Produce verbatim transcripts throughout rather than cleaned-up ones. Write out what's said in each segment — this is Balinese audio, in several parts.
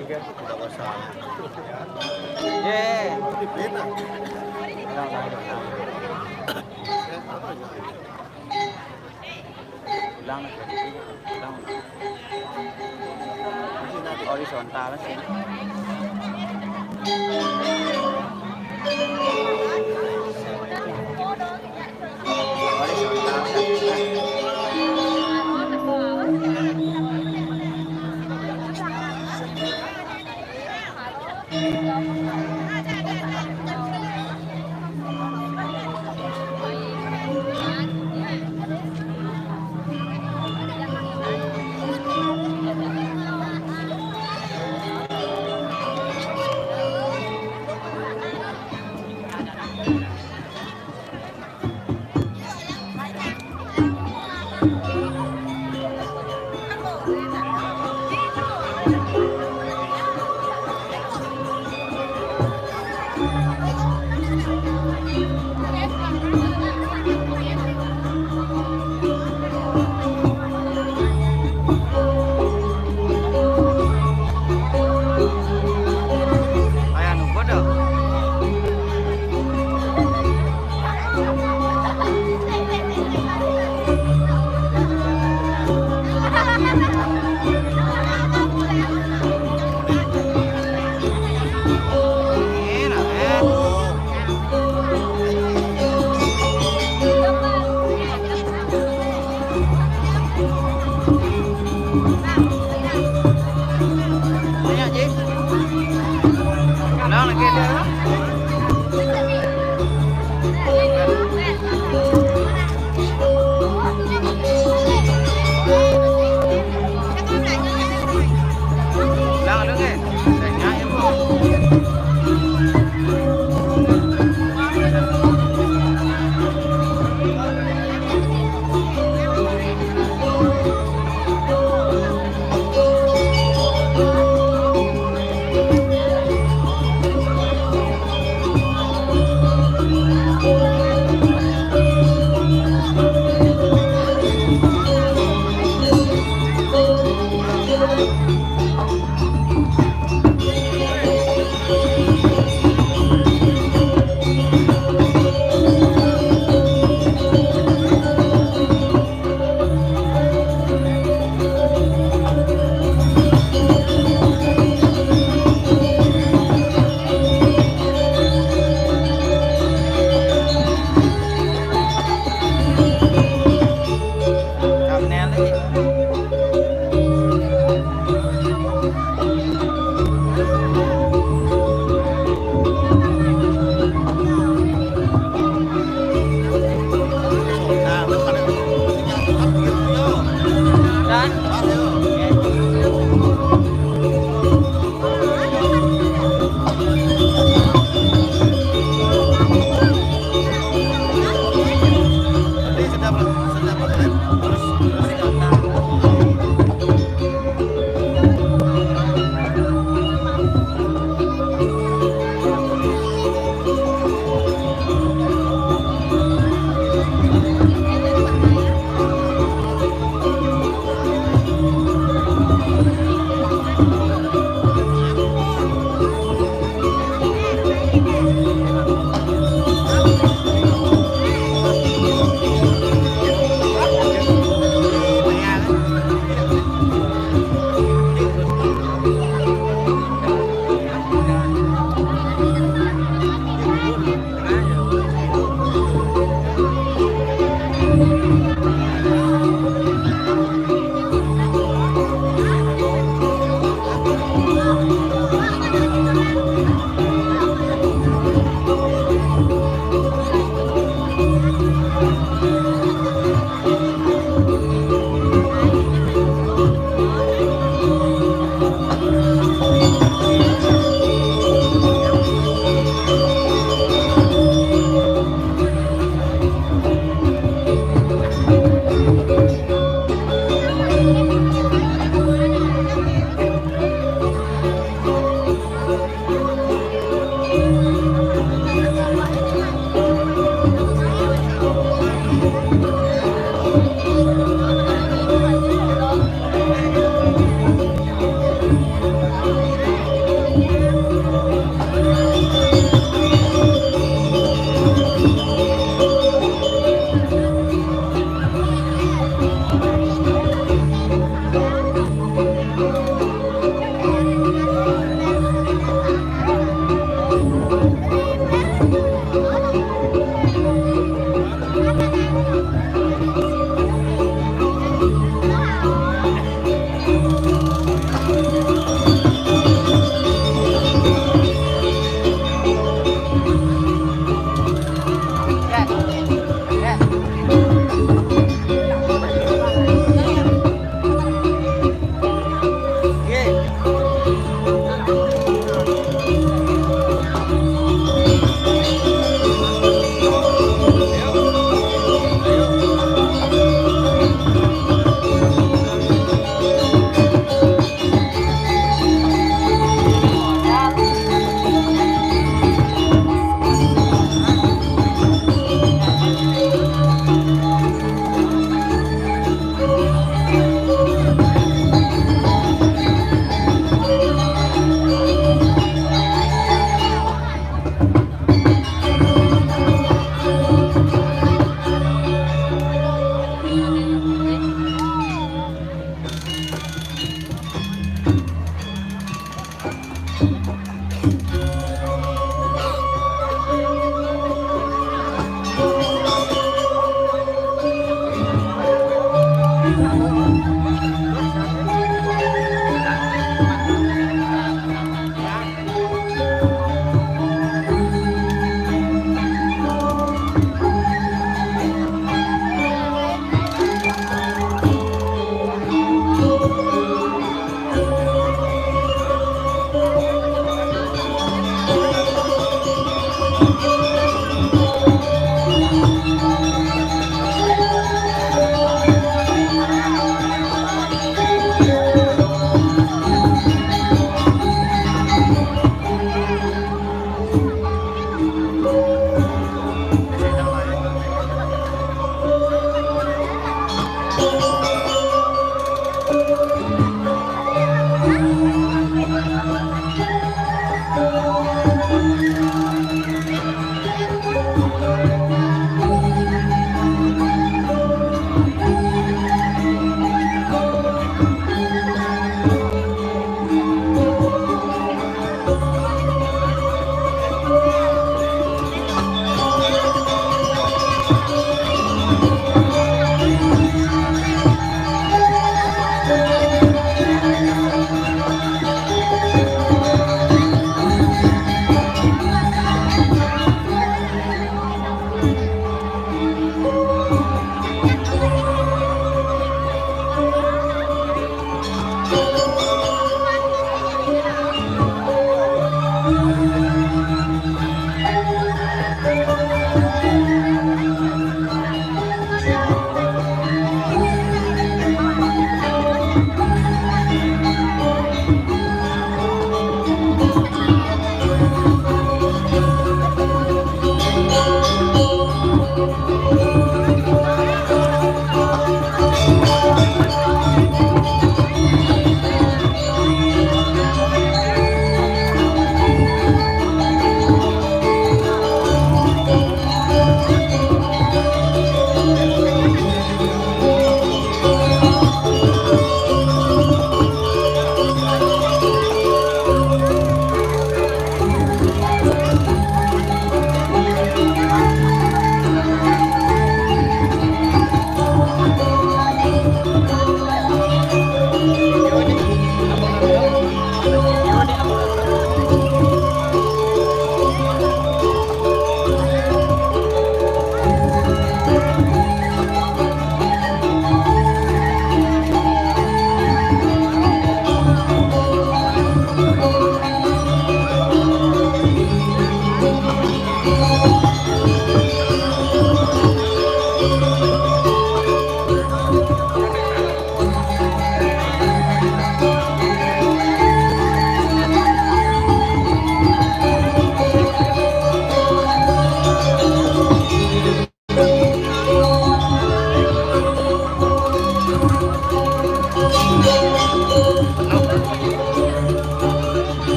Tidak usah. Ye. Beda. Ulang, ulang, ulang. Ulang, ulang. Horizontal sih.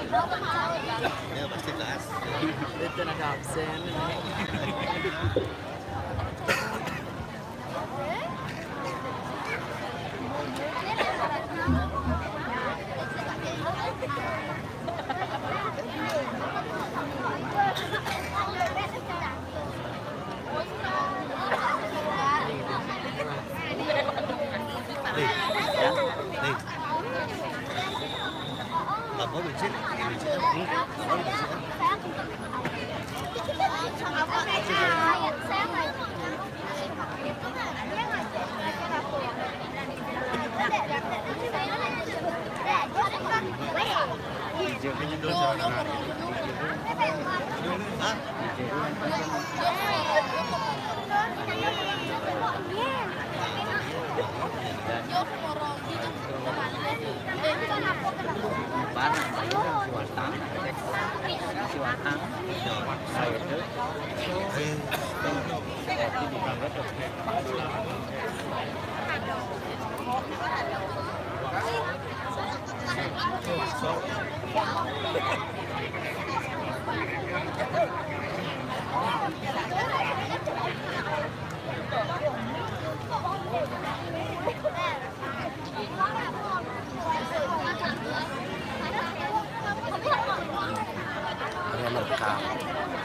Ya, pasti gas. Itu ada absen. Nih, ya, nih. Apa, Bicik? Bicik, ya? Apa, Bicik, ya? Barang bayar siwatang, siwatang, nah, itu.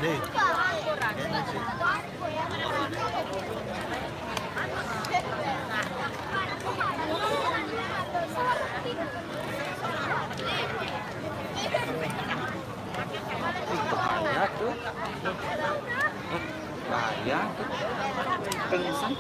Nih. Bahaya tuh. Bahaya tuh. Pingsan.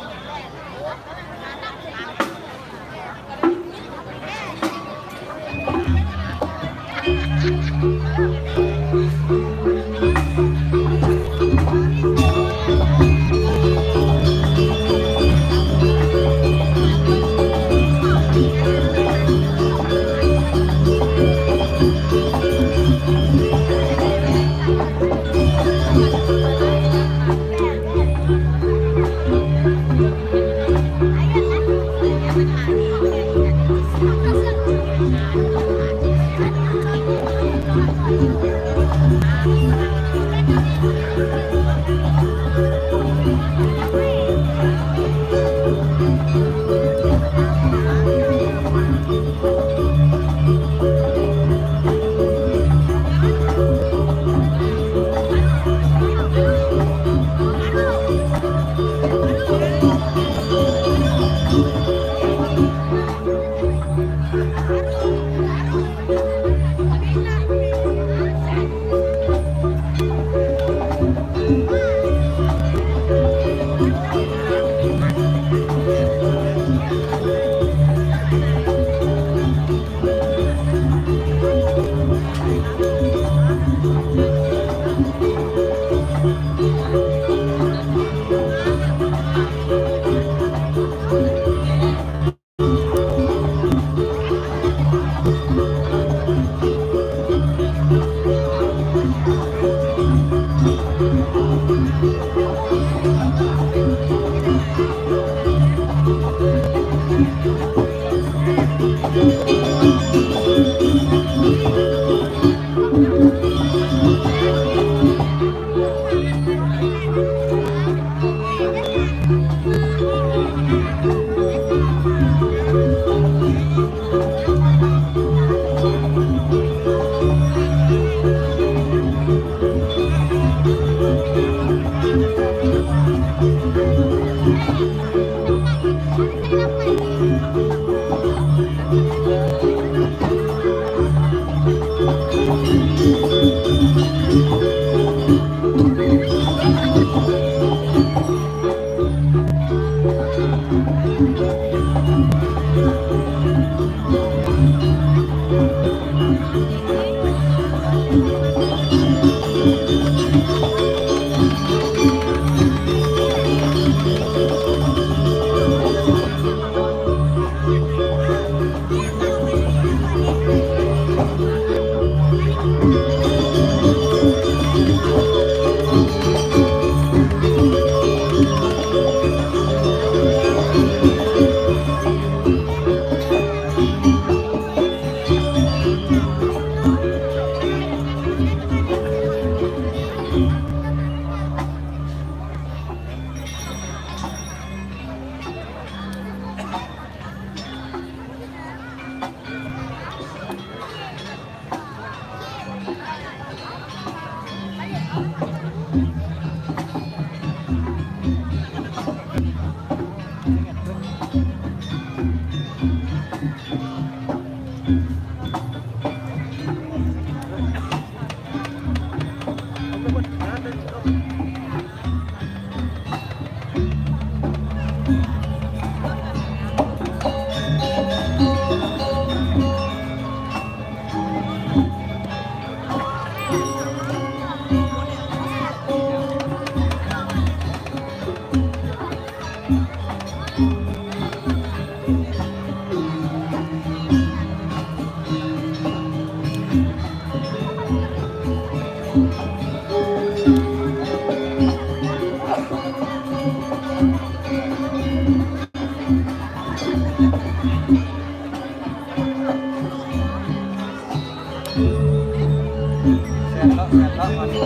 Sendok, sendok, mami.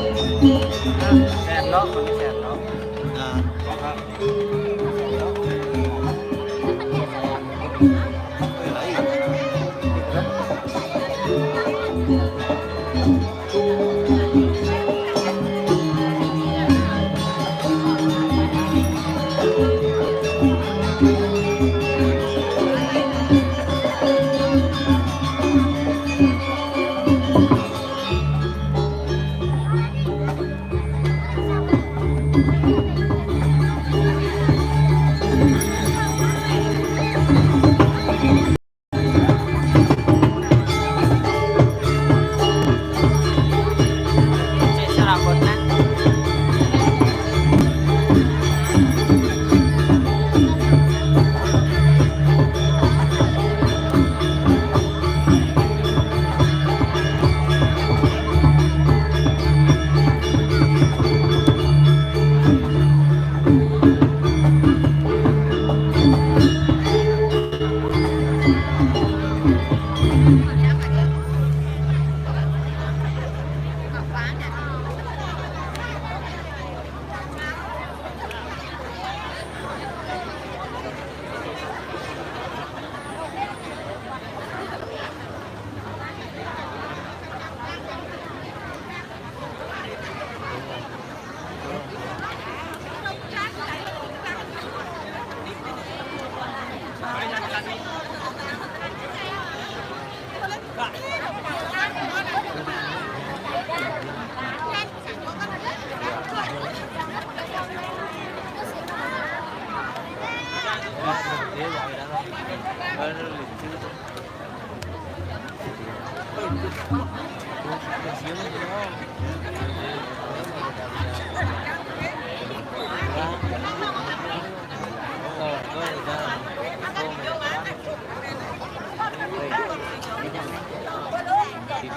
Sendok, mami, sendok. Nah.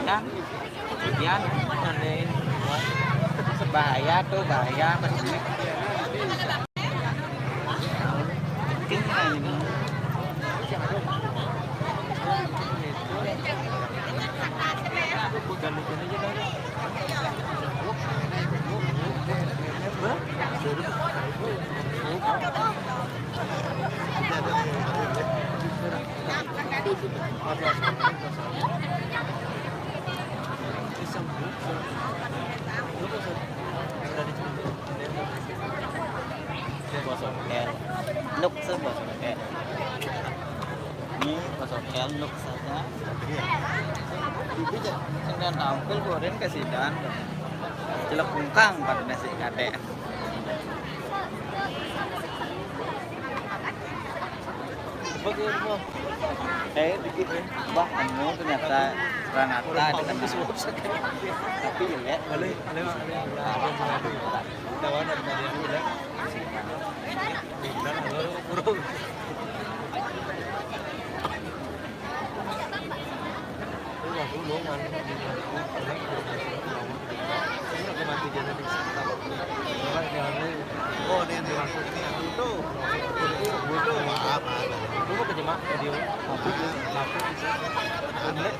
Kan? Iya, aneh. Bahaya tuh, bahaya. Penting lah ini. Bos hotel. Nuk se bos hotel. Ini bos hotel nuk saja. Sing dan tampil kurin ke sidan. Jelek bungkang pada nasi kadek. Eh, dikit, eh. Bah, kamu ternyata Pranata dikenal. Tapi jelek. Boleh, boleh, boleh. Tahu dari tadi aku udah. Benar, halo, kurung. Oh, ini, ini, ini, ini, itu. Itu, maaf, maaf. Lu mau ke Jemak, audio. Maaf. Maaf. Bener.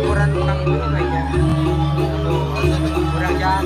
Ukuran orang itu apa ya? Kurang jam.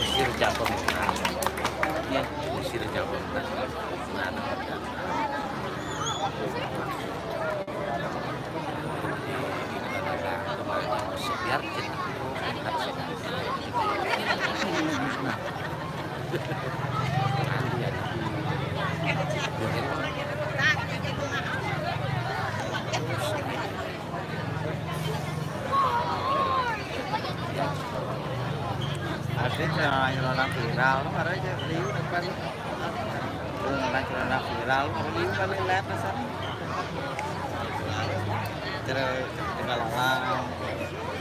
Mesir Jabon. Ya, Mesir Jabon. Nah, nah, nah. Biar kita. Asli, celana-celana viral, karena aja liu depan. Celana-celana viral, liu kan lihat pesan. Terus tinggal alam.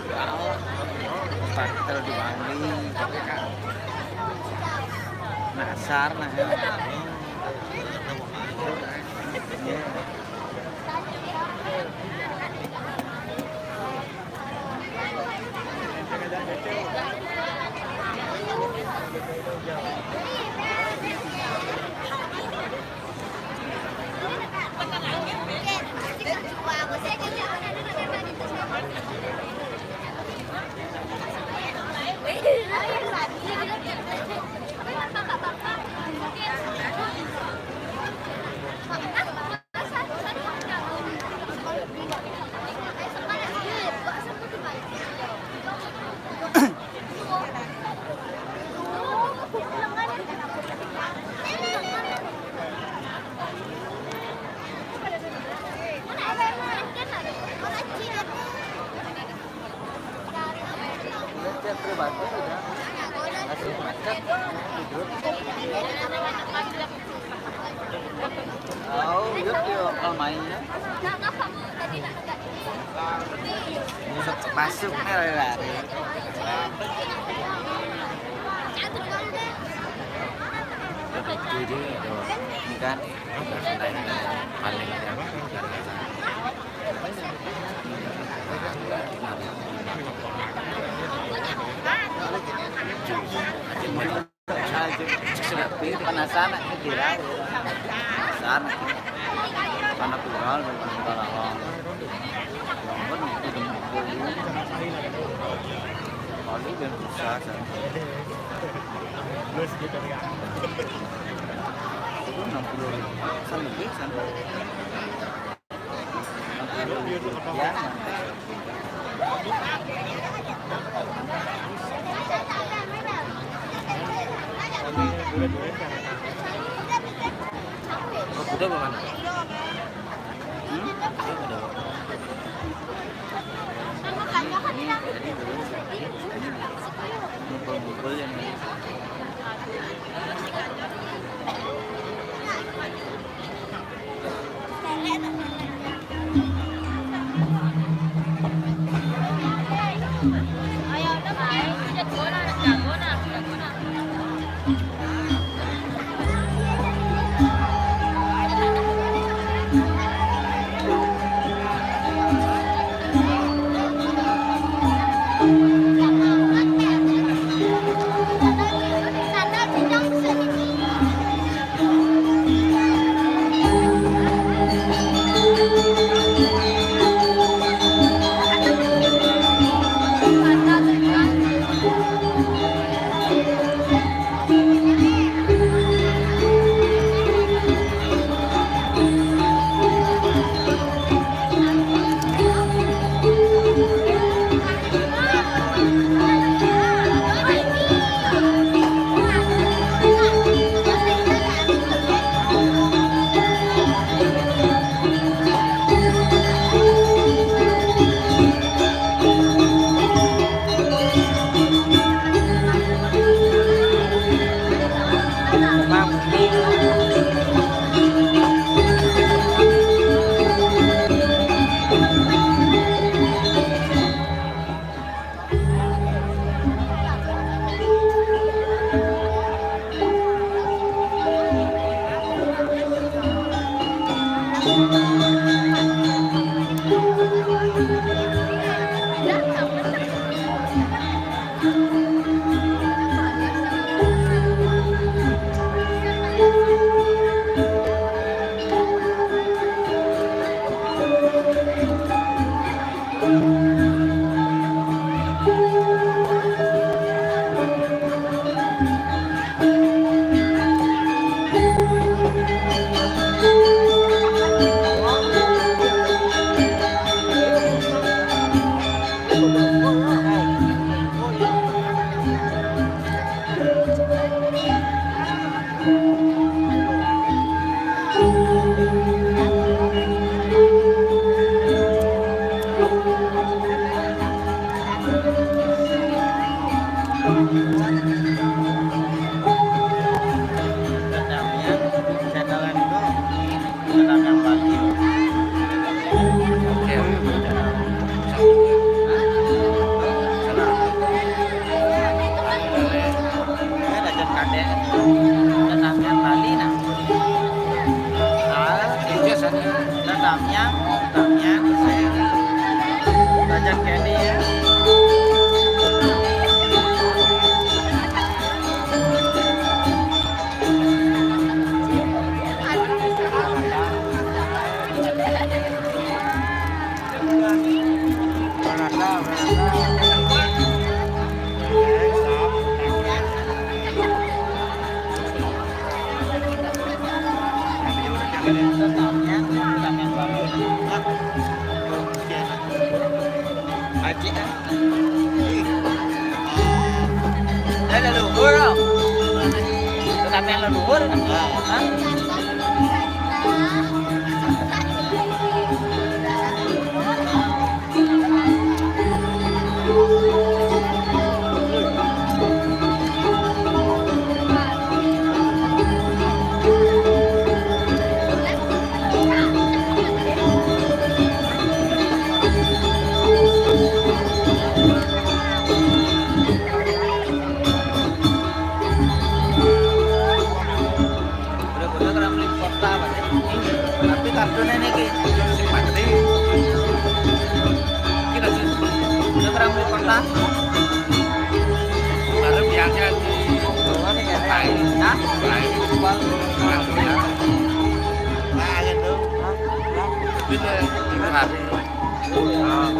Viral. Terus pakai di Bangli. Nasar, nah, ya. Iya. Oh, yuk, yuk, kalau mainnya. Masuk, masuk, lari-lari. Jadi, itu, ini kan, paling, Penasaran, eh, di laut. Penasaran. Karena viral, bukan viral awal. Bangun itu demi beli. Paling dan susah, kan. Itu enam puluh ribu. Kan lebih, kan. Oh, udah belum? Hmm? Udah, udah. Ini tadi belum. Ngumpul-ngumpul yang Kedamian, channel itu, Kedamian Bali. Oke. Salah. Ini ada jam kadek. Kedamian Bali, nah. Ah, iya, sana. Kedamian, Kedamian, saya. Belajar Kenny, ya. Haji, eh? Eh, leluhur, oh. Tetapi yang leluhur, ah, ah. Udah, udah, orang beli kota, Pak. Tapi kartunya ini, Ki, simpati. Kita sih, udah, orang beli kota. Baru biasa di bawah nih, Kak. Lain. Hah? Lain. Jual. Jual, ya. Nah, gitu. Hah? Hah? Gitu, itu hari. Ah.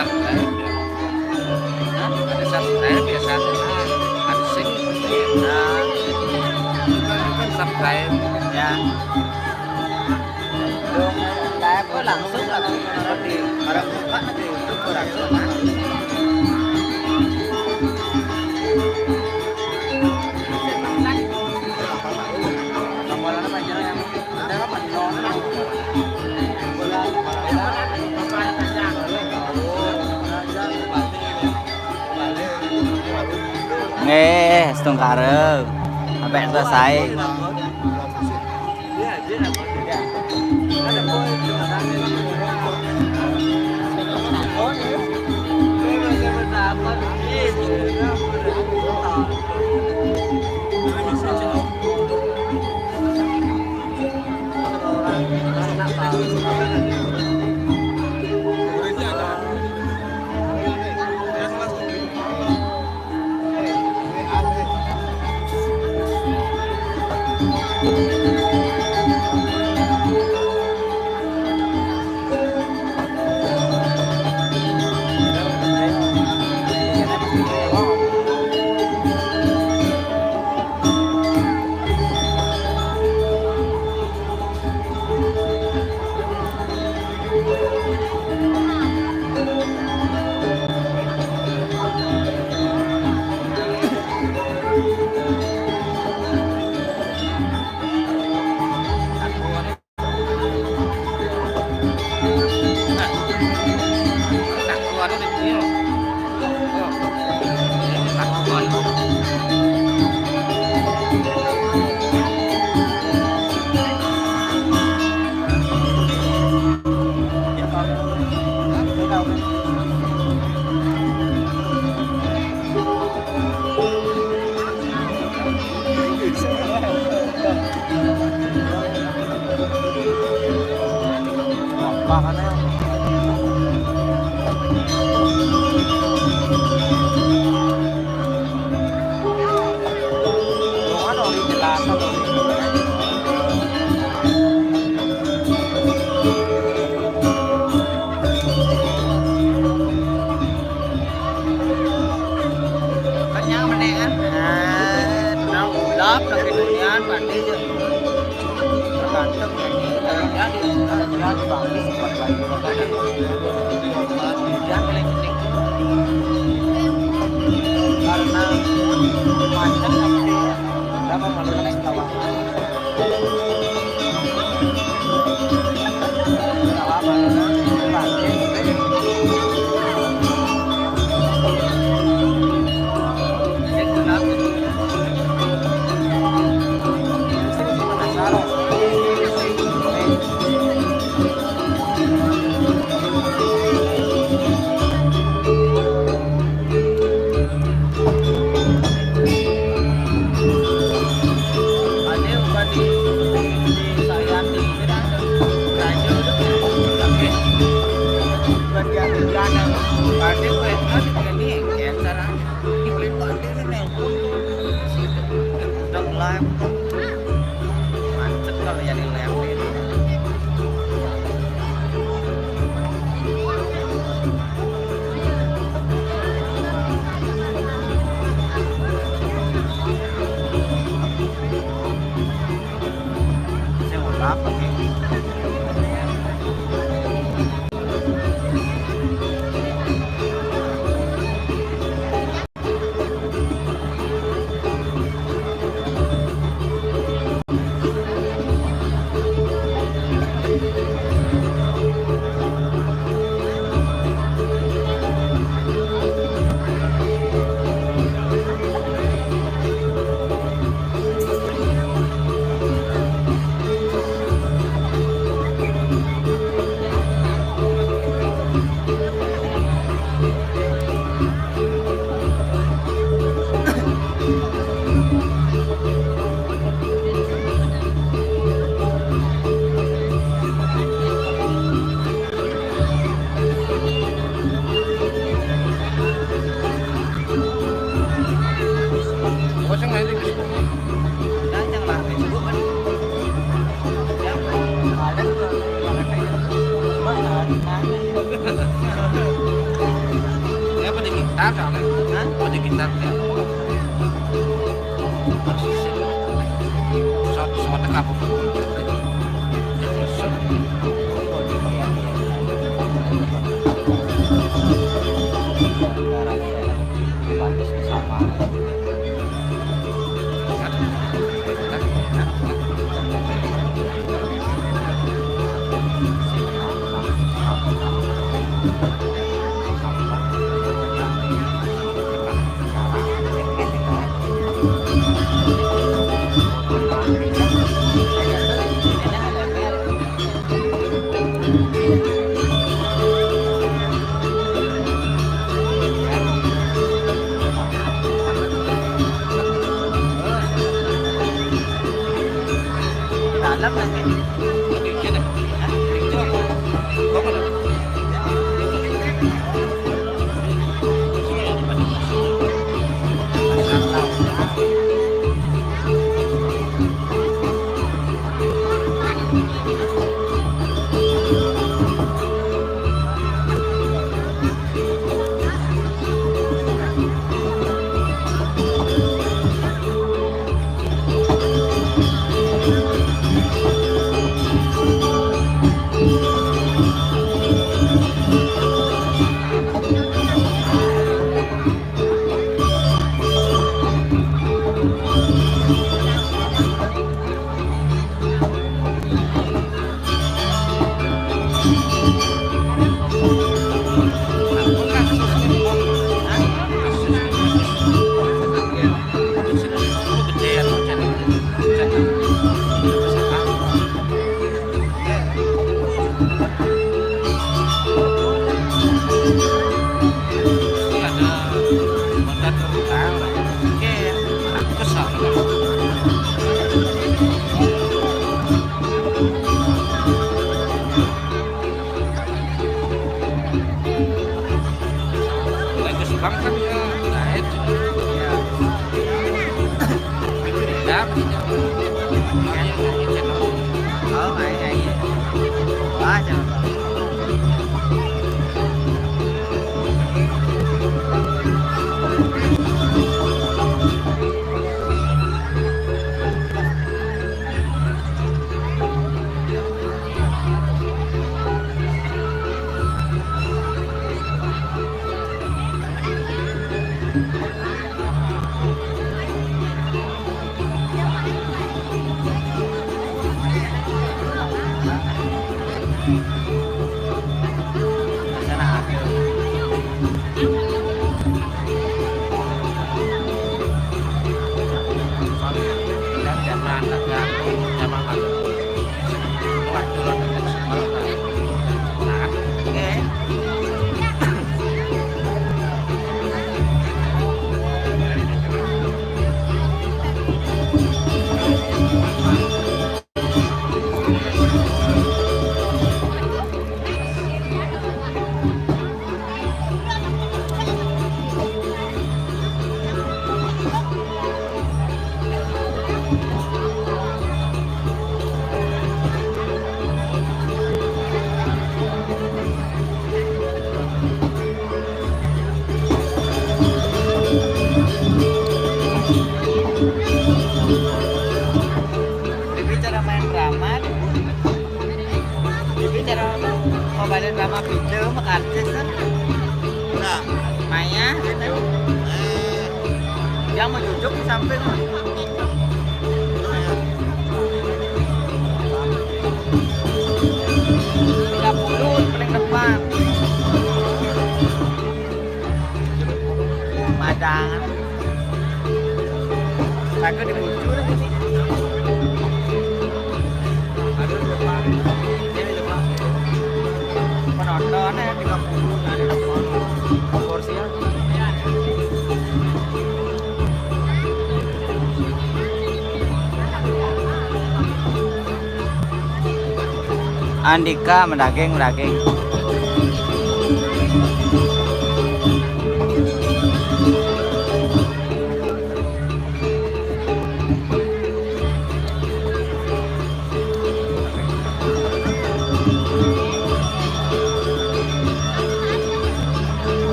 Subscribe ya, satu. Nah, ada subscribe ya, satu. Nah, ada sing. Nah, subscribe ya. Dong, live kok langsung, langsung di, orang buka di YouTube, orang buka. Nggih, setungkara. Sampai selesai. Kenyang meneh kan. Nah, nang ulap, nang kenyang, pasti je. Tergantung ya, ya, di, ya, di Bali sempat lagi. Dia paling penting. Karena macam apa ya? Berapa malu naik bawah? Macet kalau jadi lem ini. Saya mau apa nih? Gitar soalnya. Hah? Ada gitar ya. Harus isi. Pesawat, pesawat apa? Pantas sama. Dalam lagi. Hah? Bagus banget kan ya. Nah, itu. Ya. Ya. Oh, iya, iya, iya. Wah, jangan. Bibi cara main drama, Bibi cara mau balik drama video, mak artis kan. Nah, Maya, gitu. Eh. Yang mau jujuk di samping. Tiga puluh paling depan. Padang. Kagak di bujur ini. Aduh, depan. Ini depan. Penonton ya tiga puluh, nah, di depan. Porsinya. Andika mendaging, mendaging.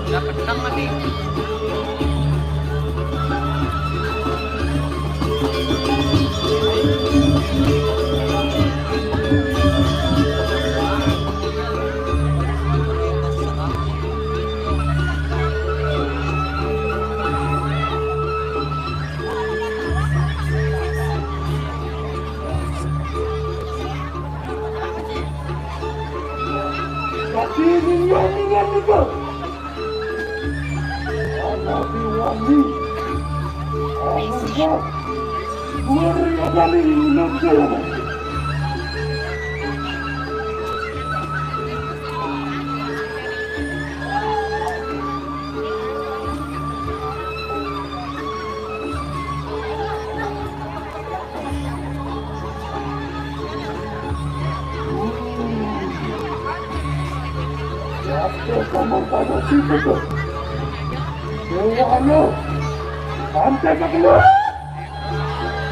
Dapat enam lagi. Wani, wani, Pak. Anak wani. Anak, Pak. Luar biasa nih, Pak. Waktu kamu pada situ tuh. Dewa lo. Sampai ke keluar.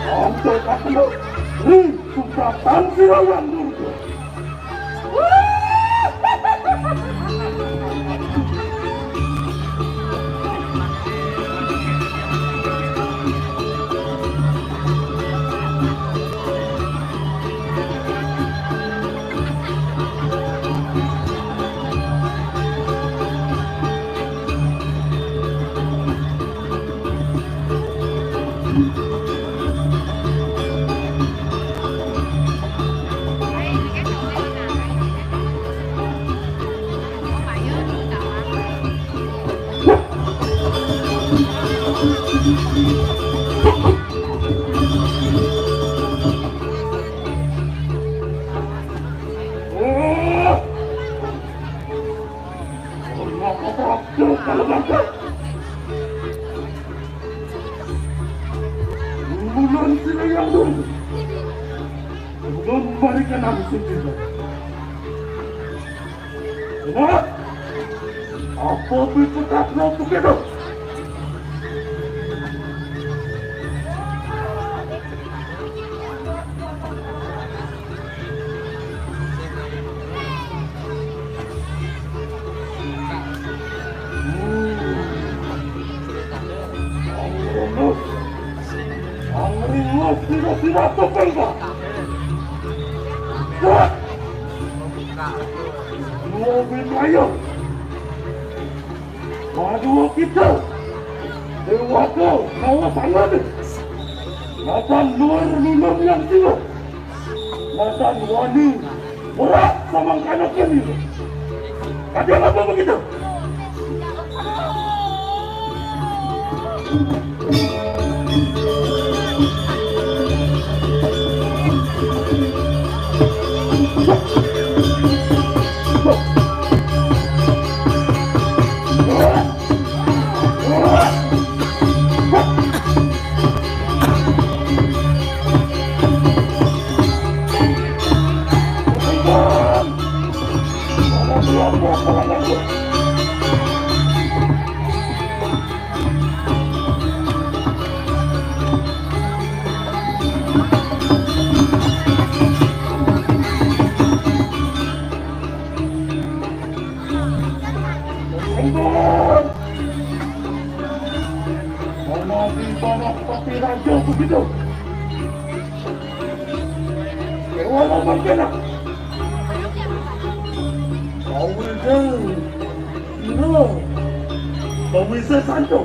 Sampai ke keluar. Ri, sudah tampil yang dulu. Mulai sila yang dulu. Belum balikan aku sendiri. Kenapa? Apa berpetak lo begitu? Ang ringot, ang ringot, sila-sila, tupay ka! What? Luobi tayo! Bago kita! Dewa ko, kawasangan! Napan luar lulong yang sila! Napan wani! Berat sama kanak ini! Ada apa begitu? Mana di mana seperti raja begitu? Dewa Lombok kena. Kau itu. Ino. Kau bisa santo.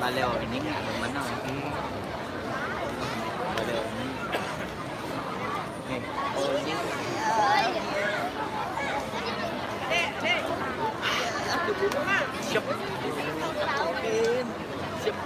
Leo ini nggak ada mana? Ada ini. Nih. Siap. Siap.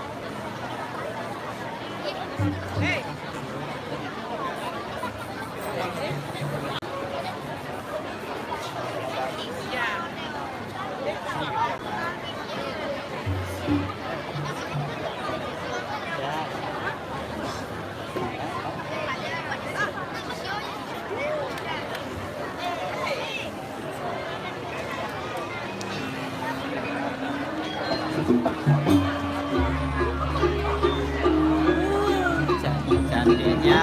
Cantiknya.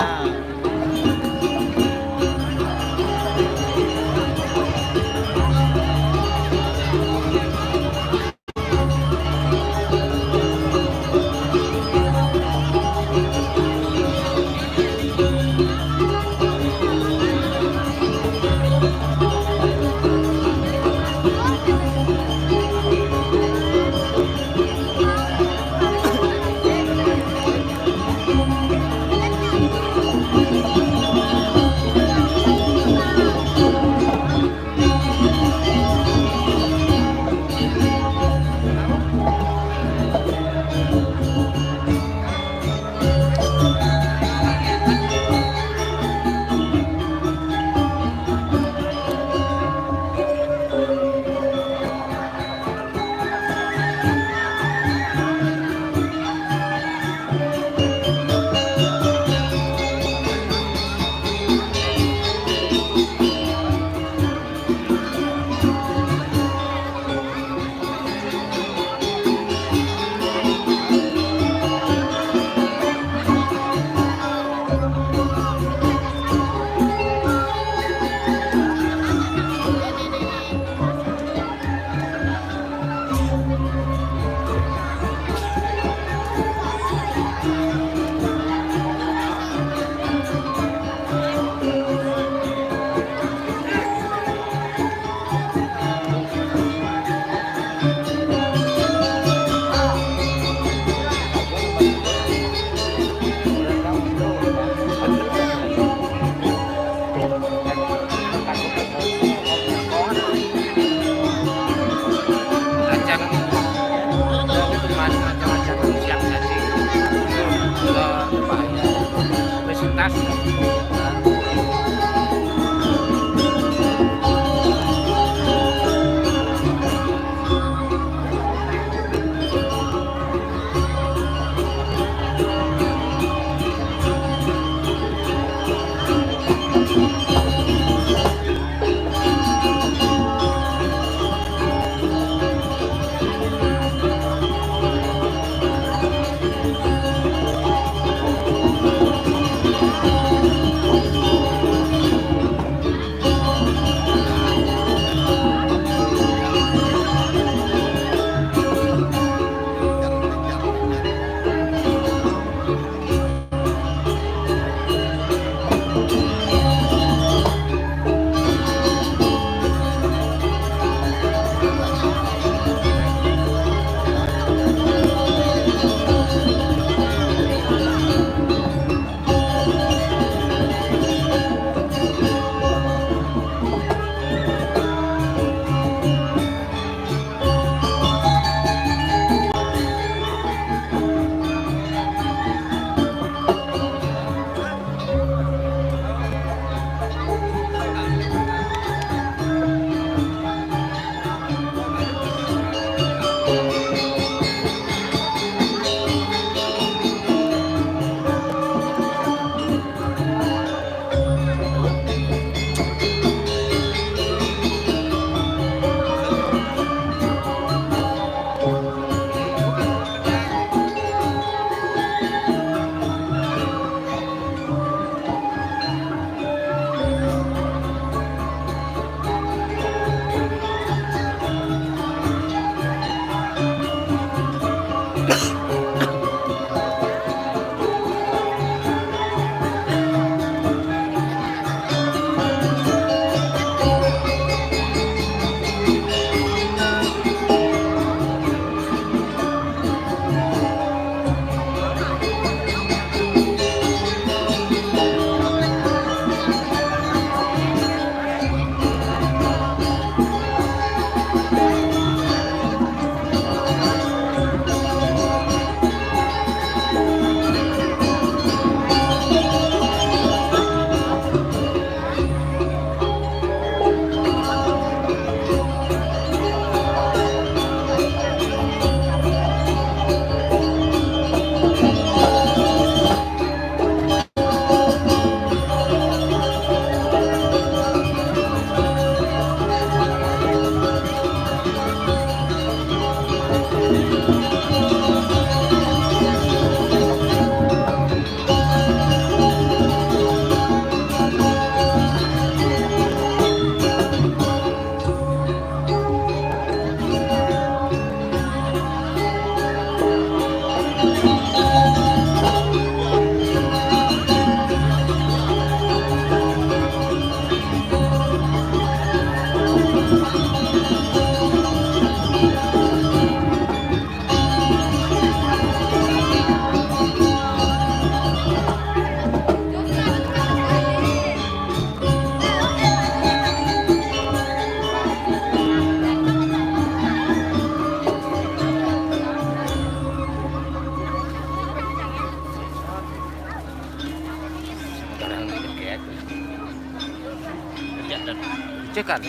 Kan,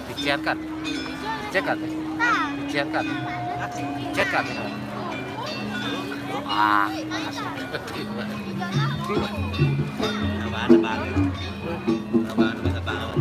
dician kan? Dicek kan? Dician kan? Dicek kan? Ah, apaan, apaan? Apaan, apaan?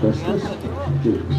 Tes, tes. Oke.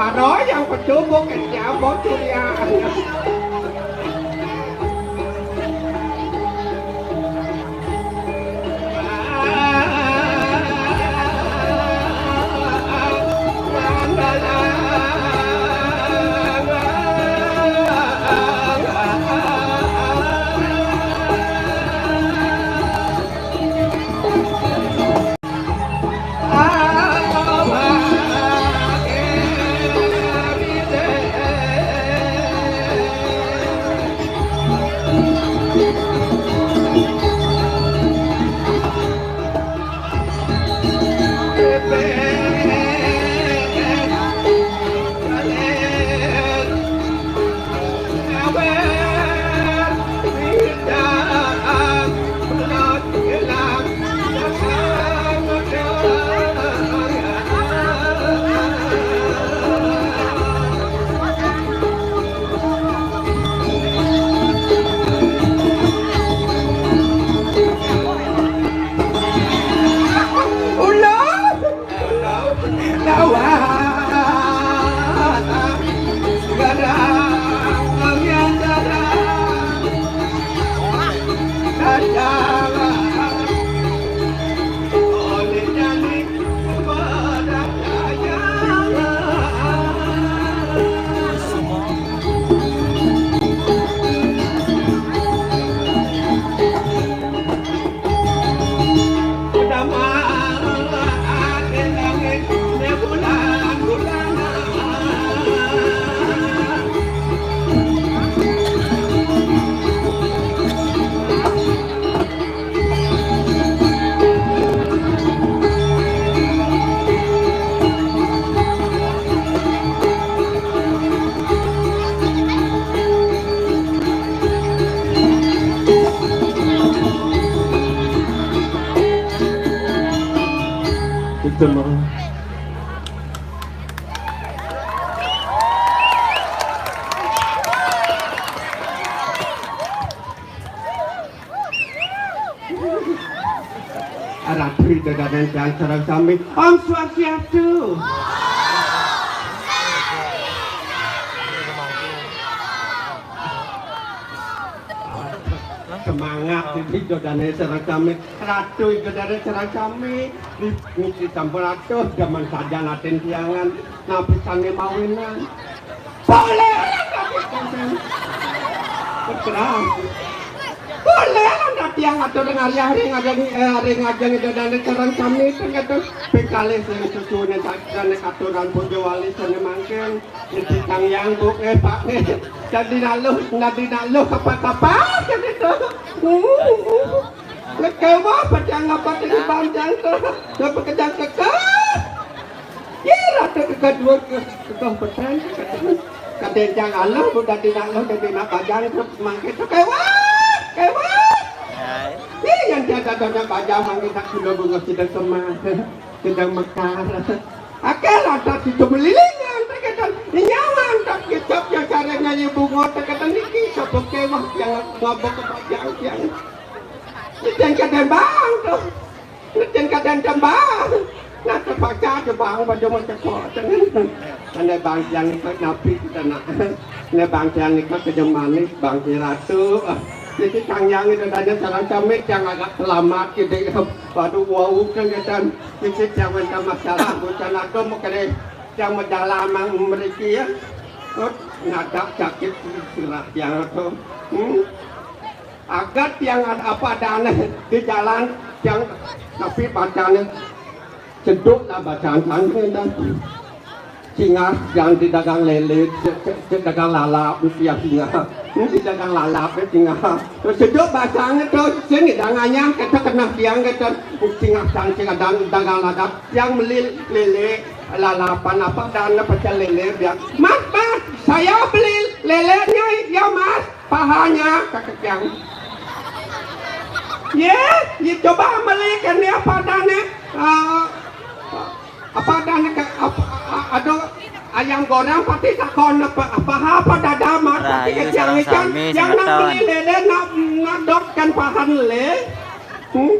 Maro yang pecubuk, ya, bocor, ya. Kita mau Anak berita Dadan tiang sareng sami. Om Swastiastu. Semangat, Ida dané sareng sami. Ratu, Ida dané sareng sami. Niki sampun ratu, jaman sajan atin tiangan. Napi sané mawinan? Boleh. Boleh, tiang atur ring ajeng, eh, ring ajeng Ida dané sareng sami, terus pikalih sing susuné sajan katuran puja wali sané mangkin. Iti Kang Yang, Bu, eh, Pak, eh. Dadi naluh, dadi naluh, kapak-kapak, gitu. Hmm. Kéweh, pacang apa tadi panjang tuh? Udah pekerjaan kekeh. Ih, rada kekeh dua, kekeh petén, kekeh. Kadén jang aluh, Bu, dadi naluh, dadi nak bajang, terus mangké tuh kéweh, kéweh. Ih, yang tiada-tiada bajang, mangké tak guna bunga sidang kemah. Gedang mekar. Akéh lantas itu melilingan, terkadang nyawan, tak kecap ya caranya ibu ngotek, kata niki, sapa kéweh yang ngabok ke bajang, yang. Nyen kadén bang tuh. Nyen kadén tembang. Nah, terpaksa aja bang, pada mau cekok. Karena bang yang ikut napi kita nak. Ini bang yang ikut ke manis, bang ratu. Jadi Kang Yang itu tanya sareng sami yang agak selamat gitu. Waduh, wau kan kita. Iki tiang wénten masalah, bukan aku mau kene tiang majalah mang mriki ya. Terus ngadak sakit sirah tiang to. Hmm? Agat tiang ada apa adané di jalan tiang, tapi bacané ceduk lah bacaan kan. Singa yang didagang lele, cek, cek, cek dagang lalap, ya singa. Ini didagang lalap, ya singa. Terus sedot basangnya terus, sini danganya, kita kena tiang, kita singa sang, singa dang, dagang lalap. Yang beli lele, lalapan apa, dan pecel lele, biar. Mas, mas, saya beli lelenya, ya mas, pahanya, kata tiang. Ye, ye coba beli kan dia apa adanya. Ah, apa ada nek, apa, a-, ada ayam goreng pati takon apa, apa, apa dada mat pati kecil ikan yang nak beli lele, nak, nak dot kan pahan le. Hmm?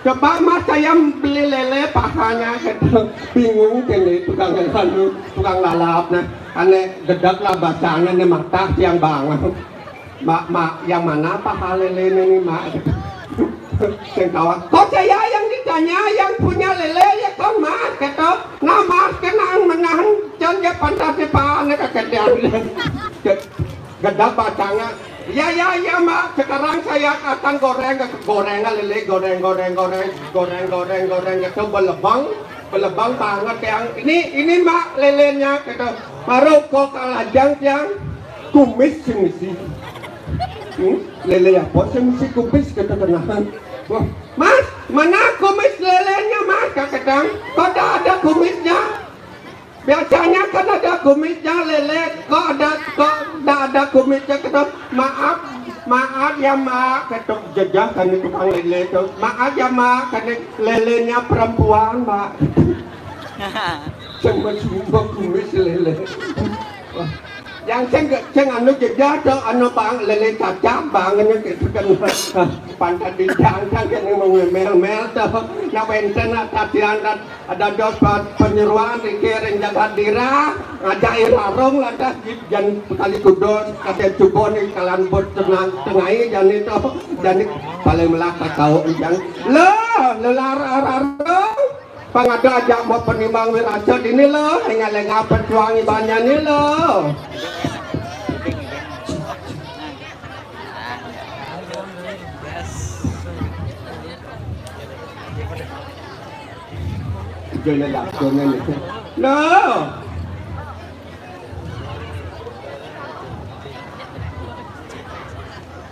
Coba mas saya beli lele pahanya gitu. Bingung kene tukang anu, tukang lalap nah. Ane gedek lah bacanya nih matah tiang banget. Mak, mak, yang mana paha lele ini, mak? Sing kawan. Kok saya yang ditanya, yang punya lele ya kan, mas? Kata, nah mas, kenang menahan, jangan dia pantas di paha, nih, kakek dia. Ge-, gedap bacanya. Ya, ya, ya, mak. Sekarang saya akan goreng, goreng lele, goreng, goreng, goreng, goreng, goreng, goreng, gitu, belebang, belebang banget yang. Ini, ini, mak, lelenya, gitu. Baru kok kalajang yang. Kumis sing misi. Hmm? Lele apa sing misi kumis kata kenahan. Wah, mas, mana kumis lelenya mas? Kata Kang, kok tidak ada kumisnya? Biasanya kan ada kumisnya lele, kok ada, kok tidak ada kumisnya? Kata, maaf, maaf ya mak, kata jejah kan tukang lele itu. Maaf ya mak, kata lelenya perempuan mak. Sama semua kumis lele. Wah. Yang sing, sing anu jejak to, anu bang lele cacat bang, anu gitu kan. Pantat di jangkang kan yang mau ngemel-mel to. Nah, wénten nak tatian, ada dos penyeruan di kering jagat dira, ngajak irarung lantas jan kali kudus, kata cubon di kalan bot tengah, tengahi jani to, jani paling melak kau jang. Lo, lelar ararung. Pang ada ajak mau penimbang wirasa dini lo, enggak lengah pejuang ibanya ni lo. Jangan lah, jangan itu. Lo.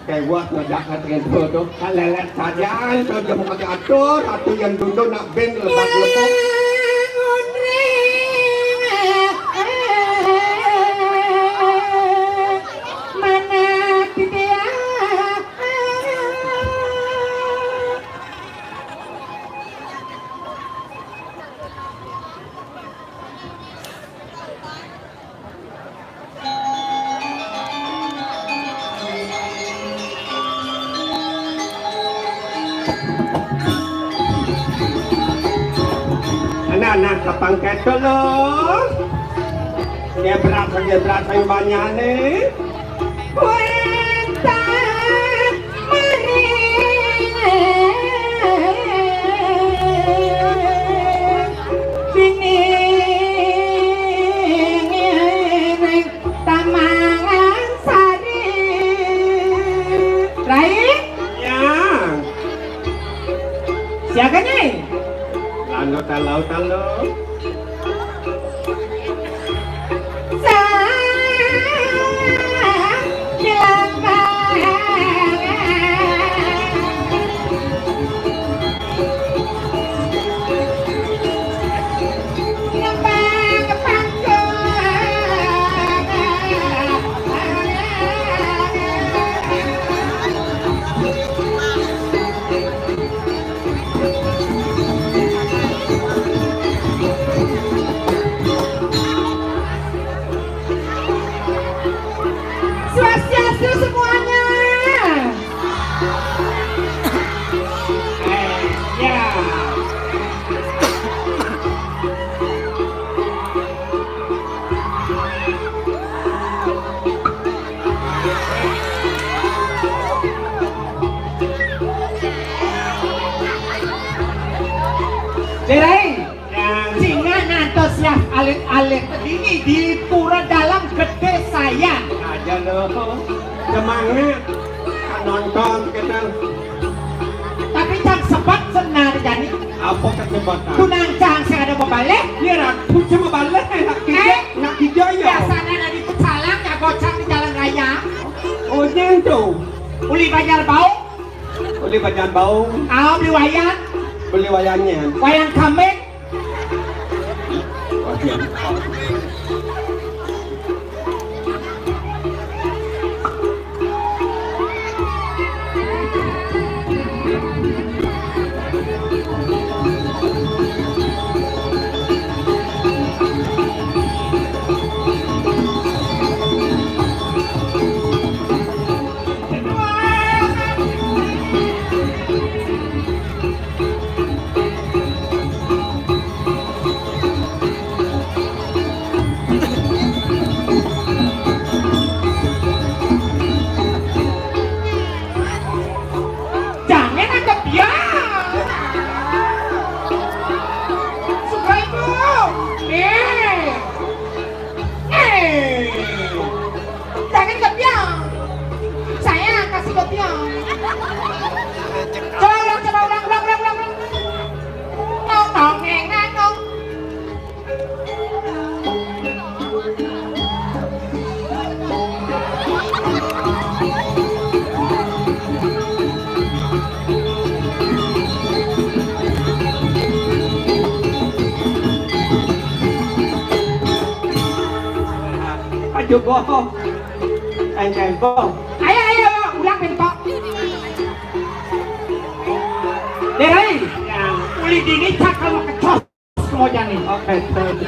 Kewat ngajak katanya tuh, tuh. Kalelet saja, itu dia mau kata atur, atur yang dulu nak ben lebat lepok. Mana dia? Anak kapang keto lo. Dia berat, dia berat yang banyak nih. Wentah maring sining ring Tamangan Sari. Rai? Ya. Siaga, Nyai? Lando talau-talau. Sa-, bilang Swastiastu semuanya. Eh, ya. Derai, singa ngantos siap alit-alit ini di Pura Dalam Gede Sayan. Aja lo, semangat nonton kita. Tapi cang sebat senar jani. Apa kesempatan? Tunang cang sing ada bebaleh. Iya, aku cuma baleh, eh, nak tiga, eh, nak tiga ya. Biasanya ada di pecalang, ya gocang di jalan raya. Oh, iya tuh. Uli Banjar Bau. Uli Banjar Bau. Ah, beli wayan. Beli wayannya. Wayan kambing. Jangan angkat dia. Suka itu. Eh. Eh. Jangan kepiang. Saya kasih kepiang. Coba ulang, coba ulang, ulang, ulang, ulang, ulang. Nong, nong, neng, neng, nong. Aduh, bohong. Enteng, bohong. Ayo, ayo, ayo, ulang, Bento. Derai, uli dini cakal mekecos kemojani. Oke, betul.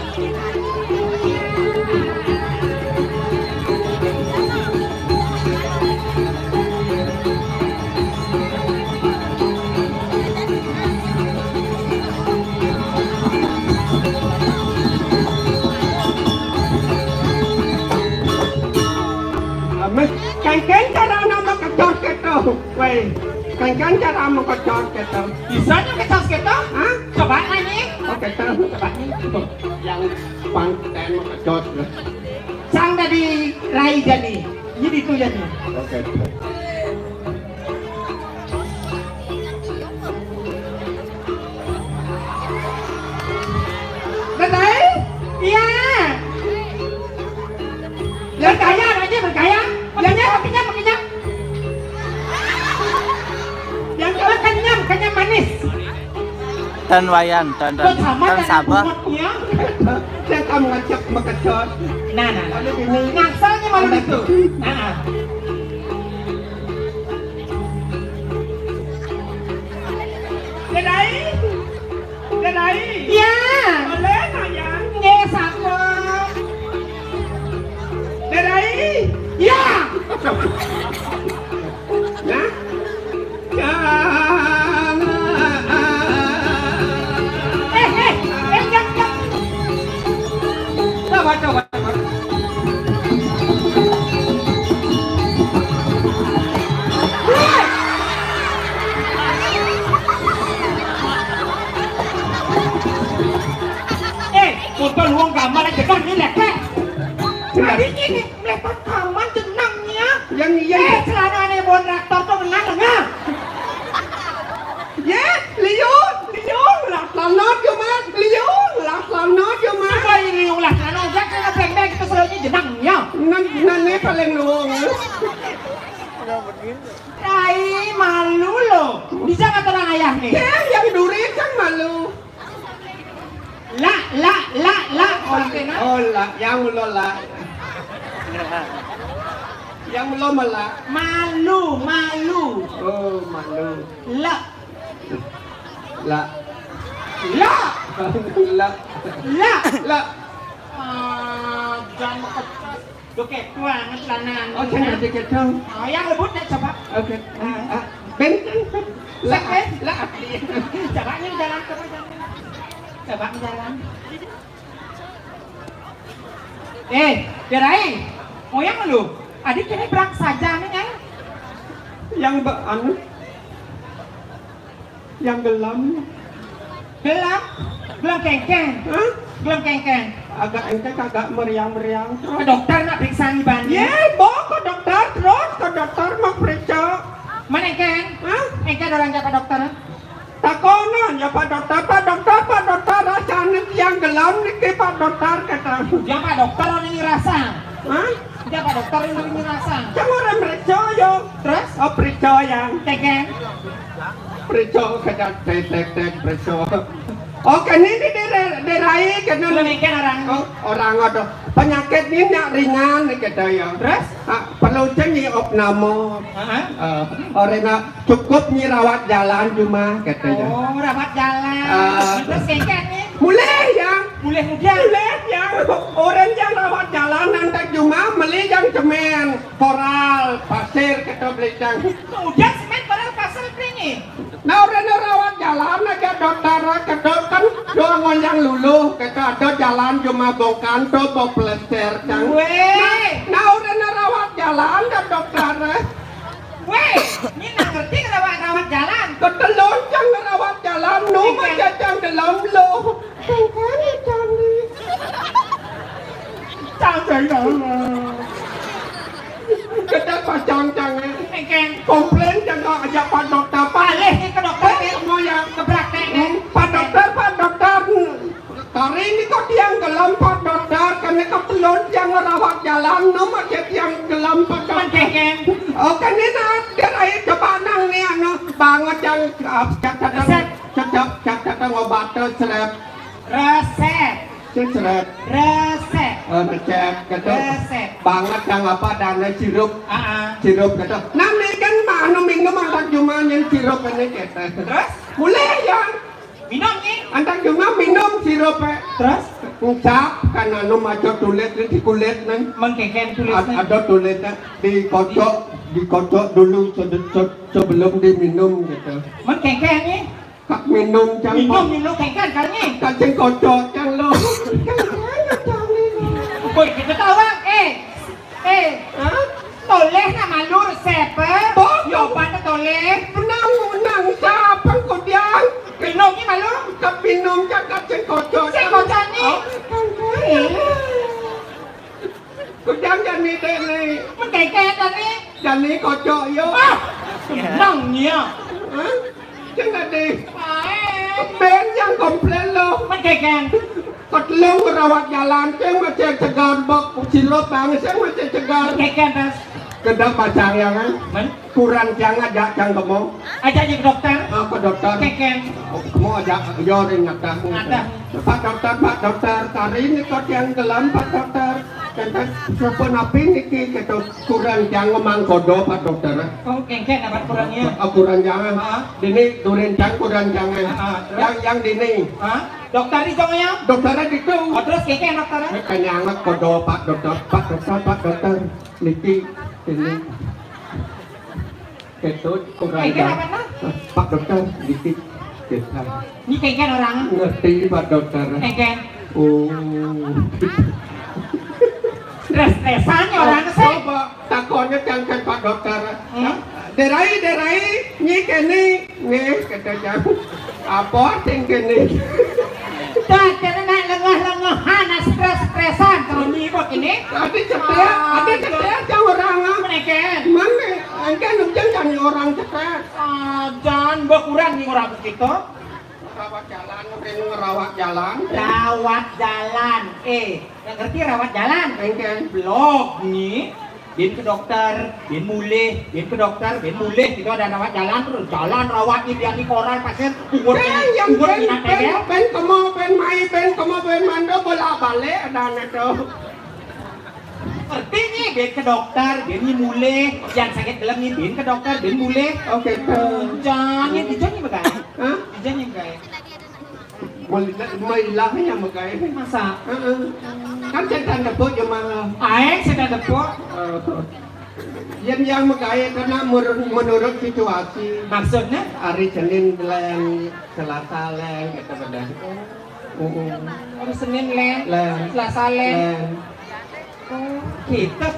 Amin. Kengken cara nama kecos keto. Weh, kengken cara mau kecos keto. Bisa nih kecos keto? Hah? Coba nyanyi. Oh, keto. Coba nyanyi. Yang pang ten mau kecos. Sang tadi rai jadi. Jadi itu jadi. Oke. Betul? Iya. Bergaya aja, bergaya. Maksudnya, maksudnya, maksudnya. Yang kalau kenyam, kenyam manis. Ten wayan, ten, ten, ten sabeh. Saya kamu ngajak mekecot. Nah, nah, nah. Lalu ini. Ngasalnya malu itu. Nah. Kedai. Kedai. Ya. Boleh, Mayang? Nggih, sampun. Kedai. Ya. Nah. Ya. Eh, eh, eh, enggak, enggak. Eh, untuk luang kamar aja kan ini lek. Tadi ini melepat kamar jenangnya. Yang iya. Eh, celanane bon reaktor tuh ngenang lengah. Ya, liu, liu, lah lanot yo, Mas. Liu, lah lanot yo, Mas. Coba ini ulah celana udah kena beng-beng kita selalu jenangnya. Nan, nane paling luang. Rai malu lo. Bisa nggak terang ayah nih? Ya, yang duri kan malu. La, la, la, la. Oh, oh, la, yang lo la. Yang lo mela. Malu, malu. Oh, malu. La. La. La. La. La. La. Ah, jangan kecil. Duh, kepo banget lanang. Oh, jangan dikit dong. Oh, yang lebut nek coba. Oke. Ah. Ah, ben, ben, ben. Lah, eh, lah. Coba nih jalan, coba jalan. Coba nih jalan. Eh, Derai, mau yang lu? Adik ini berang saja nih, eh. Yang be-, anu, yang gelam. Gelam? Gelam kengkeng? Hah? Gelam kengkeng? Agak engke kagak meriang-meriang terus. Ke dokter nak periksa nih, Bang? Ye, bawa ke dokter terus, ke dokter mau periksa. Mana engke? Hah? Engke ada orang siapa dokter? Takonan ya, Pak Dokter, Pak Dokter, Pak Dokter, rasane tiang gelam niki, Pak Dokter, kata. Ya, Pak Dokter, ini rasa. Hah? Ya, Pak Dokter, ini rasa. Cuma orang periksa yo. Terus? Oh, periksa yang. Kengkeng. Periksa, kata, tek, tek, tek, periksa. Oke, ini di, di, di rai, kena. Lu mikir orang. Oh, orang ada. Penyakit ini nak ringan, kata ya. Terus? Ah, perlu je nyi opname. Heeh. Eh, orena cukup nyi rawat jalan cuma, kata ya. Oh, rawat jalan. Ah. Terus kengkeng nih? Mulih ya. Mulih mudah. Mulih ya. Orang yang rawat jalan nanti cuma meli yang cemen, koral, pasir, kata beli yang. Mudah semen, koral, pasir, pringin. Nah, orena rawat jalan aja dokter, kedok kan doang yang luluh, kata ada jalan cuma bongkan, coba plester, cang. Weh. Nah, nah, orena rawat jalan, kata dokter. Weh, ini nggak ngerti rawat, rawat jalan. Ketelon cang rawat jalan, nu. Iya. Aja cang dalam lo. Kengkeng, cang. Cang, cang, cang. Kedek pacang-cang, eh. Engkeng. Komplain jangan aja Pak Dokter, Pak. Alih nih ke dokter, eh, nih. Semua ya. Kebrak, eh, eh. Hmm, Pak Dokter, Pak Dokter. Hari ini kok tiang gelem, Pak Dokter? Karena kebetulan tiang ngerawat jalan, nom aja tiang gelem, Pak Dokter. Engkeng. Oke, ini nah, dia ayo coba nang nih, anu, banget yang, ah, cacatan, Resep. Cacatan, cacatan obat, eh, serep. Resep. Sing seret. Resep. Eh, resep, gitu. Resep. Banget yang apa, dana sirup. Ah, ah. Sirup, gitu. Nah, ini kan anu minum, antak cuma yang sirup ini, gitu. Terus? Mulai, ya. Minum, nih. Antak cuma minum sirup, eh. Terus? Ngucap, kan anu maco tulit, di kulit, nih. Mengkeken tulit, Ad-, nih. Ada tulitnya, dikocok, dikocok dulu se-, se-, sebelum diminum, gitu. Mengkeken, nih. Kak minum, cang. Minum, minum, kengkeng, kali ini. Kacang kocok, cang, lo. Kengkeng, cang, ini. Woi, kita tahu, Bang. Eh, eh. Hah? Toleh nama lu resep, eh? Bok. Yo, pada toleh. Menang, menang, siapa kau diang? Minum ni malu. Kak minum, cang, kacang kocok, cang. Kocok ni. Oh, kengkeng. Kujang jani dene. Mengkeken tadi. Jani kocok yo. Ah, senang dia. Hah? Jangan deh. Baik. Ben yang komplain lo. Mengkeken. Ketelung rawat jalan, ceng masih cegar bok, cilok bang, ceng masih cegar. Mengkeken, Bas. Kedap pacang ya kan? Men? Kurang jangan ajak cang kemo. Ajak je ke dokter. Ah, ke dokter. Keken. Oh, kemo ajak, yo, ring ngadah. Ngadah. Pak Dokter, Pak Dokter, hari ini kok yang gelem, Pak Dokter? Kata, "Sopo napi niki?" Kata, "Kurang jangan mangkodo, Pak Dokter." Oh, kengkeng dapat kurangnya. Oh, kurang jangan. Ah. Dini durin cang kurang jangan. Ah, ah, terus? Yang, yang dini. Hah? Dokter di jongnya? Dokternya di tu. Oh, terus kengkeng dokternya? Kanyang kodo, Pak Dokter, Pak Dokter, Pak Dokter. Niki, ini. Ketut, kurang. Kengkeng apa, Pak? Pak Dokter, dikit. Kita. Ini kengkeng orang. Ngerti, Pak Dokter. Kengkeng. Oh. Stres-stresan ya orang, oh, sih. Coba, takonnya jangan Pak Dokter. Hmm? Derai, derai, nyi kene, nyi, kata jam. Apa sing kene? Pacarnya nak lengah-lengahan, nak stres-stresan, kalau nyibuk ini. Ada cetek, ada cetek, yang orang, ah. Meneken. Mana? Engke nujang jangan orang cetek. Ah, jangan berkurang nih orang kita. Ngerawat jalan, ngerawat jalan. Rawat jalan. Eh, nggak ngerti rawat jalan? Engke. Blok nih. Bin ke dokter, bin mulih, bin ke dokter, bin mulih, gitu. Ada rawat jalan terus, jalan rawat ini, dia di koran pasien, umur ini, yang umur ben, ini, ben, ya. Ben kemo, ben mai, ben kemo, ben mando, bolak-balik, ada anak tuh. Ngerti nih, bin ke dokter, bin ini mulih, yang sakit gelem nih, bin ke dokter, bin mulih. Oke, tuh. Jangan, ini jangan, Mbak. Hah? Jangan, Mbak. Mailah, mailahnya megai. Masa? Heeh. Kan setan debuk ya malah. Aeng setan debuk. Eh, yen yang megai karena menurut, menurut situasi. Maksudnya? Hari Senin leng, Selasa leng, gitu pada. Heeh. Hari Senin leng, leng. Selasa leng. Leng. Oh, gitu.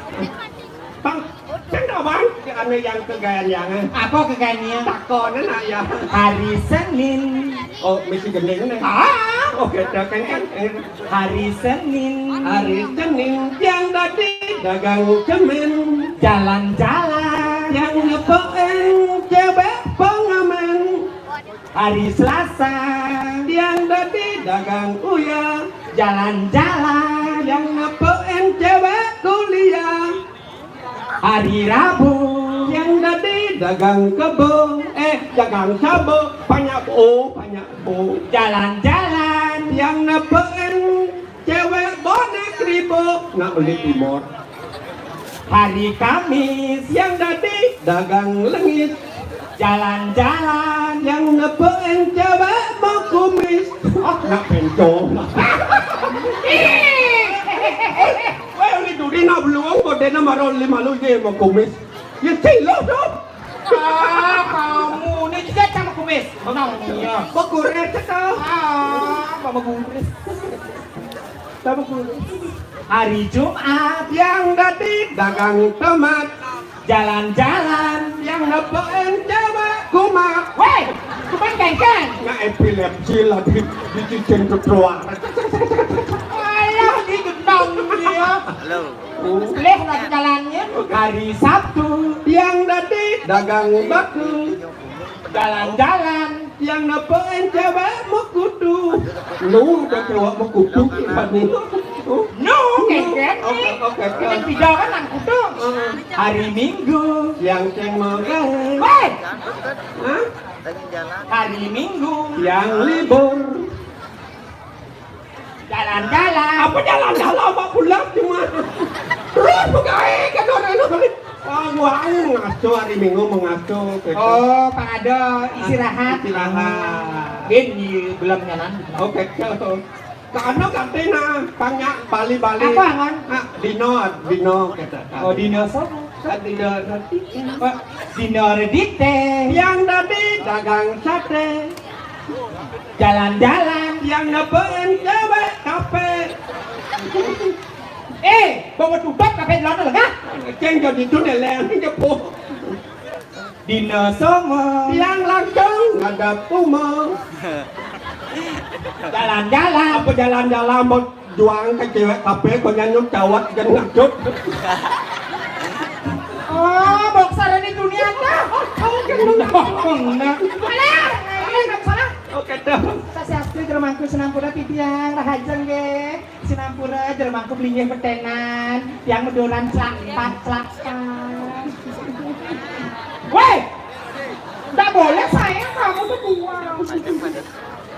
Bang, kan abang, anu yang kegayan-yangan. Apa kegayannya? Takonan ayah. Hari Senin. Oh, mesti gending nih. Ah, oke, dah, kan, kan. Hari Senin. Hari Senin yang tadi dagang cemen. Jalan-jalan. Yang ngepoin cewek pengamen. Hari Selasa. Yang tadi dagang uya. Jalan-jalan. Yang ngepoin cewek kuliah. Hari Rabu. Yang tadi dagang kebo, eh, dagang sabo, banyak bo, banyak bo. Jalan-jalan. Yang ngepoin cewek bonek ribo. Nak beli timur. Hari Kamis. Yang tadi dagang lengit. Jalan-jalan. Yang nepuin cewek mau kumis. Oh, nak bencong. Weh, ini duri nak beluang, kok dia nak marah lima lu dia mau kumis. Ya cilok dong. Ah, kamu ini juga sama kumis. Menang iya. Kok kurir cekal? Ah, mama kumis. Sama kumis. Hari Jumat. Yang tadi dagang tomat. Jalan-jalan. Yang nepoin cewek kumat. Weh, bukan kengkeng. Nah, epilepsi lah di, di cicing ketuaan. Alah, di gendong dia. Halo. Leh lah jalannya. Hari Sabtu. Yang tadi dagang batu. Jalan-jalan. Yang nepoin cewek mekutu. Lu udah cewek mekutu, Fani. Nu, kengkeng. Oke, oke, oke. Yang tidak kan yang kutu. Hari Minggu. Yang ceng mau gawe. Weh! Hah? Hari Minggu. Yang libur. Jalan-jalan. Apa jalan-jalan, apa pulang cuma. Terus begawe kan orang itu. Ah, gua ngaco hari Minggu mau ngaco, gitu. Oh, Pak Ado istirahat. Istirahat. Bin di belum nyanan. Oke, kalau karena katanya banyak bali-bali. Apa, Ngon? Ah, dino, dino, kata. Oh, dino sopo? Kan dino nanti. Pak, dino Redite. Yang tadi dagang sate. Jalan-jalan. Yang nepoin cewek kafe. Eh, bawa tutup kafe dulu lagi. Ceng jadi itu deh, Len, jepuk. Dina Songo. Yang langsung ngadap rumah. Jalan-jalan. Apa jalan-jalan, mau juang ke cewek kafe, kok nyanyuk cawat dan ngacut. Oh, boxer ini dunia dah. Kamu gendut. Nah. Alah, alah, nggak salah. Oke, dah. Swastiastu, jero mangku sinampura titiang, rahajeng nggih. Sinampura, jero mangku blinggih petenan, tiang medoran celak empat, celak empat. Weh! Nggak boleh sayang, kamu tuh buang.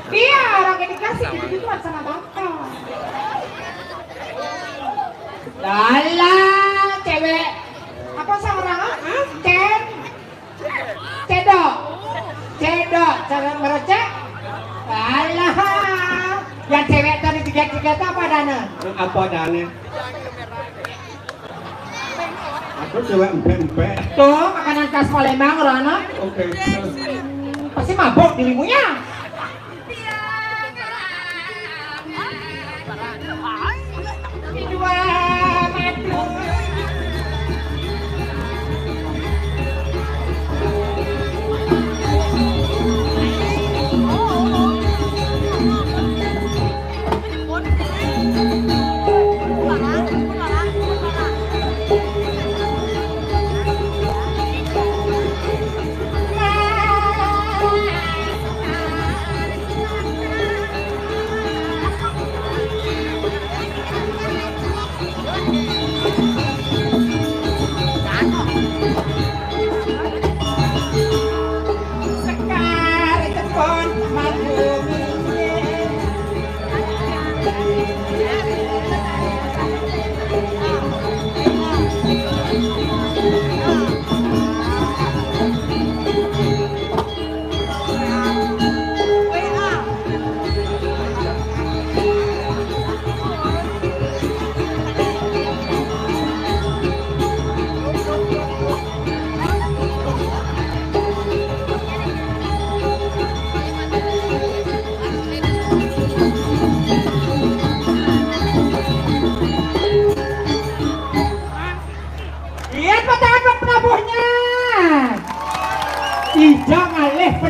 Iya, orang ini kasih gitu-gitu sama bapak. Dalah, cewek. Apa sama orang? Hah? Cen? Cedok. Cedok, cara merecek. Alah. Yang cewek tadi tiga-tiga itu apa adanya? Apa adanya? Aku cewek empek-empek. Tuh, makanan khas Palembang, Rono. Oke. Pasti mabuk dirimunya.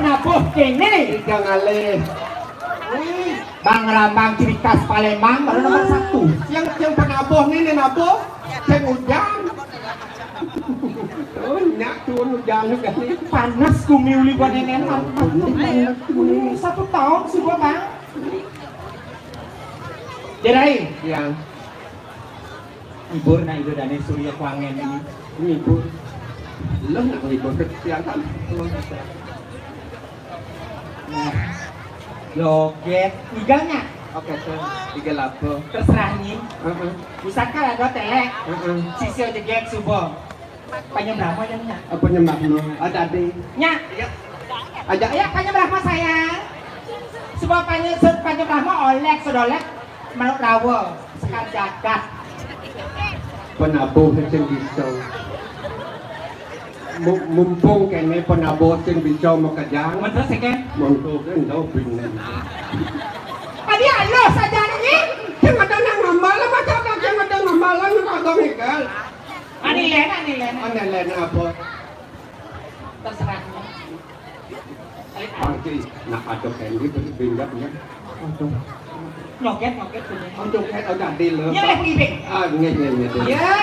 Nabuh kéné. Tigang alih. Bang Rambang ciri khas Palembang, baru nomor satu. Yang, yang penabuh nih, nih nabuh. Sing ujan. Oh, nyak turun ujan juga nih. Panas gumi uli gua nénénan. Satu tahun sih gua, Bang. Jadai. Yang. Ngibur, nah, Ida Dané Surya Kuangen ini. Ngibur. Lo nak ngibur kesiangan. Nah. Jogét, igel nya. Oké, tuh. Igel apa? Terserah nih. Heeh. Pusaka ada télé. Heeh. Sisi jegég suba. Panyembrama nya, nya. Apa nyembah no? Ada deh. Nya. Iya. Aja. Ya, panyembrama sayang. Suba panye, se-, panyembrama olék, sedolék, manuk rawa, sekar jagat. Penabuh sing bisa. Mu-, mumpung kéné penabuh sing bisa makejang. Mun terus ya, Ken? Monto ké ndo binen. Adi alus aja nih. Sing ada nang ngambal, macam sing ada ngambal, nang kagak ngigel. Anilén, anilén. Anilén apa? Terserah. Pasti nak ada Candy beli binggat ya. Aduh. Nyogét, nyogét, punya. Oh, joget, oh, jadi lo. Iya, leh, Ibing. Ah, nggih, nggih, nggih, nggih. Ya,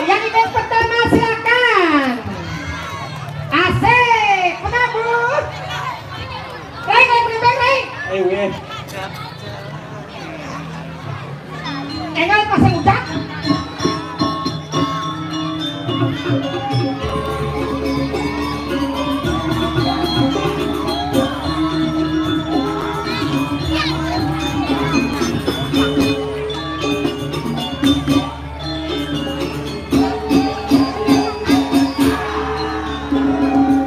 yang Ibing pertama silakan. Asik, penabuh. Rai, rai, Ibing, rai. Eh, nggih. Enggal pasang ucap.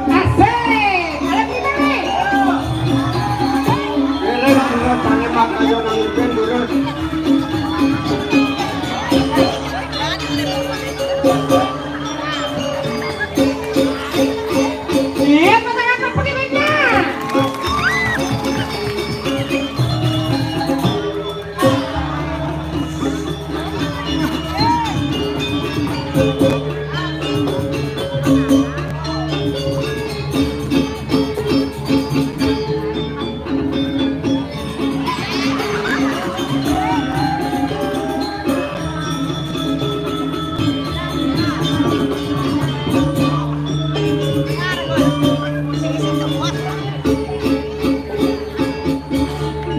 Asik. Ada kita nih. Wirid, durus, tanya Pak Kayo nang Wirid, durus. Iya, pasangan pergi banyak.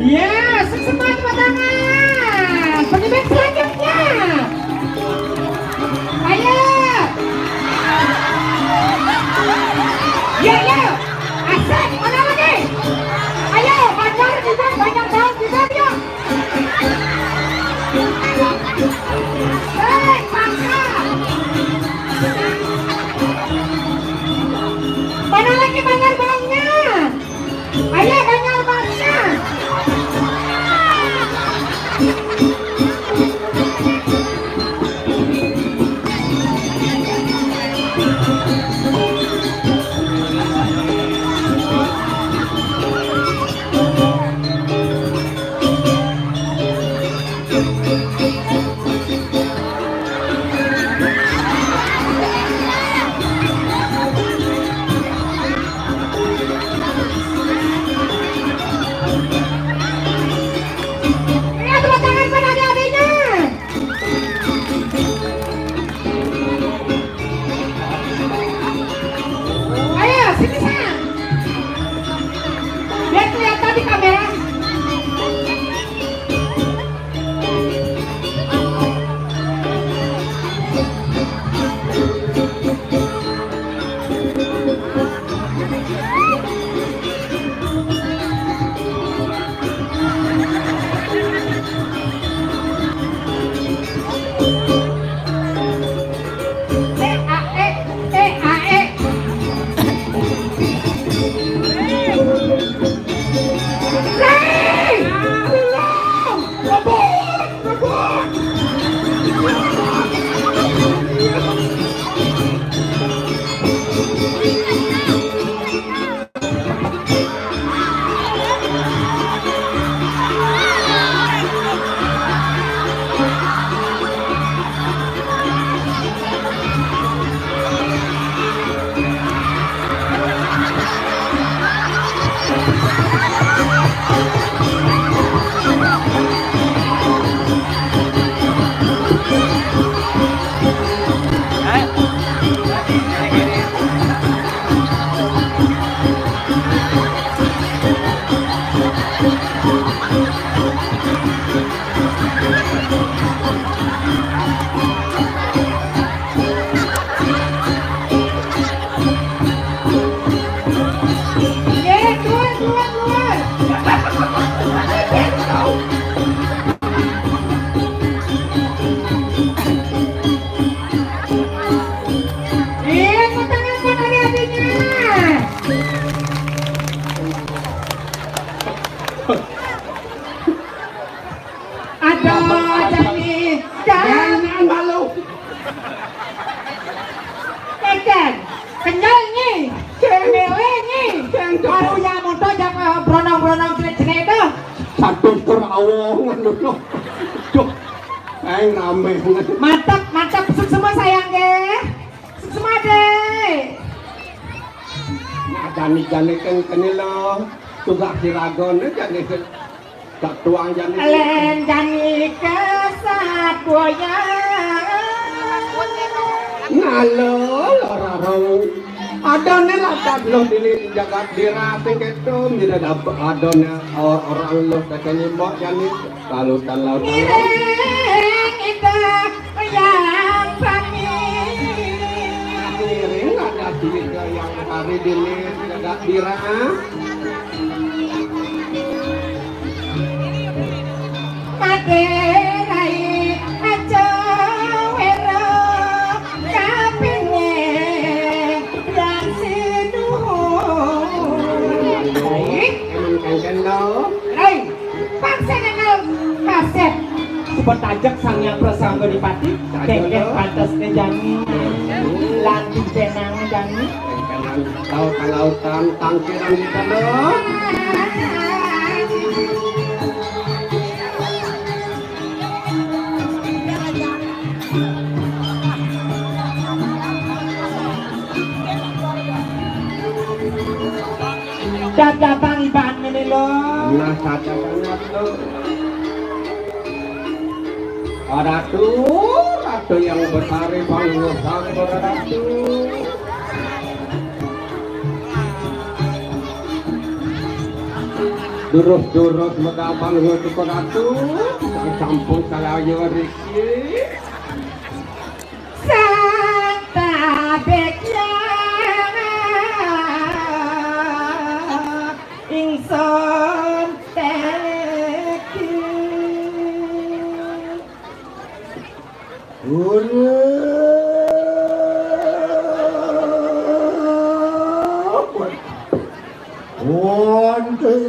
Ya, sing semua tepuk tangan. Pengiring selanjutnya. Ayo. Ya, ya. Asik, mana lagi? Ayo, Banjar juga, banyak daun juga, yuk. Hei, mantap. Mana lagi Banjar daunnya? Ayo, Banjar daunnya. Aduh, Jani. Jangan malu. Tekan. Kenyal ni. Mele ni. Baru yang motor jangan beronong-beronong cenek-cenek tu. Satu tur awong anu tu. Duh. Aing rame. Mantap, mantap. Sukses semua sayang, deh. Sukses semua, deh. Nah, jani-jani kan kene lo. Tugas diragon, jani. Katuang jani. Len jani kesatuan. Nalo, lorarong. Adone lakat lo dili jagat dirasing ketum, tidak ada adone orang lo tekan nyimok jani. Lalu dan lalu. Iring ida yang kami. Iring ada tiga yang hari dili jagat dirasing. Materai aja wero kapene yang sinuhun. Emang kengken dong. Rai, paksa kenal kasep. Sebut ajak sang yang prasangga dipati, kengken pantas ke jani. Lantik benang jani. Laut-lautan tangkiran di tengah. Dada Bang Iban ini lo. Nah, saja banget lo. Ratu, ratu yang betari bangsa ratu. Durus-durus megabang ngutuk ratu, sampun kalayo riki. Santabekya ingsun teki. Urip wonten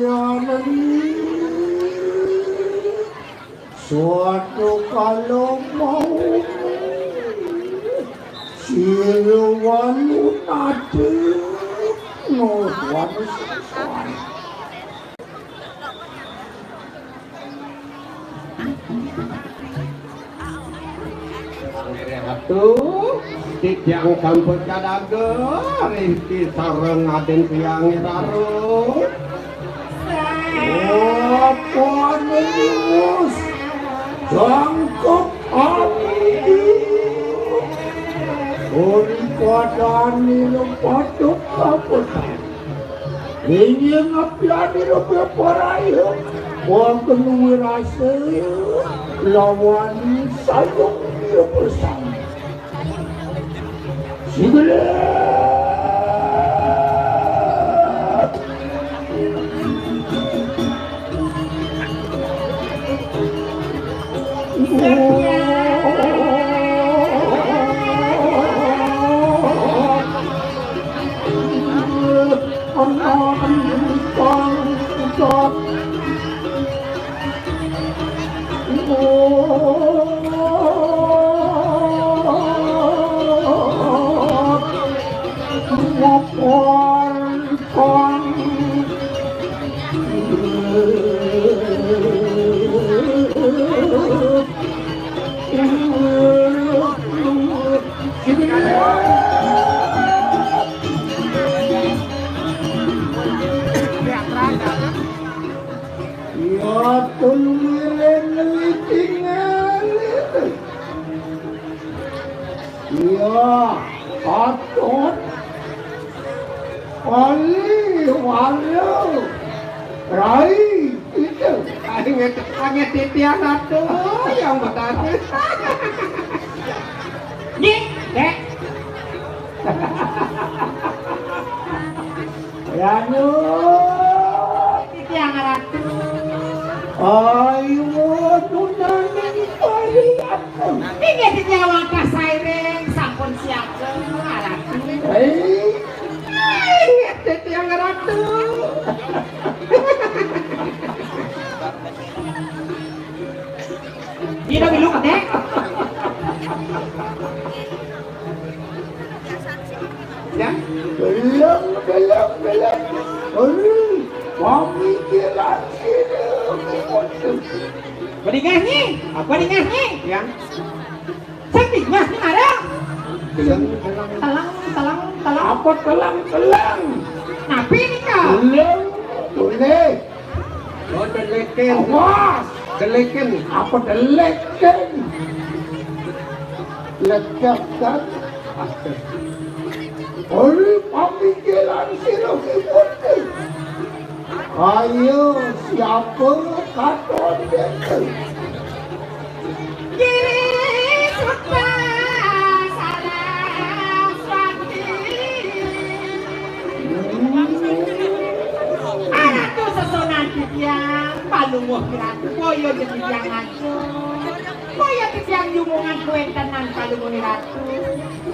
suatu kala mau sira walu nate nuwun sengsara. Panggih Ratu, titiang sampun kadaga, Rinti sareng Aden Tiang Raro. Apa nius jangkep ati? Ori padani lepatu kaputan. Inggih ngabiyani Ratu Paraya, wonten wirasa lawan sayung bersama. Sigelet. Ya, tulung ngiring ngiting ngiring. Iya, patut. Wali, walu, rai, itu. Nget-, nget titiang atuh, yang bener. Nggih, Dék. Ya, nu. Titiang Ratu. Ayo, tunangan kali atuh. Inggih, titiang langkah sairing, sampun siaga, Ratu. Hei. Inggih, titiang Ratu. Dina milu kedék. Ya, belum, belum, belum. Aduh, pamikiran sini. Bedingah nyi, apa dingah nyi? Ya. Sing dingah nyi ada. Belum, belum. Telang, telang, telang. Apa telang, telang? Napi nika? Belum, boleh. Oh, delekin. Awas. Delekin. Apa delekin? Ledakan. Aduh. Oleh pamikiran sira kibun. Ayo, siapa katon itu? Giri Sukma Saraswati. Aratu sesunan titiang, palungguh Ratu, boya titiang ngajeng. Boya titiang yumungan kuwéntenan palungguh Ratu.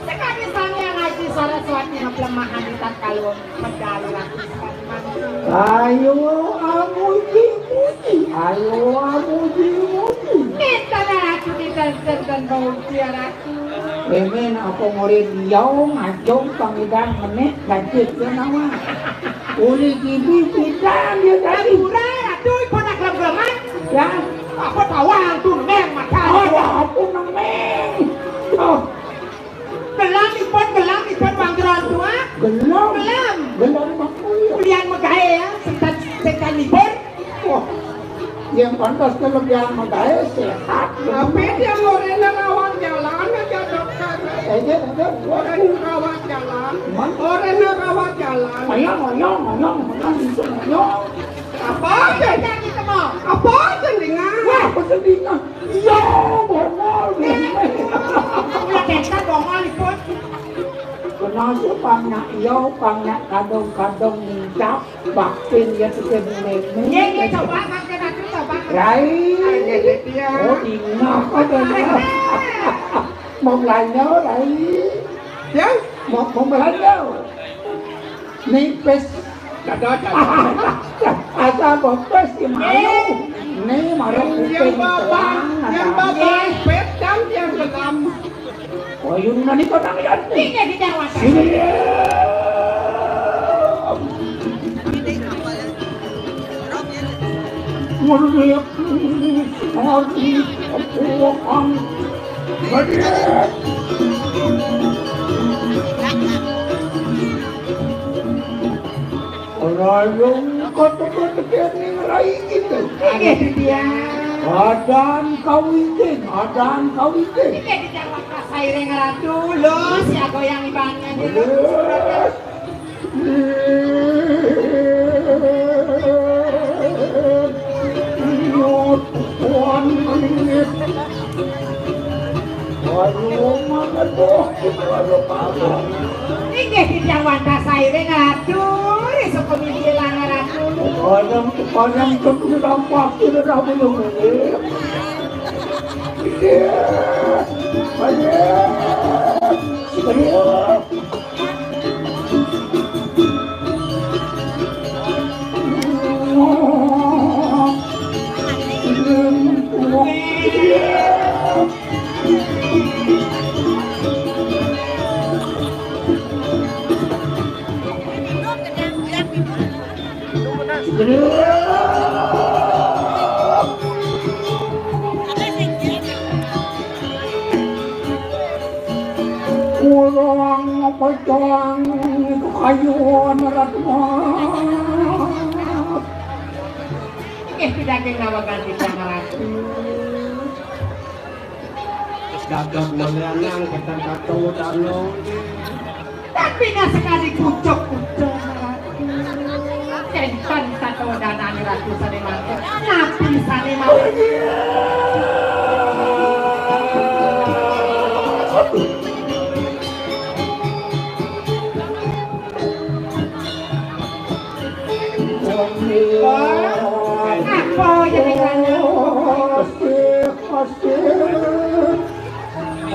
Sakadi Sang Hyang Aji Saraswati maplemahan di tatkala medal Ratu sakadi mangkin. Ayo amuji-muji, ayo amuji-muji. Nénten Ratu, nénten, nénten bau Ratu. Émén apa murid liau ngajong pangidang menék gajit ya nama. Uli gibi bidang dia tadi. Ampura, Ratu, ipun aklem-kleman. Ya. Apa tawang tu nemeng mata. Oh, ya, apa nemeng? Oh. Gelam ipun, gelam ipun panggeran tua. Gelam. Gelam. Gelam apa ya? Kulian megaé ya, sing tan, sing tan libur. Wah, yang pantas kelebihan magaé sehat. Tapi dia orahna rawat jalan aja, dokter. Eh, dia, dia, gua orahna rawat jalan. Man? Orahna rawat jalan. Mayang, mayang, mayang, mayang, itu mayang. Apa aja? Kita mau. Apa aja, Dinga? Wah, apa sih, Dinga? Iya, bongol. Ulah kita bongol, ipun. Kenapa sih, pangnya iya, pangnya kadung-kadung nincap? Baktin ya sudah di Nggih, nggih, coba, Mas, kita tuh coba, Mas. Rai. Ayo, Dék, ya. Oh, ingat apa nih? Mau belanja, Rai. Ya, mau, mau belanja. Nipis. Dadah, dadah. Asal bopes ya malu. Nih, malu kuping. Yang bapak, yang bapak, pet dan yang gelam. Oyun nani kotang yan. Tinggal di Jawa. Sini. Melihat hari pulang. Rayung kotek-kotek yang rai gitu. Inggih, Dinda. Adan kawitin, adan kawitin. Inggih, Dinda, maka sairing Ratu, lho, siaga yang ibaratnya gitu. Wes. Nyuwun manit. Aduh, mangan, boh. Aduh, mangan. Inggih, titiang wantah sairing Ratu, ri suku mimpilan Ratu. Panjang, panjang, cukup tampak, tidak tahu belum. Iya. Ayo. Ayo. Kurang pecang itu kayuan Ratma. Nggih, pidaging nawegan titiang Ratu. Gagah mulianang, ketan kato dano. Tapi nah sekali pucuk-pucuk Ratu. Kenten kato danane Ratu sane mangke. Napi Sane mawon. Apa jenengan?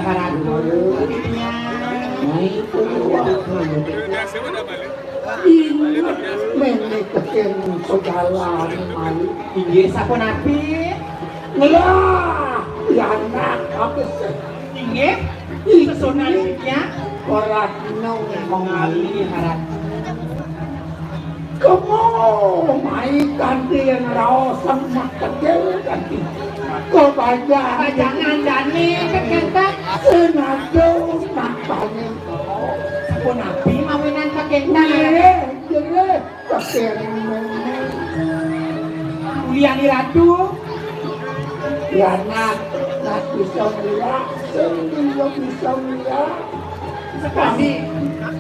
Harap. Ini mene keken segala mali. Inggih, sapunapi? Ngelah, ya anak, apa sih? Inggih, sesunannya. Koratno mengali harap. Kemo mai kanthi yang raos semak tegel kanthi. Kebajangan. Kebajangan dane kekenta. Senado nak bani. Sapunapi mawinan kekenta? Nggih, nggih. Kekenten. Uliani Ratu. Ya, nak, nak bisa melihat, sing bisa melihat. Sekadi,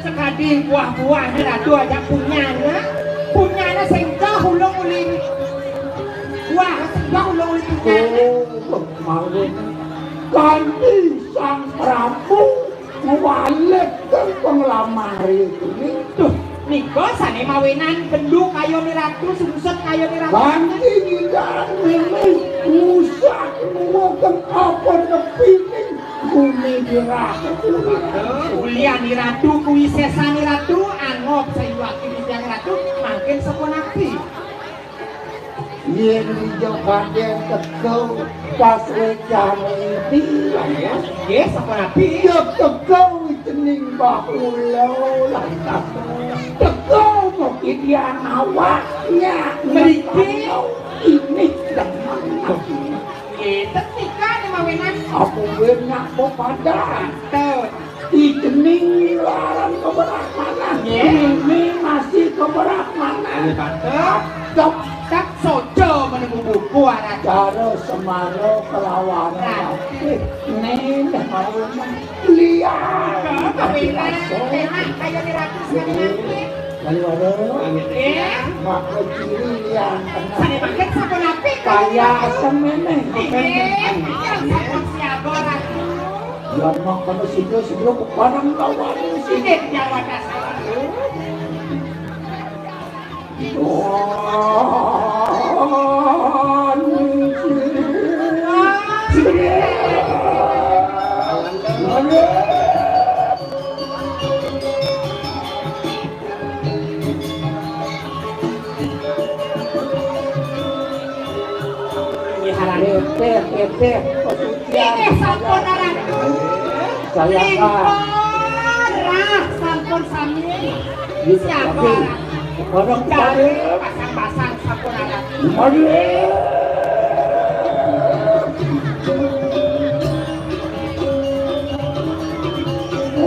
sekadi buah-buahnya Ratu aja punyanya. Punyanya sing kah ulung uli. Buah sing kah ulung uli punyanya. Oh, mawon. Kanthi Sang Prabu Mawalik kang penglamar iki. Duh, nika sane mawinan bendu kayone Ratu, sungsut kayone Ratu. Kanthi ngidan mene usah nuwuken apa nepining bumi dirah. Duh, uliani Ratu kuwi sesane Ratu, anggap sayuwaki titiang Ratu, mangkin sapunapi. Yen ijo kadek teko pas wekane iki, ya. Nggih, sapunapi? Yo teko cening bahula lantas. Teko mugi dian awaknya. Mriki. Ini demen. Nggih, tetika ni mawinan. Apa benak pepadan? Betul. Ijening laran keberak manah. Nggih. Ini masih keberak manah. Nggih, Tante. Tetap sojo menunggu buku anak. Cara semara kelawan. Nah. Nih, dah mau lihat. Kok enak, enak, kayak di Ratu sekali nanti. Kali waduh. Nggih. Mak kecil yang kena. Saya makan sampun apik. Kaya asem ini. Nggih. Sampun siaga, Ratu. Lan mangkana sida-sida kepareng lawan sini. Inggih, Jawa Dasar. Nggih, Ratu. Nggih, sampun, Ratu. Saya, Pak. Rah, sampun sami. Nggih, siapa, Ratu? Orang cari pasang-pasang sampun, Ratu. Aduh.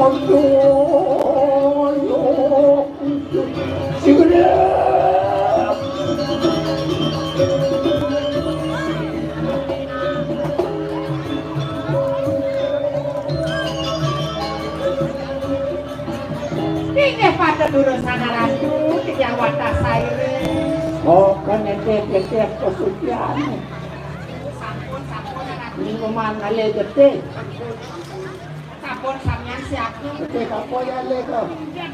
Aduh, yo. Sing gedhe. Inggih, paduka Ratu, titiang wadah sairing. Oh, kan nitih-nitih kasucian. Sampun, sampun, Ratu. Minuman ale gedhe. Sampun samian siaga. Gedhe apa ya, Le, to?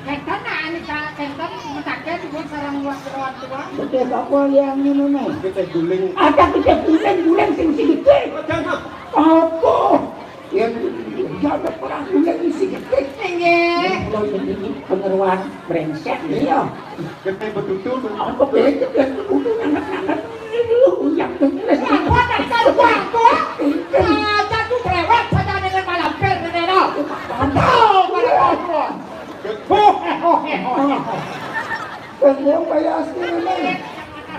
Enten, nah, nika enten mutaken ibu sareng luas tua. Gedhe apa yang ngene, ne? Gedhe guling. Ada gedhe guling, guling sing, sing gedhe. Apa? Yang ya ada perang guling sing gedhe. Inggih. Kalau ini pengeruan brengsek, iya. Gedhe betutu. Apa beda gedhe betutu, anak-anak? Lu yang dengerin. Apa tak tahu aku? Ah, jatuh brewek saja dengan malam pir, Neno. Aduh, pada kompor. Hohe, hohe, hohe. Saya bayar sini.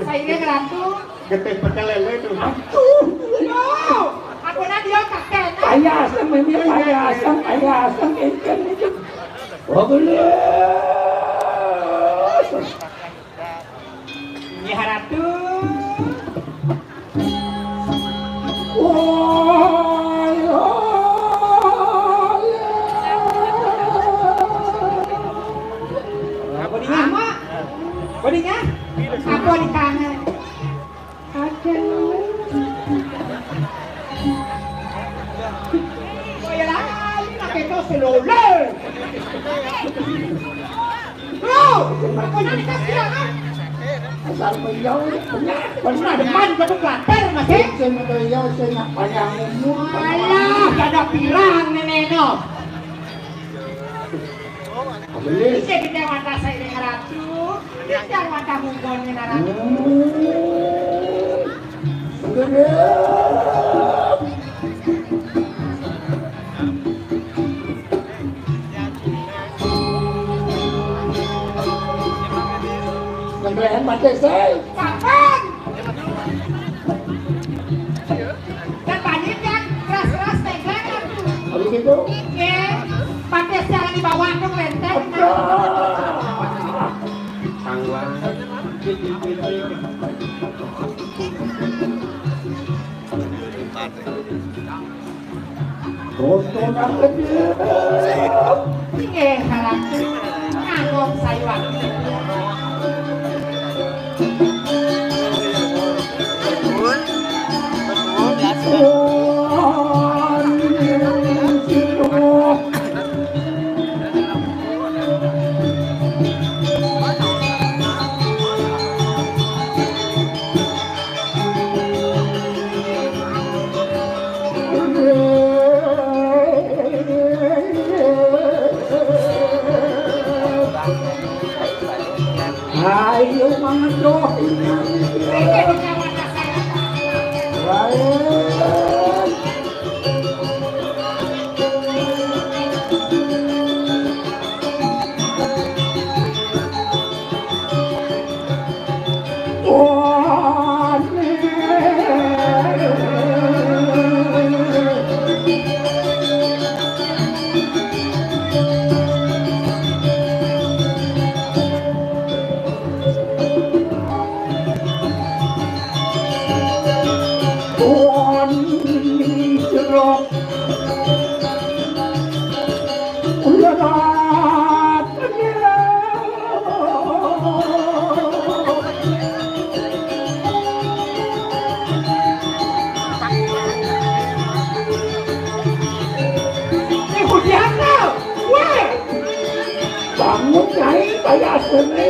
Saya ini ngerantu. Getih pecel lele itu. Aduh. Loh, aku nanti ya kakek. Ayah asam ini, ayah asam, ayah asam ini. Oh, boleh. Nggih, Ratu. Apa dia? Apa? Apa dia? Apa di tangan? Aduh. Lho, lho. Lho, kok nang dikasih ya, kan? Asal beliau benar, benar demen kamu kuatir, Mas, eh? Sing beliau sing banyak umur. Alah, ada pirang nenekno. Beli. Iki kita wadah saya dengan ratu. Kita wadah munggon dengan ratu. Hmm. Gede. Sembelihan mati, say. Kapan? Dan banyak yang keras-keras pegangan tuh. Habis itu? Iya. Pakai secara di bawah tuh, lenteng. Aduh. Tangguh. Tonton apa dia? Inggih, Ratu. Nganggo sayuan. Ayo mangan doh. Baik. Tuhan jeruk. Uyarat. Ibu Diana, weh. Bangun, Nyai, kaya asli.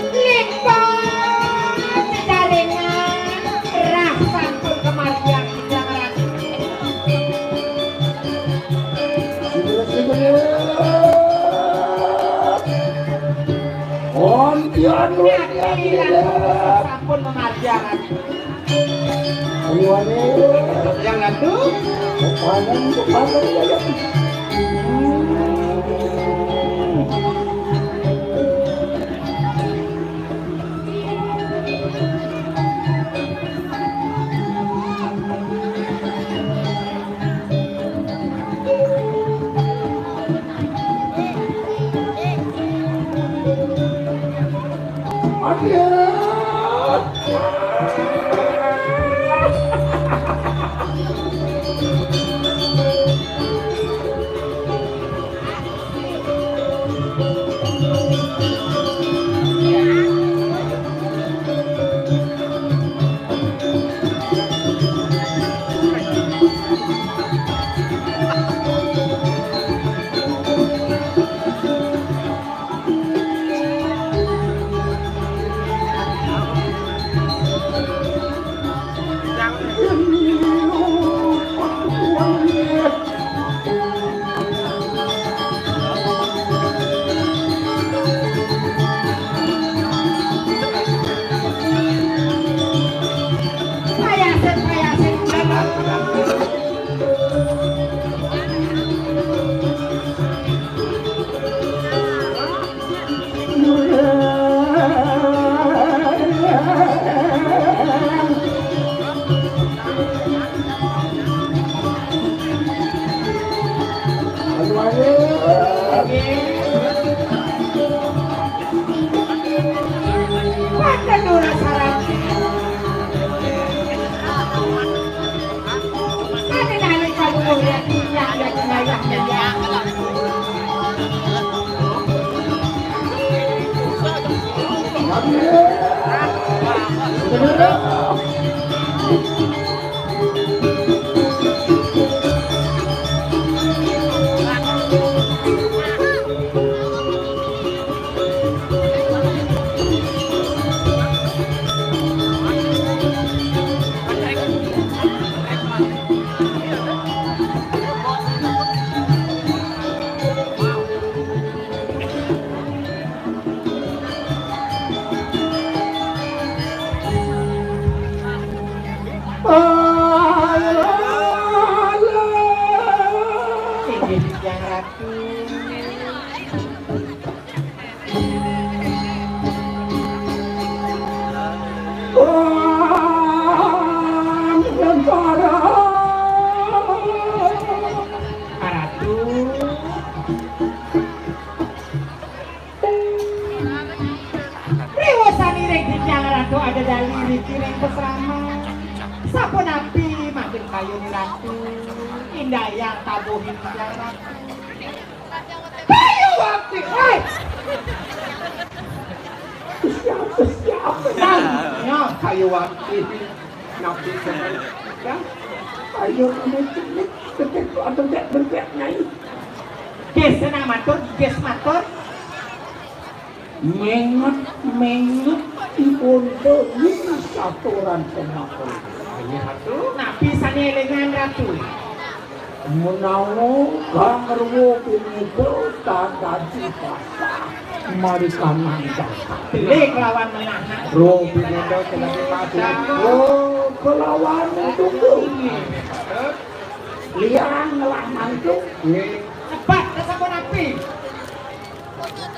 Lipun sedalengan rah sampun kemargian titiang ratu. Ontian luwih sampun memargian ratu. Ayo, ayo. Yang ratu. Panen, panen, ya, ya. Inggih, Yang Ratu. Ratu. Riwasane ring titiang Ratu ada dali riki ring pasraman. Sapunapi mangkin kayun Ratu? Indayang tabuhin titiang Ratu. Kayu wakti, hei! Siapa, siapa, Nang? Ya, kayu wakti. Napi, ya? Ayo, ini cenik, cenik, aduh, dek, dek, Nyai. Gis, senang matur, gis matur. Menget, menget, dipun demi saturan semakul. Napi sane elingan, Ratu? Menawa Kang Rwa Pinida tak dadi pasah, mari kanang jagat. Telik lawan menahan. Rwa Pinida tak dadi pasah. Oh, kelawan tunggu. Liang ngelah mantu. Nggih. Sebat, sapunapi?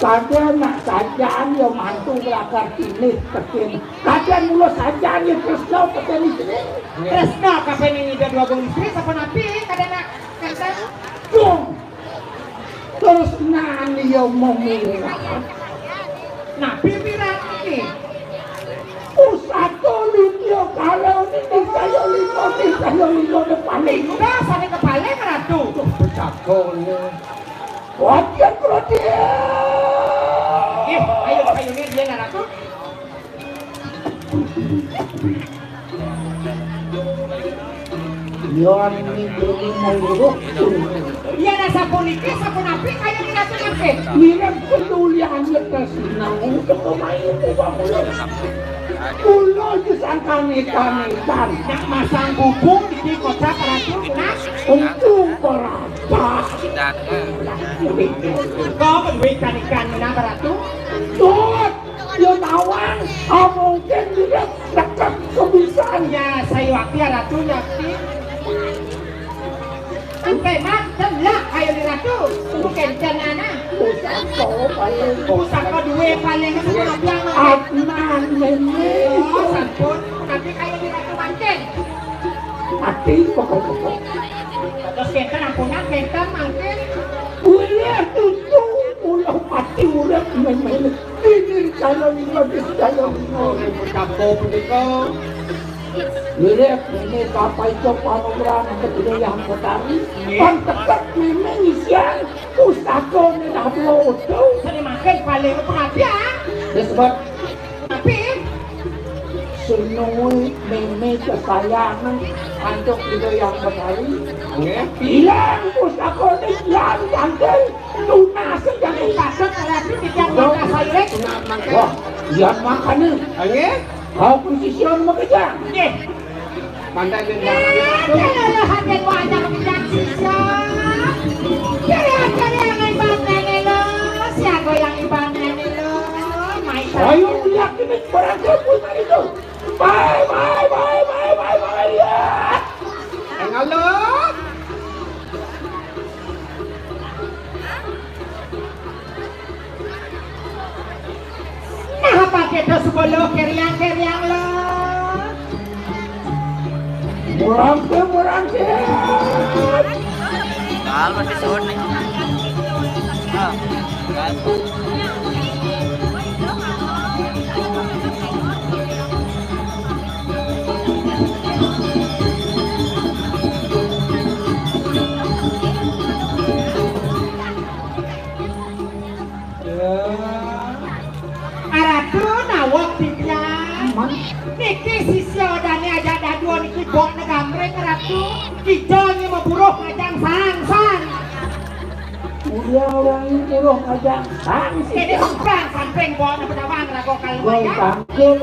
Kadén nak sajaan ya mantu lakar tinih tekén. Kadén mula sajaan ya tresna tekén istri. Tresna kapining Ida Dwagung Istri sapunapi kadén nak kénten? Cung. Tresnan ya memirah. Napi mirahé? Pusaka Nitya Kala niki saya lima, niki saya lima depaning. Dah sané kepaling, Ratu. Pusaka. Wajah Prodi. Eh, ayo, ayo, ini dia, Ratu. Yan niki mengurus. Yan sapuniki, sapunapi kaya Ratu mangkin? Mireng penulian nyetes sinau teko main ubah mulai. Kula disangkang etan-etan. Nak masang bubung di kocak Ratu, nak? Untung berapa? Kau berduit ikan-ikan menang, Ratu? Tuh, ya tawang. Ah, mungkin juga dekat kebisan. Ya, saya wakil ya, Ratu, ya, wakil. Sampai mat, telak, ayo, Ratu. Bukan janana. Pusaka paling. Pusaka dua paling, sepuluh biang, Mat. Adnan, Nene. Oh, sampun. Tapi kaya di Ratu mangkin. Mati, pokok-pokok. Terus kénten, ampunan, kénten, mangkin. Boleh tutu, ulah mati, ulah main-main. Ini saya lima, ini saya lima. Ibu Capo punika. Mirip ini kapai cok panugrahan kedua yang petani. Nggih. Pan tekek mimih isian pusaka ini dah dua utuh. Seni makin paling perhatian. Disebut. Tapi. Senui mimih kesayangan antuk kedua yang petani. Nggih. Hilang pusaka ini, hilang tangkil. Tunas yang patut Ratu tidak mangka sairing. Wah, iya makane. Nggih. Kau presision makejang. Nggih. Pandai gendang. Ada lelahan yang banyak makejang sisa. Kira-kira yang hebat nene lo, siapa yang hebat nene lo? Mai. Ayo, yakin barang siapa itu. Bye, bye, bye, bye, bye, bye, ya. Engalok. Nah, apa kita sebelum keriang-keriang lo? Murangke, murangke. Kalau masih suhun nih. Ah, kan. Aratu nawak titiang. Niki sisya dané Ajak Dadua niki bokné gambreng, Ratu. Kidanya maburuh ngajang sang-sang. Uya wangi buruh ngajang sang. Kéné sing samping bokné pedawang raga kaluwayang. Bangkul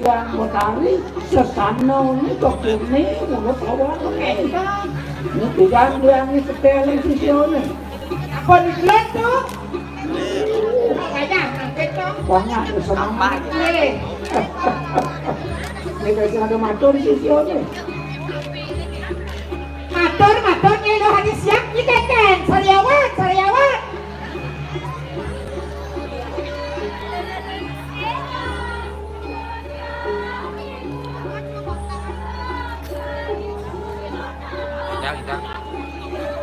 yang Betari sesana ini kekuné mulut awak. Ini bilang dia ini setel sisyané. Apa nih, Glenn, tuh? Wayah angkat, tuh. Banyak tuh semangat. Apa? Iya. Ini kasih ada matur sih, sih, oke. Matur, matur, nih, lo hadis siap, nih, keken. Sariawan, sariawan. Kenyang, kenyang.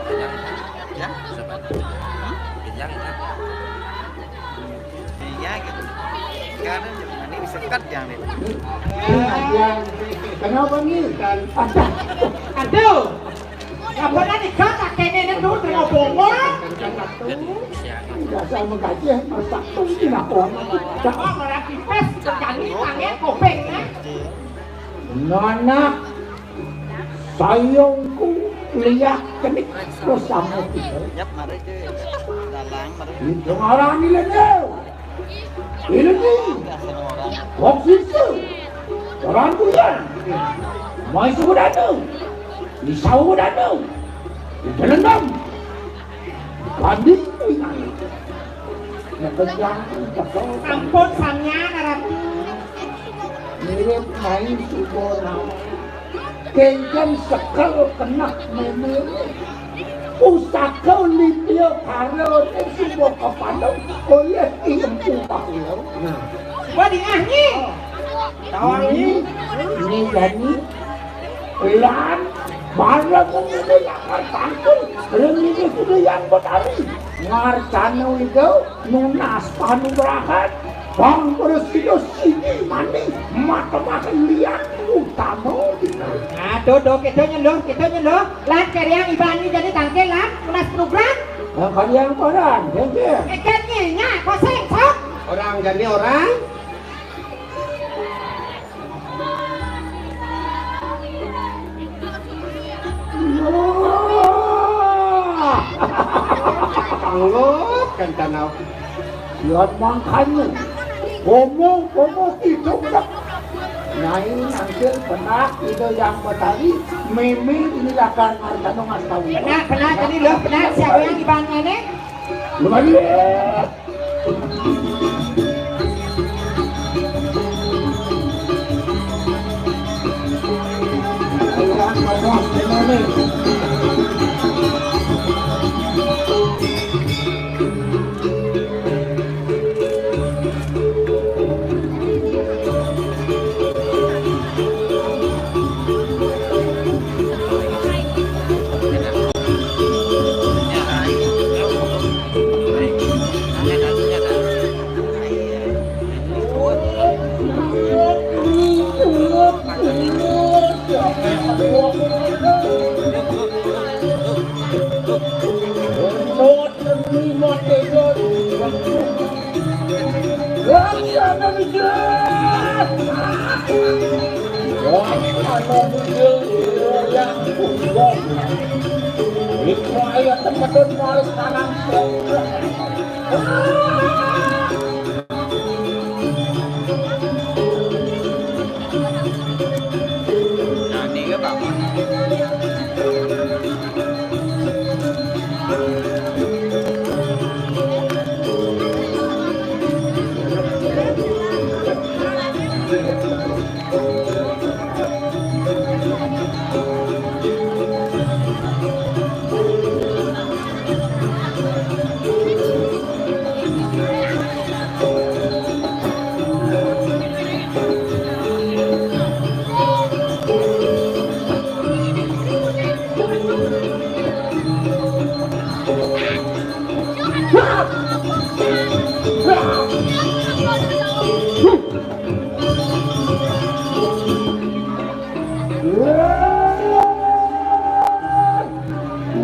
Kenyang, kenyang. Ya? Kenyang, kenyang. Iya, gitu. Karena ini bisa cut yang ini. Kenapa nih? Aduh. Aduh. Lah, kok nek nek gak tak kene nek tuh terima bongol. Dasar mengkaji, masak tuh ini lah, orang. Coba malah dipes, terjadi tangan kopeng, nah. Nonak sayongku liak kenik terus sama kita. Yap, mari, cuy. Dalang, mari. Itu ngarani lho. Ini nih. Wong situ. Orang kuyan. Mai suku danu. Di sawu danu. Di delendam. Banding kuyan. Yang kencang, cakep. Ampun, sampeyan, Ratu. Mirip mai suku nama. Kéngkén sekel kenah mémé. Pusaka Libya karo sing suba kepandheng oleh Ing Empu Pakulo. Nah. Wah, dingah nyi. Tawang nyi. Ini Dani. Lan bareng ngene lakar tangkul. Lan ini kudu yang Betari. Ngarcana Widya nunas panugrahan. Bang Prasida siji mani matemaken liyan utama. Aduh, duh, kita nyeluh, kita nyeluh. Lan keriang ibani jadi tangke lan nunas program. Yang kalian koran, jejer. Ekan nyenyak, koseng, sok. Orang jadi orang. Wah. Angguk kencana. Lihat mangkanya. Komo, komo, itu benar. Nyai nangkil benak, itu yang Betari, mimi ini akan martano ngastawi. Benar, benar, jadi lo benar, siapa yang dibangunnya? Lu lagi.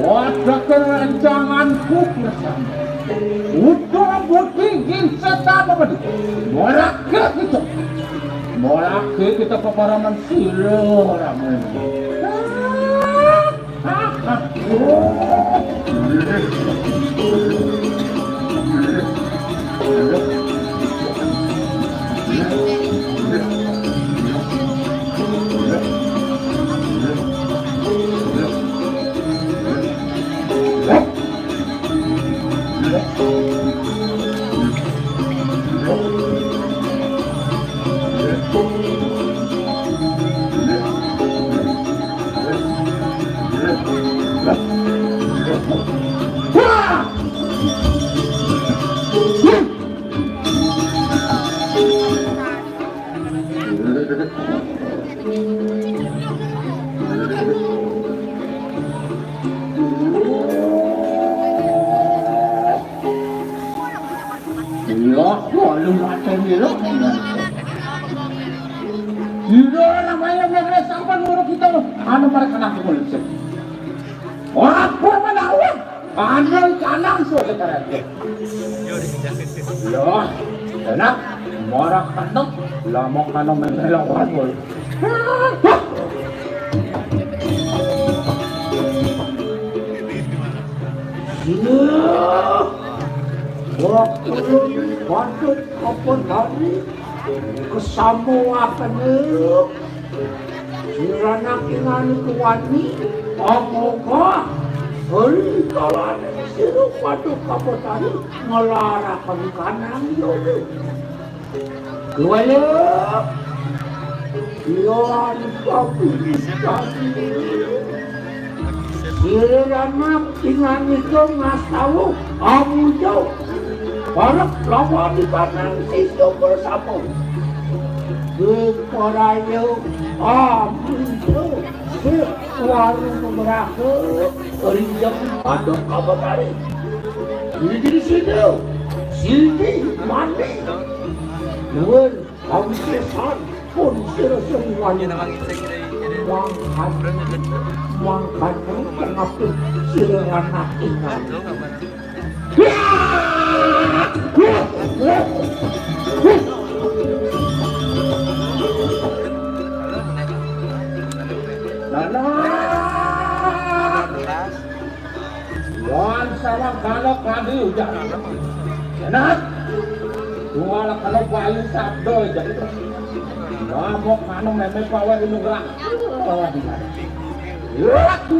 Wadah kerancanganku bersama. Udah bukti gin setan apa nih? Morak ke itu. Moraké kita paparaman sira ramé. Iya, walu maten lho. Ira namanya mereka sampan nguruk kita. Anu mereka nak kulit. Ora apa menawa. Anu kanang sudah terjadi. Loh, enak. Morak kanang, lama kanang main lawan, boy. Iya. Waktu patut apa tadi? Kesamu akan. Sira nak ingani kuwani, apa-apa. Hei, kalane sira padha kapotari ngelaraken kanang yo. Kuwaya. Yo, anu papi. Sira nak ingani to ngastawu, amuyo. Para lawan di kanang sisa bersama. Wis ora yo, ah, muncul. Wis warung merahe, rinjang padok apa tadi? Ini jadi sini, sini mandi. Nuwun, kawisesan pun sira sing wani. Mangkat, mangkat, mengapit sira anak inang. Wan sama kalau kadi ujar. Enak. Dua kalau bayi sabdo aja. Wah, mau kanong meme pawai di nugra. Pawai di mana? Wonten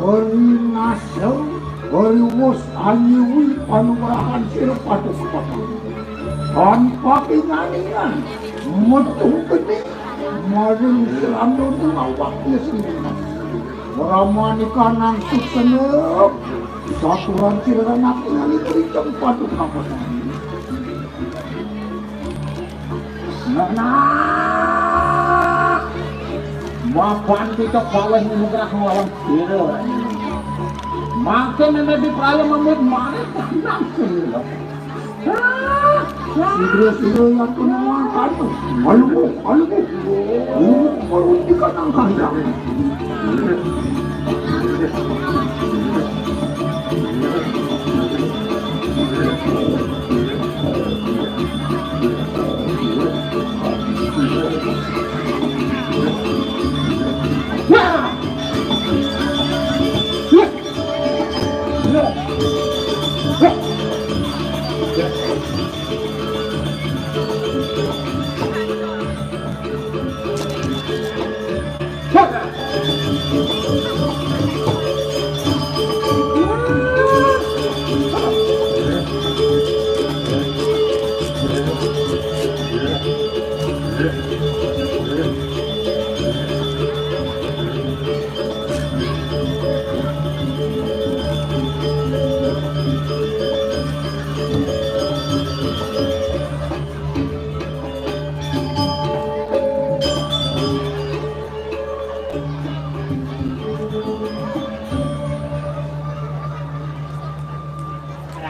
Ori nasel, ori wus anyuwi panugrahan sira paduka. Tanpa kinganingan, metu geni, maring selandoning awaknya sendiri. Ora manika nang sukenep, saturan sira nang kinganing ringkeng paduka. Nah, mapan kita paweh nugrah nglawan sira. Mangke nene di praya mamut mari tanang sira. Sira-sira yang kena makan. Ayo, ayo. Ayo, ayo, kita nang kandang.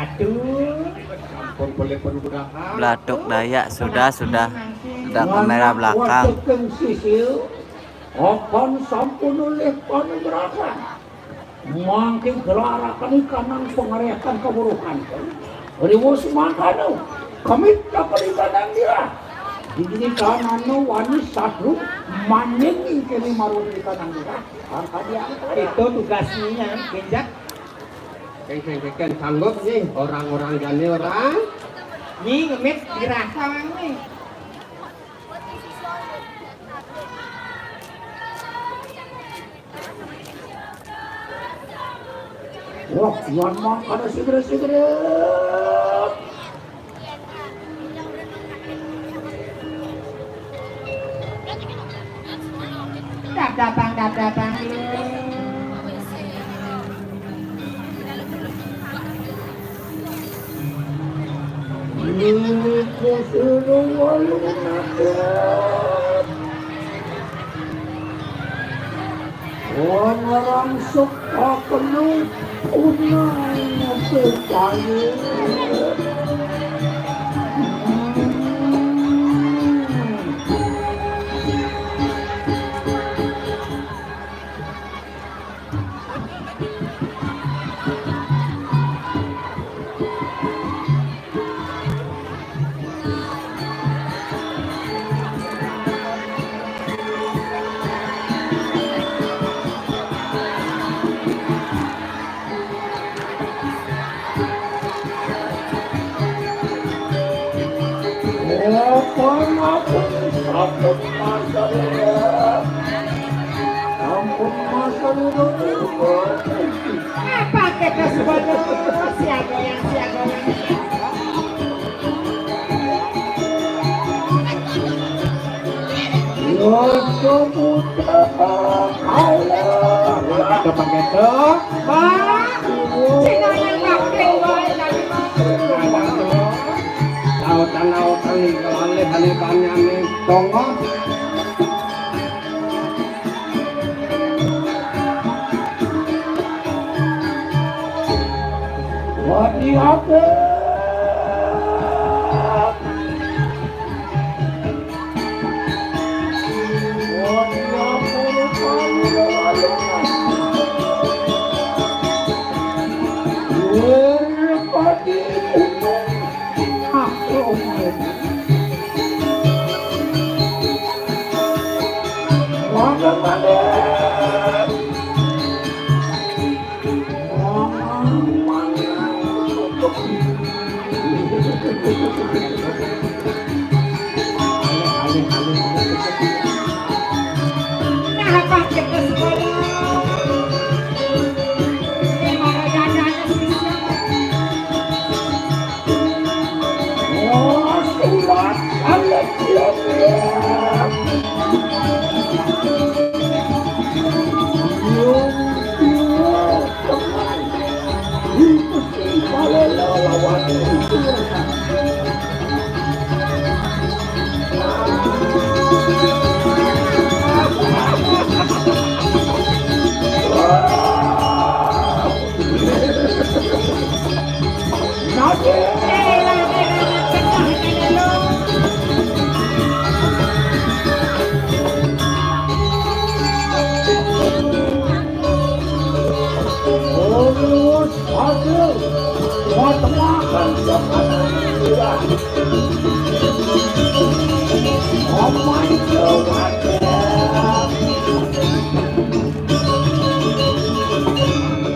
Aduh. Sampun pelih pun udahan. Belatuk Dayak sudah, sudah. Sudah kamera belakang. Sisil akan sampun olih panugrahan. Mangkin gelaraken ikanang pangrehkan kawruhan. Riwus mangkana, kemit kapalibanan dira. Dini kanana wani sadru maning ingkene marwis ikanang dira. Angkadi angkadi. Itu tugasnya, Genjak. Kengkengkeng sanggup nih orang-orang jani orang. Nyi ngemit dirasa nih. Wah, Tuhan mangkana sigre-sigre. Dap-dapang, dap-dapang. Niku sira walu ngadep. Wong orang sekakenu unang percaya. Apa-apa, apa-apa. Ampun, Mas, ampun, ampun. Apa kita semuanya? Siaga yang, siaga yang. Yoto Putra, ayo. Ada pakai truk. Wah, Cina yang pakai, wah, yang pakai. Lautan-lautan, alih-alih banyak nih, tongos. Wadi apa? Wadi apa? Wadi apa?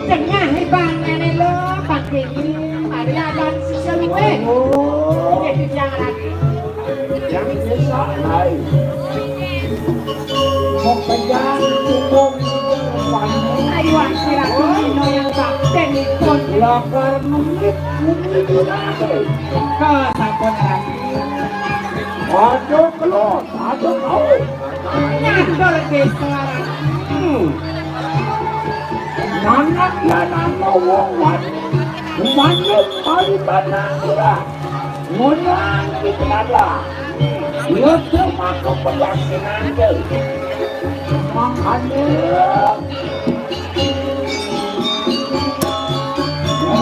Tengah iban ngene lo, Pak Deni, mari aban sisa luwe. Nggih, dijang lagi. Yang bisa lain. Mau pegang cukup. Ayo, akhir-akhir dino yang bakten ipun. Lakar nulit, nulit, nulit. Ka sampun lagi. Aduh, keluar. Aduh, kau. Nyandur desa. Hmm. Nanak ya nama wong wani. Manut paribanan ira. Ngunang di kenapa? Yo cuma kepenyakinan. Makanya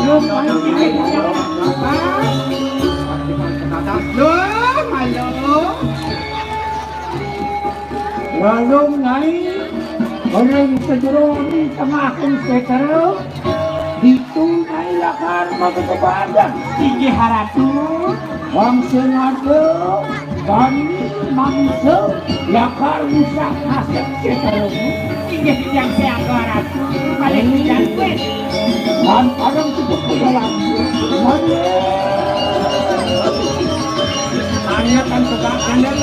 Lho, ayo. Lho, ayo. Lalu ngai orang sejero di tengah konsentral. Ditu nai lakar magetebadan. Inggih, Ratu. Wangsul ada bani mangsa lakar rusak nasib sekarang. Inggih, Titiang Siaga, Ratu. Malih dijaluin. Lan padang cukup ke dalam. Mari. Hanya kan tegak kandang.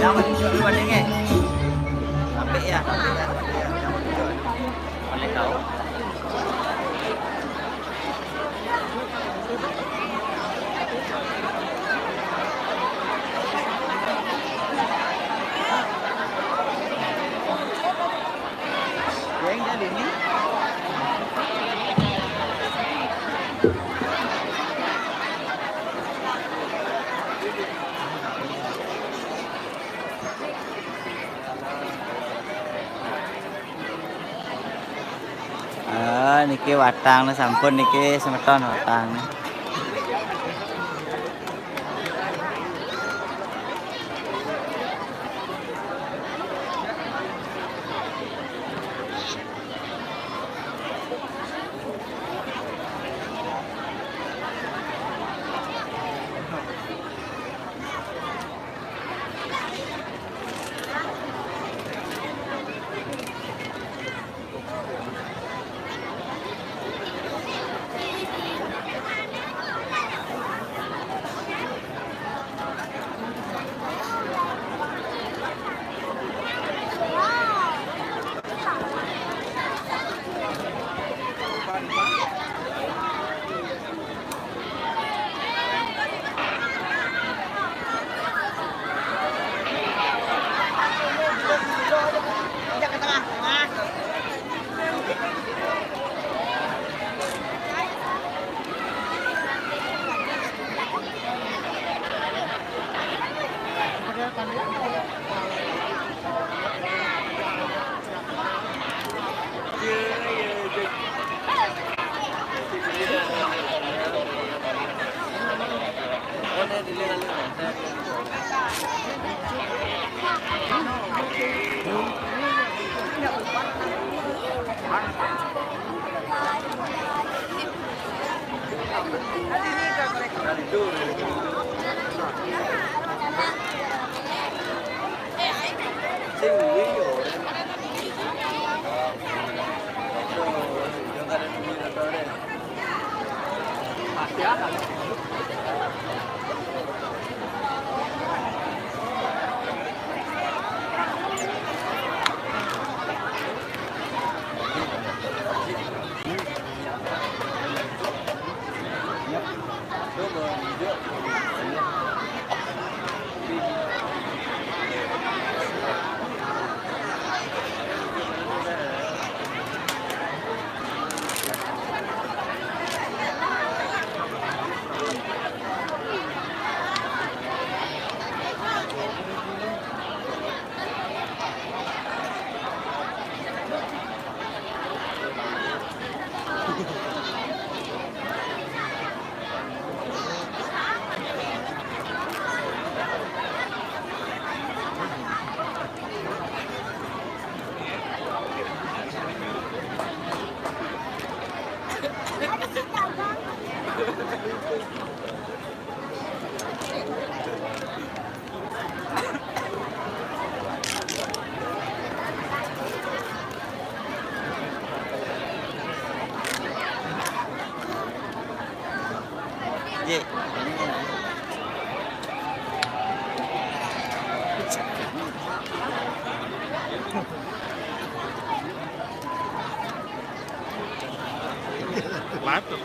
Jangan menunjuk dulu, Ading, eh. Sampai ya, sampai ya, sampai ya. Jangan menunjuk. Boleh tahu. Ah, niki watang sampun niki semeton watang. Jek. Mantap.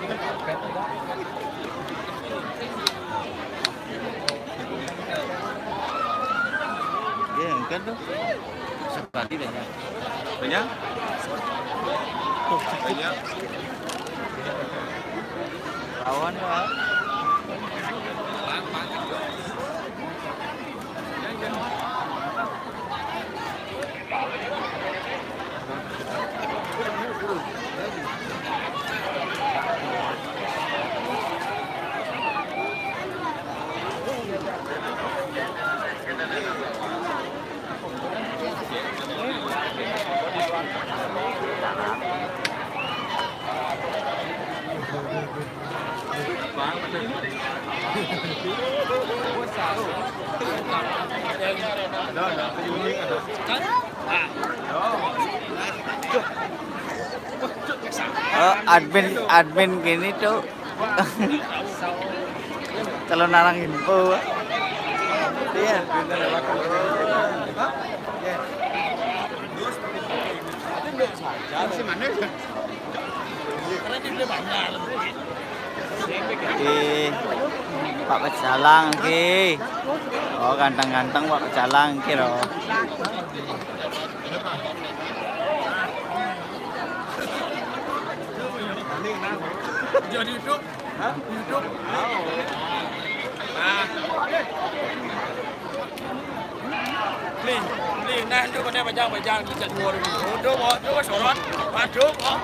Iya, kan tuh. Seperti banyak. Banyak? Banyak. Lawan, Pak. Oh, admin, admin gini tuh. Kalau narang info. Iya. Oke. Pak Pecalang, oke. Oh, ganteng-ganteng Pak Pecalang, oke, loh. Jadi hidup. Hah? Hidup. Nah. Beli, beli. Nah, itu pada bajang-bajang di cat dua ribu. Udah, mau, udah, sorot. Waduh, kok.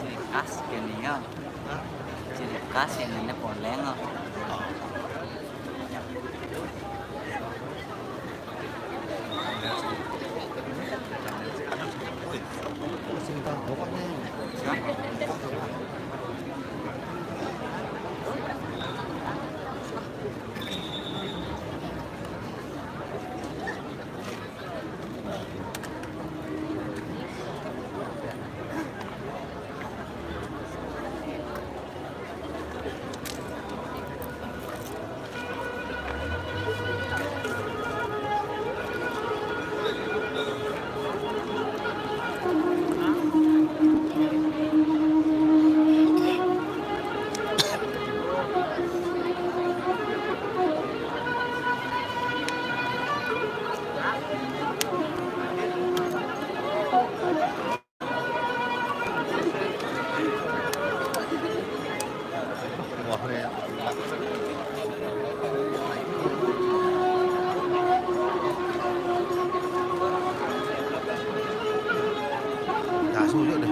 Ciri khas kene ya. Ciri khas yang ini poleng. Nah, sulit deh.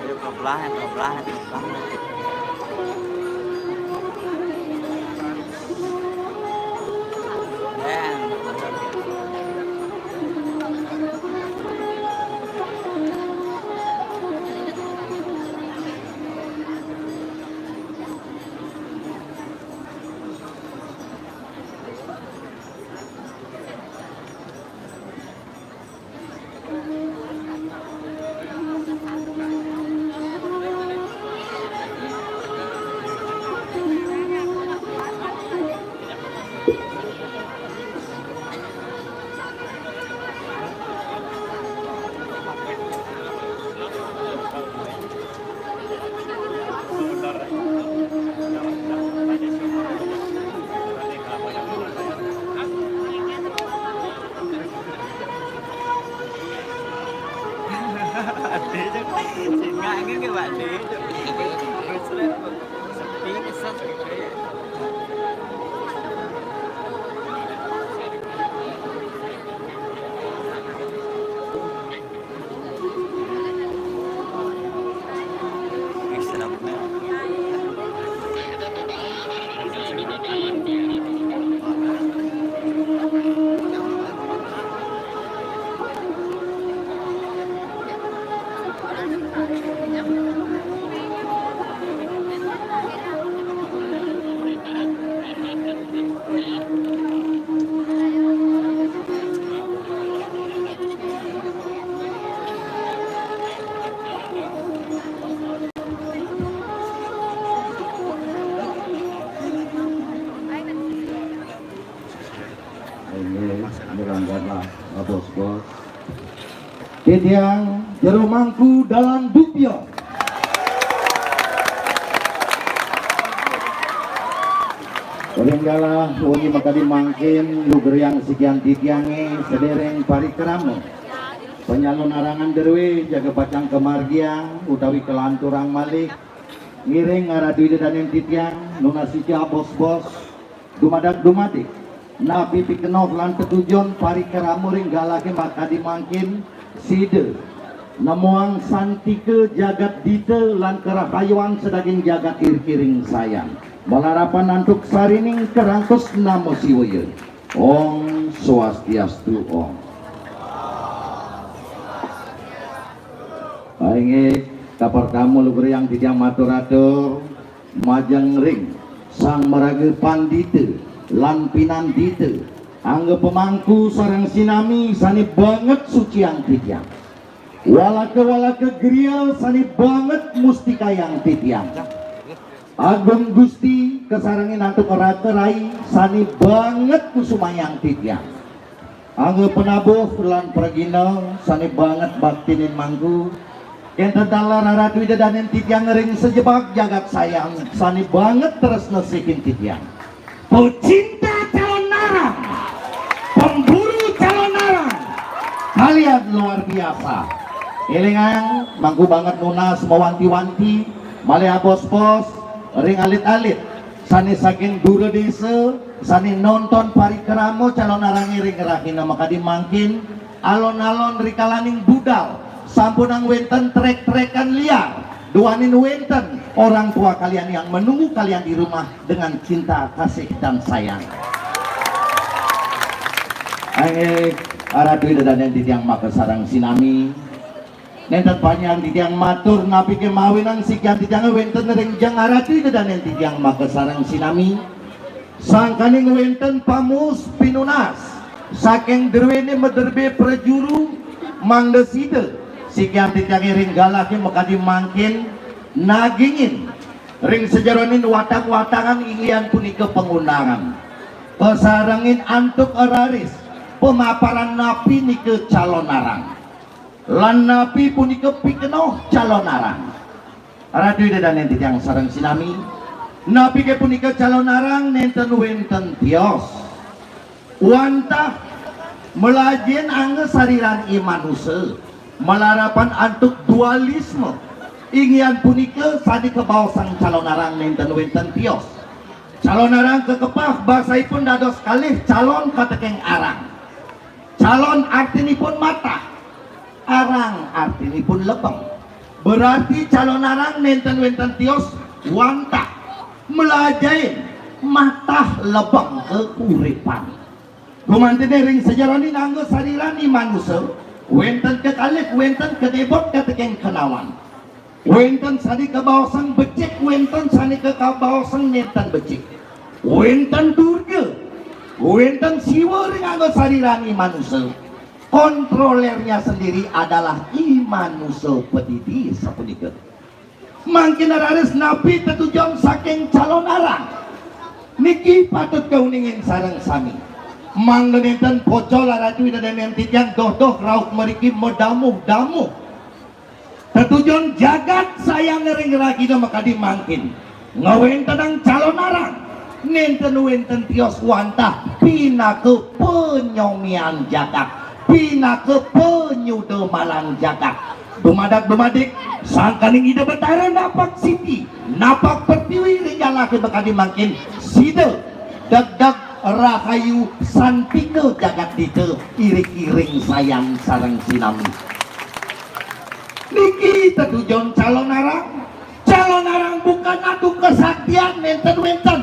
Ayo, kebelahan, kebelahan, kebelahan. Titiang Jero Mangku Dalan Dupya. Ring galah wengi makadi mangkin lugrayang sikian titiange sedereng parikrama panyalonarangan druene jaga pacang kamargiang utawi kalanturang malih ngiring ngaratu Ida Danen titiang nunas ica abos-bos dumadak dumadik napi pikenoh lan tetujon parikrama ring galahe makadi mangkin sida nemuang santika jagat dita lan karahayuan sadaging jagat iring-iring sayan. Malarapan antuk sarining karangkus Namo Siwaya. Om Swastiastu, Om. Inggih, kapertama lugrayang titiang matur-atur majeng ring Sang Maraga Pandita lan Pinandita, angga pamangku sareng sinami sane banget suciang titiang. Walaka-walaka griya sane banget mustikayang titiang. Agung Gusti kasarengin antuk raka rai sane banget kusumayang titiang. Angga penabuh lan pragina sane banget baktinin mangku. Kenten taler Ratu Ida Danen titiang ring sajebag jagat sayan sane banget tresna sihin titiang. Pecinta Calonarang, pemburu Calonarang, kalian luar biasa. Elingang, mangku banget nunas mawanti-wanti, malih abos-bos, ring alit-alit, sane saking dura desa, sane nonton parikrama Calonarang ring rahina makadi mangkin, alon-alon rikalaning budal, sampunang wenten trek-trekan liar, duaning wenten orang tua kalian yang menunggu kalian di rumah dengan cinta, kasih, dan sayang. Inggih, Ratu Ida Danen titiang makasareng sinami. Nenten panjang titiang matur, napi ke mawinan sikian titiang wenten ring jeng Ratu Ida Danen titiang makasareng sinami. Sangkaning wenten pamus pinunas saking druene maderbe prajuru, mangda sida sikian titiange ring galahe makadi mangkin nagingin ring sajeroning watang-watangan inggih punika pangundangan. Kasarengin antuk raris pamaparan napi nika Calonarang. Lan napi punika pikenoh Calonarang. Ratu Ida Danen titiang sareng sinami, napi ke punika Calonarang nenten wenten tios. Wantah malajahin angga sariran i manusa, malarapan antuk dualisme, inggih punika sane kabaosang Calonarang nenten wenten tios. Calonarang kakepah basaipun dados kalih calon kateking arang. Calon artinipun matah, arang artinipun lebeng. Berarti Calonarang nenten wenten tios wantah malajahin matah lebeng kauripan. Gumantine ring sajeroning angga sariran i manusa, wenten kekalih, wenten kadebot kateking kenawan. Wenten sane kabaosang becik, wenten sane kabaosang nenten becik. Wenten Durga, wenten Siwa ring angga sariran i manusa. Kontrolernya sendiri adalah i manusa padidi sapunika. Mangkin raris napi tetujon saking Calonarang? Niki patut kauningin sareng sami. Mangda nenten pocol Ratu Ida Danen titiang doh-doh rauh mriki madamuh-damuh. Tetujon jagat sayan ring rahina makadi mangkin. Ngawentenang Calonarang, nenten wenten tios wantah pinaka panyomian jagat, pinaka panyuda malang jagat. Dumadak dumadik, sangkaning Ida Betara napak siti, napak pertiwi ring galahe makadi mangkin, sida degdeg rahayu santika jagat dita iring-iring sayan sareng sinami. Niki tetujon Calonarang. Calonarang bukan adu kesaktian, nenten wenten.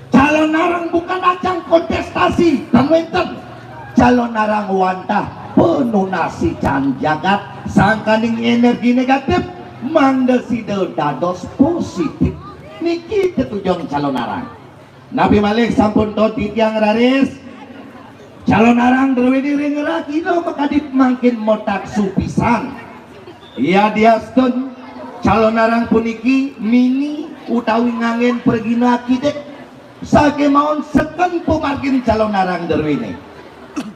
Calonarang bukan ajang kontestasi, ten wenten. Calonarang wantah penunasican jagat, sangkaning energi negatif mangda sida dados positif. Niki tetujon Calonarang. Napi malih sampun to titiang raris? Calonarang druene ring rahina makadi mangkin mataksu pisan. Yadiastun Calonarang puniki mini utawi nganggen pragina akidik, sakemawon seken pamargin Calonarang druene.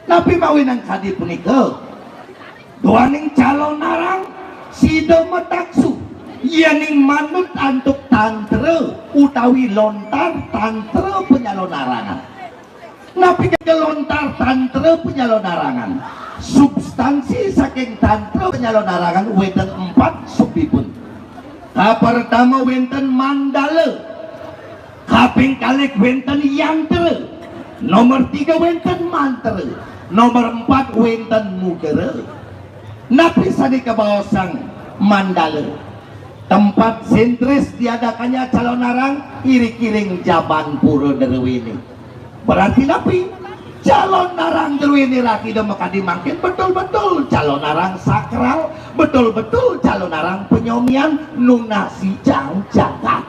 Napi mawinan kadi punika? Duaning calonarang sida mataksu, yéning manut antuk tantra utawi lontar tantra panyalonarangan. Napi kaya lontar tantra panyalonarangan? Substansi saking tantra panyalonarangan wénten empat subipun. Kapertama wénten mandala, kaping kalih wénten yantra, nomor tiga wénten mantra, nomor empat wénten mudra. Napi sané kabaosang mandala? Tempat sentris diadakannya calonarang, iring-iring jaban pura druéné. Berarti napi? Calonarang druéné rati da makadi mangkin betul-betul calonarang sakral, betul-betul calonarang panyomian nunas sijang jagat.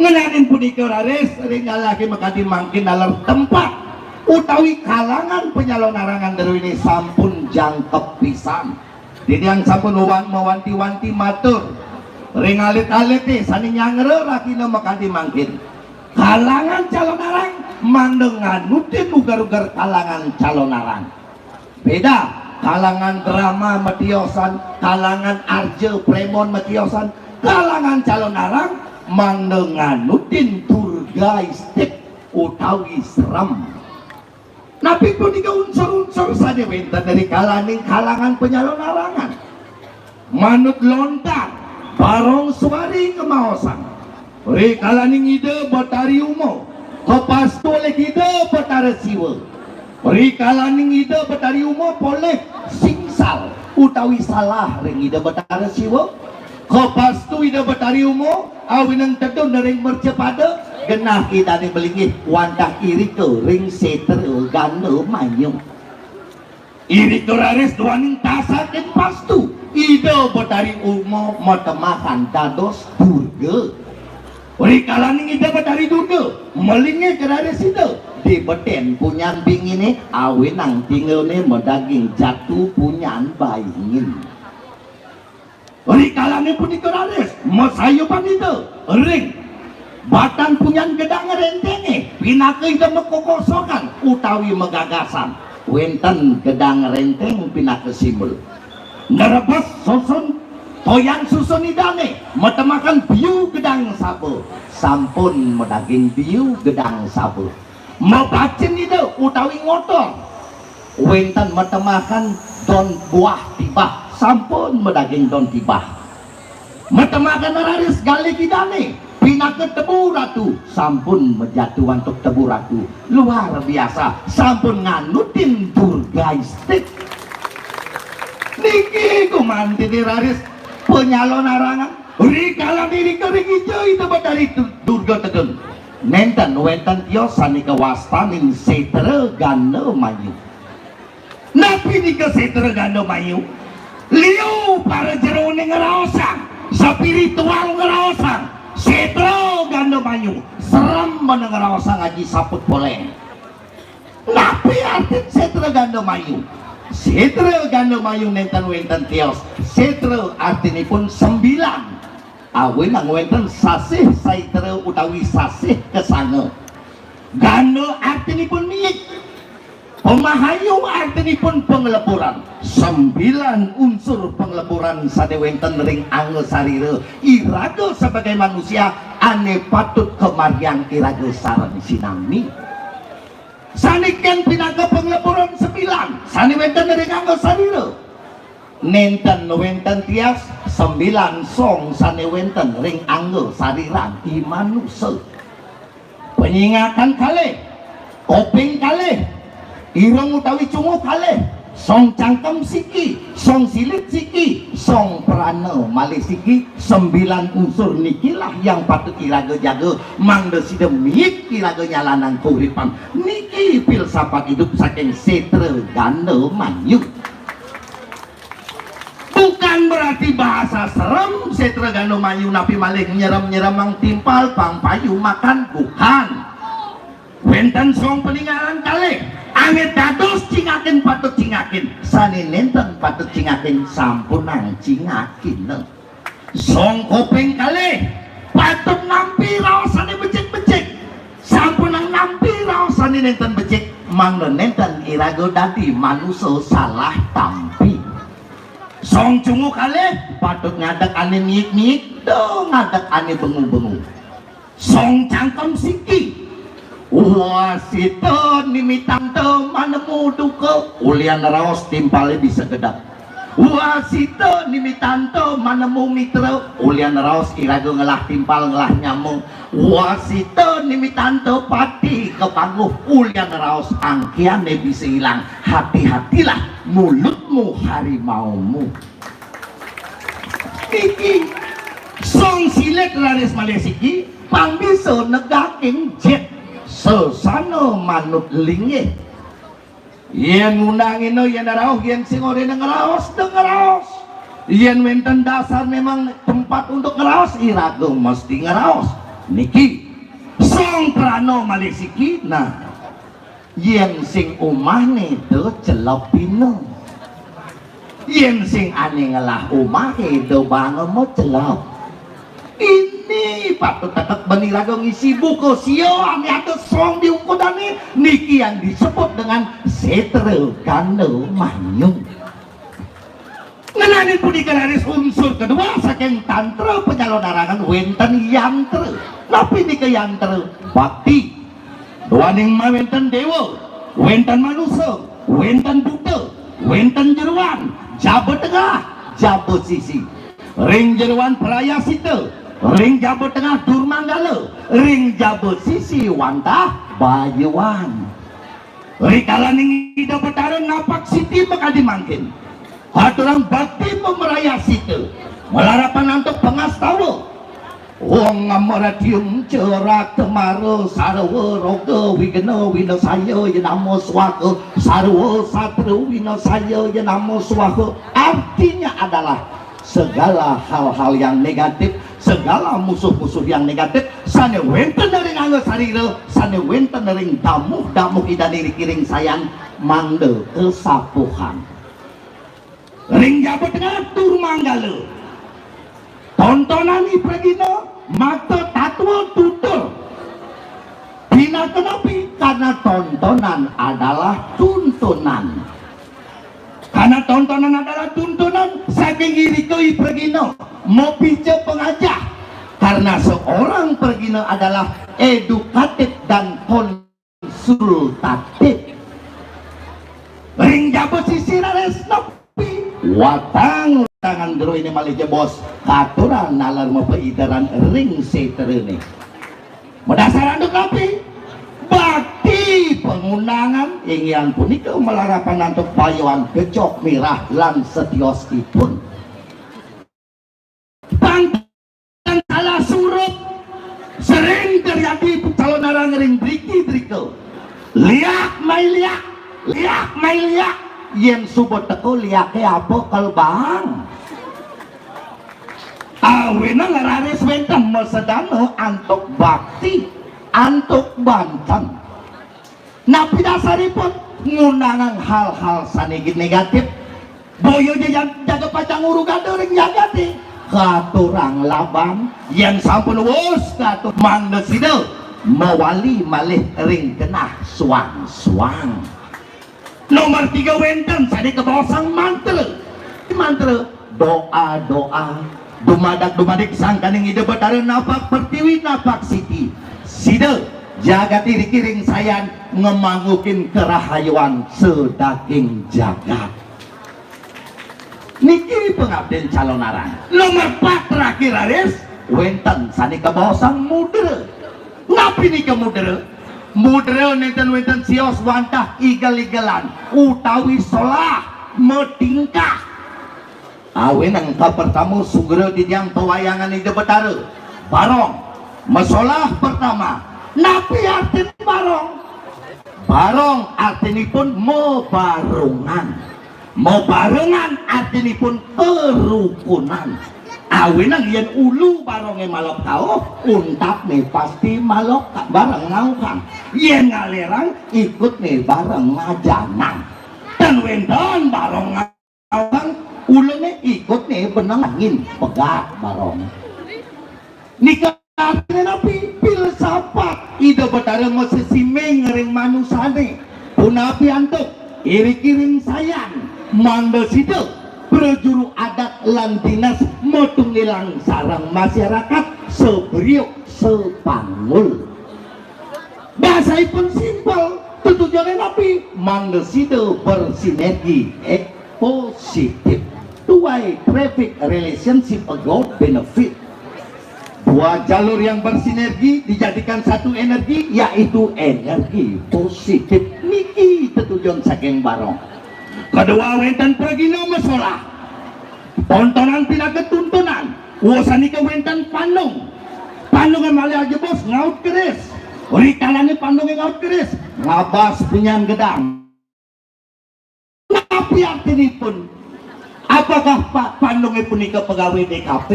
Ngenénin punika raris ring lalaki makadi mangkin naler tempat utawi kalangan panyalonarangan druéné sampun jangkep pisan. Titiang sampun wan-, mawanti-wanti matur ring alit-alité sané nyangra ratina makadi mangkin. Kalangan calonarang mangda nganutin uger-uger kalangan calonarang. Béda, kalangan drama matiosan, kalangan arja prémon matiosan, kalangan calonarang mangda nganutin turgaistik utawi serem. Napi punika unsur-unsur sané wénten ring kalaning kalangan panyalonarangan? Manut lontar, Barong Suari ngemaosang, rikalaning Ida Betari Uma kapastu olih Ida Betara Siwa, rikalaning Ida Betari Uma polih singsal utawi salah ring Ida Betara Siwa, kapastu Ida Betari Uma awinang tedun ring mercapada, genah Idané malinggih wantah irika ring sétra Ganda Mayu. Irika raris duaning tasakin pastu Ida Betari Uma matemahan dados Durga. Rikalaning Ida Betari Durga malinggih ka raris Ida, di betén punyan binginé awinang tinggané madaging jatu punyan baingin. Rikalané punika raris masayuban Ida ring batan punyan gedang rénténgé pinaka Ida makokosokan utawi magagasan. Wénten gedang rénténg pinaka simbol. Nerebes susun, toyan susun Idané, matemahan biu gedang saba. Sampun madaging biu gedang saba. Mabacin Ida utawi ngotong. Wénten matemahan don buah tibah, sampun madaging don tibah. Matemahan raris galih Idané pinaka tebu ratu, sampun majatu antuk tebu ratu. Luar biasa, sampun nganutin Durgaistik. Niki gumantiné raris panyalonarangan. Rikalané irika ring Ida Betari Durga tedun, nénten wénten tios sané kawastanin Sétra Ganda Mayu. Napi nika Sétra Ganda Mayu? Liu para jeroné ngraosang, spiritual ngraosang, Sétra Ganda Mayu, serem mana ngraosang Aji Saput Poléng. Napi artin Sétra Ganda Mayu? Sétra Ganda Mayu nénten wénten tios. Sétra artinipun sembilan. Awinang wénten sasih saitra utawi sasih kasanga. Ganda artinipun miik. Pamahayu artinipun pangleburan. Sembilan unsur pangleburan sané wénten ring angga sarira iraga sebagai manusia ané patut kamargiang iraga sareng sinami. Sané kén pinaka pangleburan sembilan sané wénten ring angga sarira. Nénten wénten tios sembilan song sané wénten ring angga sariran i manusa. Panyingakan kalih, koping kalih, irung utawi cunguh kalih, song cangkem siki, song silit siki, song prana malih siki, sembilan unsur nikilah yang patut iraga jaga, mangda sida miik iraga nyalanang kauripan. Niki filsafat hidup saking Sétra Ganda Mayu. Bukan berarti bahasa serem Sétra Ganda Mayu napi malih nyerem-nyeremang timpal pang payu makan, bukan. Wénten song paninggalan kalih, awit dados cingakin patut cingakin, sané nénten patut cingakin sampunang cingakin. Song koping kalih, patut nampi raos sané becik-becik. Sampunang nampi raos sané nénten becik, mangda nénten iraga dadi manusa salah tampi. Song cunguh kalih patut ngadeg ané miik-miik, da ngadeg ané bengu-bengu. Song cangkem siki. Wasita nimitanta manemu duka, ulian raos timpalé bisa gedeg. Wasita nimitanta manemu mitra, ulian raos iraga ngelah timpal ngelah nyama. Wasita nimitanta pati kapangguh, ulian raos angkihané bisa ilang. Hati-hatilah mulutmu harimaumu. Niki song silit raris malih siki, pang bisa negakin jit sesana manut linggih. Yén ngundangina, yén rauh, yén sing orina ngraos, da ngraos. Yén wénten dasar memang tempat untuk ngraos, iraga mesti ngraos. Niki song prana malih siki, nah, yén sing umahné da celepina. Yén sing ané ngelah umahé da baanga macelep. Ini patut tetep bani raga ngisi buku sio ané ada song di ungkudané, niki yang disebut dengan sétra ganda manyu. Ngenanin punika raris unsur kedua saking tantra penyalonarangan wénten yantra. Napi nika yantra? Bakti. Duaning mawénten déwa, wénten manusa, wénten buta, wénten jeroan, jaba tengah, jaba sisi. Ring jeroan prayasita, ring jaba tengah durmanggala, ring jaba sisi wantah bayuan. Rikalaning Ida Betara napak siti makadi mangkin, aturang bakti pamrayasita, malarapan antuk pangastawa. Om Amaratium Cera Kemara Sarwa Roga Wigna Winasaya Yanamo Swaha, Sarwa Satru Winasaya Yanamo Swaha. Artinya adalah segala hal-hal yang negatif, segala musuh-musuh yang negatif, sané wénten ring angga sarira, sané wénten ring damuh-damuh Idané riki ring sayan, mangda kasapuhan. Ring jaba tengah durmanggala. Tontonan i pragina, mata tatwa tutur. Pinaka napi? Karena tontonan adalah tuntunan. Karena tontonan adalah tuntunan, saking irika i pragina mapica pangajah. Karena seorang pragina adalah edukatif dan konsultatif. Ring jaba sisi raris napi? Watang tangan jero ini malih jebos, katuran nalar mapaidaran ring sétrané. Madasar antuk napi? Bakti pangundangan, inggih punika malarapan antuk bayuan gejok mirah lan setiosipun. Pang salah surup, sering terjadi calonarang ring driki-drika. Liak mai liak, liak mai liak. Yén suba teka liaké apa, kelbang? Awinang raris wénten masedana antuk bakti, antuk banten. Napi dasaripun? Ngundangang hal-hal sané negatif. Boya ja-, jaga pacang urugada ring jagaté. Katurang laban, yén sampun wus katur, mangda sida mawali malih ring genah suang-suang. Nomor tiga wénten sané kabaosang mantra. Mantra, doa-doa, dumadak-dumadik sangkaning Ida Betara napak pertiwi, napak siti. Sida jagaté riki ring sayan ngamanggukin karahayuan sadaging jagat. Niki pangabdin calonarang. Nomor pat terakhir raris, wénten sané kabaosang mudra. Napi nika mudra? Mudra nénten wénten sios wantah igel-igelan utawi solah matingkah. Awinang kapertama sugra titiang pawayangan Ida Betara. Barong. Masolah pertama. Napi artin barong? Barong artinipun mabarungan. Mabarungan artinipun kerukunan. Awinang yén ulu barongé malep kauh, untapné pasti malep bareng ngauhang. Yén ngalerang, ikutné bareng ngajanang. Tan wénten barong ngauhang, uluné ikutné beneng angin, pegat barong. Nika artiné napi? Filsafat Ida Betara masesimbing ring manusané. Punapi antuk? Iriki ring sayan, mangda sida prajuru adat lan dinas matunggilang sareng masyarakat sabriuk sapanggul. Basaipun simpel, tetujuné napi? Mangda sida bersinergi, eh, positif. Tuai traffic relationship a good benefit. Dua jalur yang bersinergi dijadikan satu energi, yaitu energi positif. Niki tetujon saking barong. Kedua, wénten pragina masolah. Tontonan pinaka tuntunan. Wusan nika wénten pandung. Pandungé malih ajebos ngaut keris. Rikalané pandungé ngaut keris, ngabas punyan gedang. Napi artinipun? Apakah pa-, pandungé punika pegawai D K P?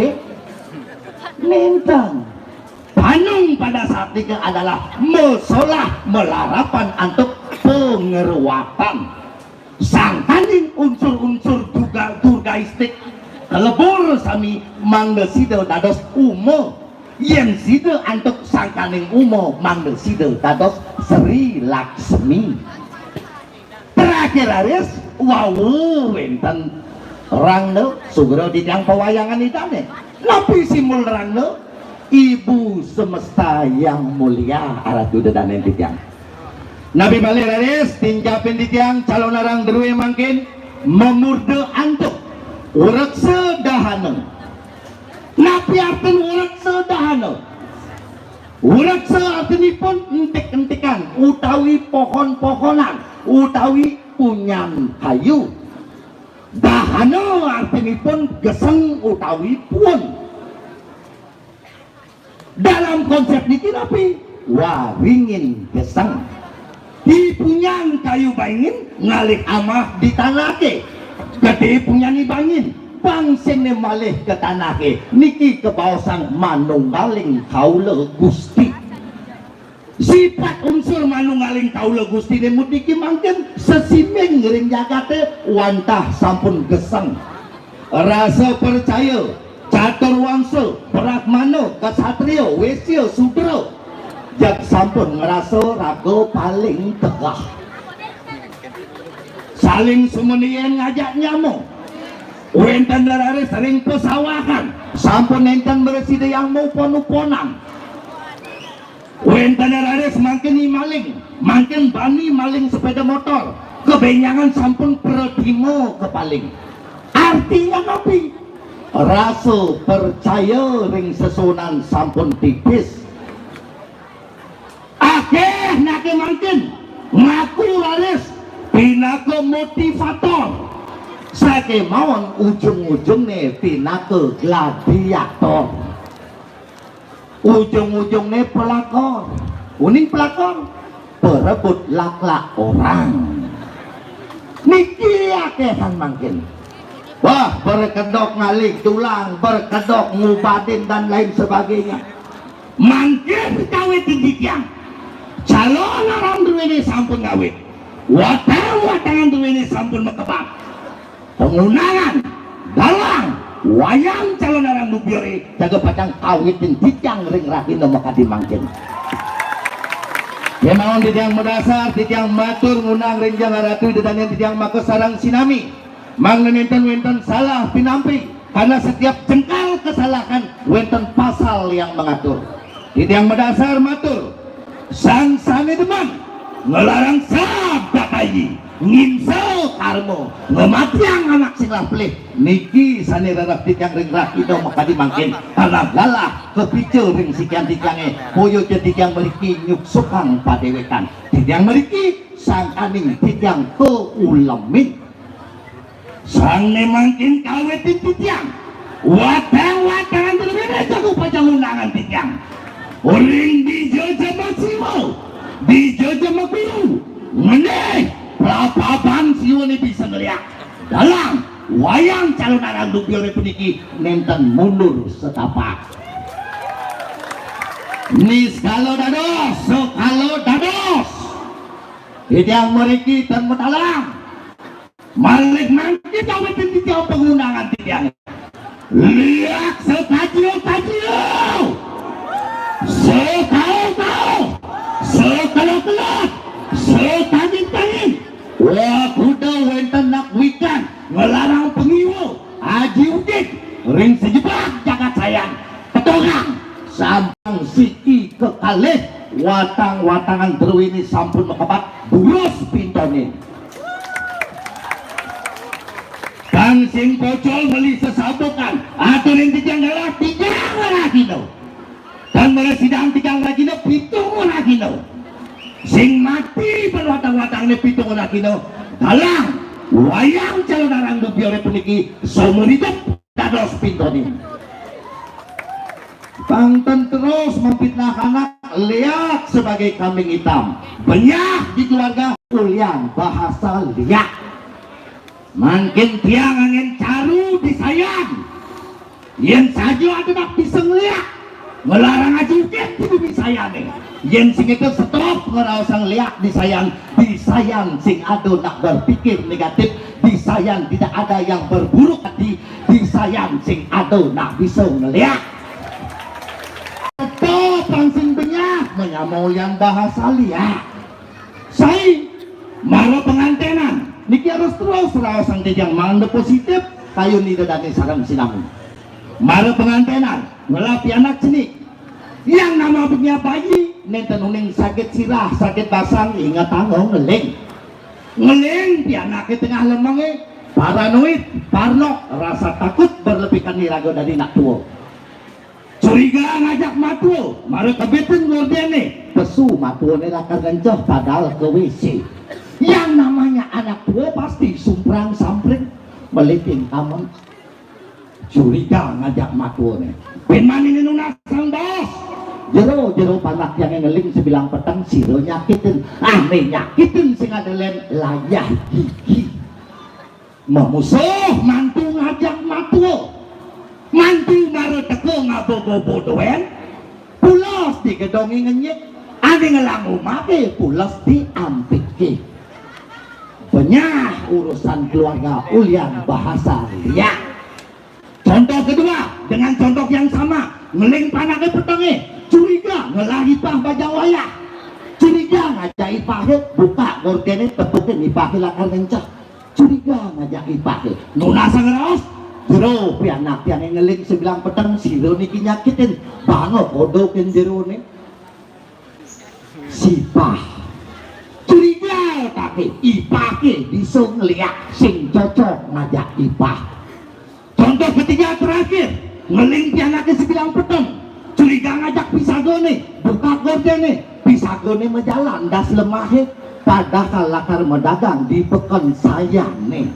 Nénten. Pandung pada saat nika adalah masolah malarapan antuk pangruatan. Sangkaning unsur-unsur juga durgaistik kalebur sami mangda sida dados uma. Yén sida antuk sangkaning uma, mangda sida dados Sri Laksmi. Terakhir raris, wau wénten rangda, sugra titiang pawayangan idané. Napi simbol rangda? Ibu semesta yang mulia, Ratu Ida dané titiang. Napi malih raris, tincapin titiang calonarang drué mangkin mamurda antuk ureksa dahana. Napi artin ureksa dahana? Ureksa artinipun entik-entikan utawi pohon-pohonan utawi punyan kayu. Dahana artinipun geseng utawi puun. Dalam konsep niki napi? Waringin geseng. Di punyan kayu baingin ngalih amah di tanaké. Gedé punyané baingin, bangsingné malih ka tanaké. Niki kabaosang manunggaling kaula Gusti. Sipat unsur manunggaling kaula Gustiné mutiki mangkin sesiming ring jagaté wantah sampun geseng. Rasa percaya, catur wangsa, brahmana, ksatria, wésya, sudra, jag sampun ngrasa raga paling tegah. Saling sumanian ngajak nyama. Wénten raris ring pasawahan, sampun nénten mresida yang mupon-uponan. Wénten raris mangkin i maling, mangkin bani maling sepéda motor, kabénjangan sampun pratima kapaling. Artinya napi? Rasa percaya ring sesuunan sampun tipis. Akéh anaké mangkin ngaku raris pinaka motivator. Sakémaon ujung-ujungné pinaka gladiator. Ujung-ujungné pelakor. Uning pelakor, perebut laklak orang. Niki akéhan mangkin. Wah, berkedok ngalih tulang, berkedok ngubadin dan lain sebagainya. Mangkin kawitin titiang. Calonarang druéné sampun ngawit. Watang-watangan druéné sampun makebak. Pangundangan, dalang, wayang calonarang dubioré jaga pacang kawitin titiang ring rahina makadi mangkin. Kémaon titiang madasar, titiang matur ngundang ring jeng Ratu Ida dané titiang makasareng sinami. Mangda nénten wénten salah pinampi, karena setiap jengkal kesalahan wénten pasal yang mengatur. Titiang madasar matur, sang sané demen nglarang sabda kaji, ngimsa karma, ngamatiang anak sing lah pelih, niki sané rereh titiang ring rahina makadi mangkin, karena lalah kapica ring sikian titiangé, boya ja titiang mriki nyuksukang padéwékan. Titiang mriki sangkaning titiang kaulemin. Sangkaning mangkin kawitin titiang. Watang-watangan druéné jaga pacang undangan titiang. Ring dija ja masiwa, dija ja maguru. Ngendih, prapaban siwané bisa ngeliak. Dalang, wayang calonarang dubioré puniki nénten mundur setapak. Niskala dados, sekala dados. Titiang mriki ten matalang. Malih mangkin kawitin titiang pangundangan titiang. Liak sekacio-kacio. Sekao-kao. Sekelot-kelot. Sekangin-kangin. Wah, kuda wénten nak wikan nglarang pangiwa. Aji Ujig ring sajebag jagat sayan. Ketongang sampun siki kekalih, watang-watangan druéné sampun makebat, durus pintoné. Tan sing pocol meli sesabukan, aturin titiang galah, titiang rahina. Tan meli sidang titiang rahina, pitung rahina. Sing mati pan watang-watangané pitung rahina, galah wayang Calonarang Dubioré puniki saumur idup dados pintoné. Pang ten terus memfitnah anak, léak sebagai kambing hitam. Benyah di keluarga ulian bahasa léak. Mangkin tiang anggén caru di sayan. Yén saja ada nak bisa ngléak, ngelarang aja ujit di bumi sayané. Yén sing itu stop ngraosang léak di sayan, di sayan sing ada nak berpikir negatif, di sayan tidak ada yang berburuk hati, di sayan sing ada nak bisa ngléak. Stop pang sing benyah, menyama ulian bahasa léak. Sai, mara pangantenan. Niki harus terus raosang titiang mangda positif, kayun Ida dané sareng sinami. Mara pangantenan, ngelah pianak cenik. Yang nama benyah bayi, nénten uning sakit sirah, sakit basang, ingetanga ngeling. Ngeling pianaké tengah lemengé, paranoid, parno, rasa takut berlebihan iraga dadi nak tua. Curiga ngajak matua, mara kebitin gordéné, pesu matuané lakar ngenceh padahal ke W C. Yang namanya anak tua pasti sumprang-sampring, meliting kamon. Curiga ngajak matuané. Pin mani nunasang baos. Jero, jero panak tiangé ngeling sabilang peteng, sira nyakitin. Ané nyakitin sing ada lén layah gigi. Mamusuh mantu ngajak matua. Mantu mara teka ngaba-ngaba dogén. Pules di gedongé ngenyit. Ané ngelang umahé pules di ampiké. Benyah urusan keluarga ulian bahasa léak. Contoh kedua, dengan contoh yang sama, ngeling panaké petengé, curiga ngelah ipah bajang wayah. Curiga ngajak ipahé, buka gordéné, tepukin ipahé lakar ngenceh. Curiga ngajak ipahé. Nunas ngraos, jero pianak tiangé ngeling sabilang peteng, sira niki nyakitin, banga kodokin jeroné. Sipah. Curiga také, ipahé bisa ngléak sing cocok ngajak ipah. Contoh ketiga terakhir, ngeling pianaké sabilang peteng, curiga ngajak pisagané, buka gordéné, pisagané majalan das lemahé, padahal lakar madagang di peken sayané.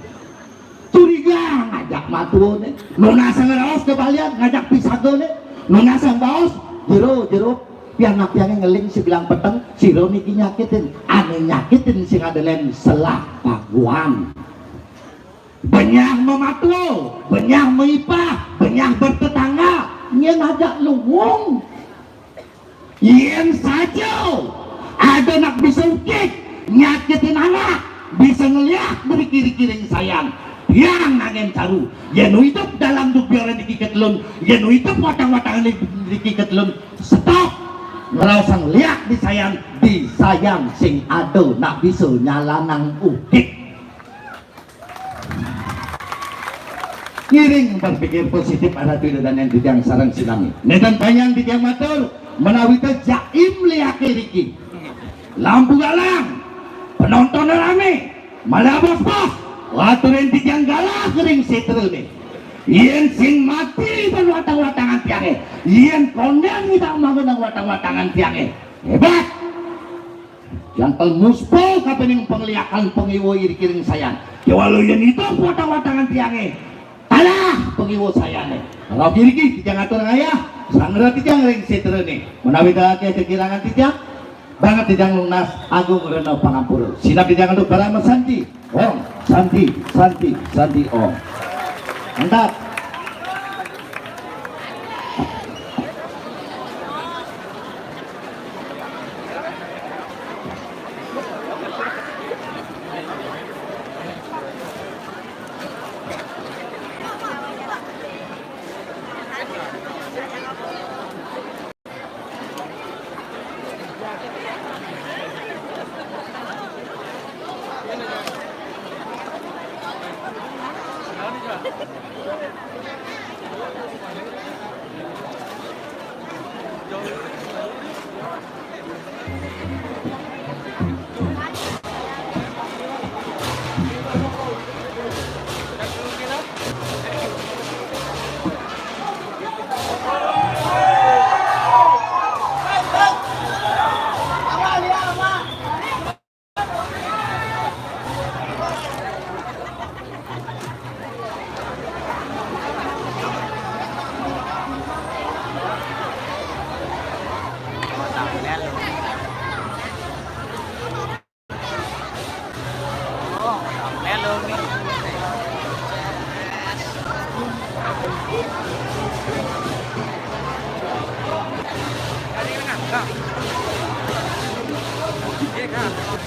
Curiga ngajak matuané, nunas ngraos kebalian ngajak pisagané, nunas baos, jero, jero, pianak tiangé ngeling sabilang peteng, sira niki nyakitin, ané nyakitin sing ada lén selah paguan. Benyah mamatua, benyah maipah, benyah bertetangga, nyén ajak luung. Yén saja ada nak bisa ukik, nyakitin anak, bisa ngléak mriki-riki ring sayan. Tiang anggén caru, yén idup dalam dubioré niki ketelun, yén idup watang-watang niki ketelun, stop. Ngraosang léak di sayan, di sayan sing ada nak bisa nyalanang ukik. Ngiring berpikir positif, Ratu Ida dané titiang sareng sinami. Nénten panjang titiang matur, menawi té jaim léaké riki. Lampu galang, penonton ramé, malih abos-bos, aturin titiang galah ring sétrané. Yén sing mati ban watang-watangan tiangé, yén kondén ngidak manggon watang-watangan tiangé. Hébat! Jangkal muspa kapining pangliakan pangiwa iriki ring sayan. Kéwala yén idup watang-watangan tiangé, talah pangiwa sayané. Rauh iriki titiang atur ngayah, sangra titiang ring sétrané. Menawi té akéh kakirangan titiang, banget titiang nunas agung rena pangampura. Sineb titiang antuk parama santi. Om Santi, Santi, Santi Om. Mantap.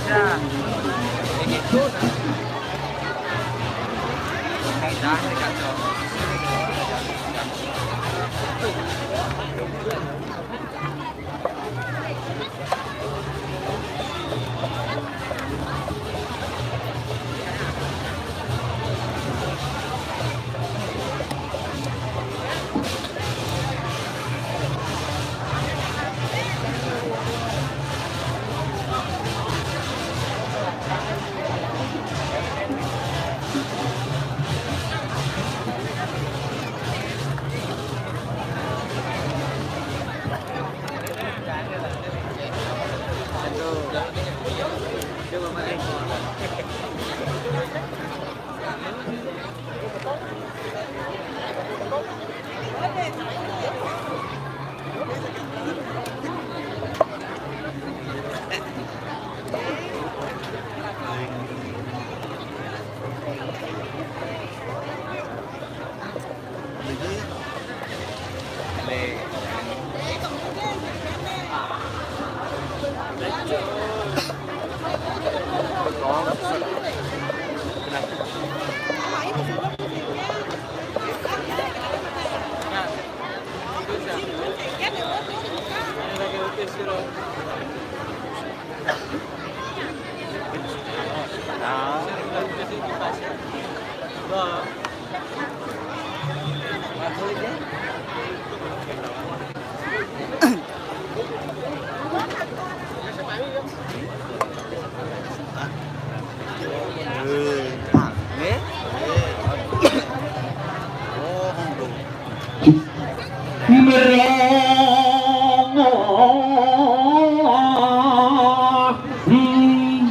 Merangoh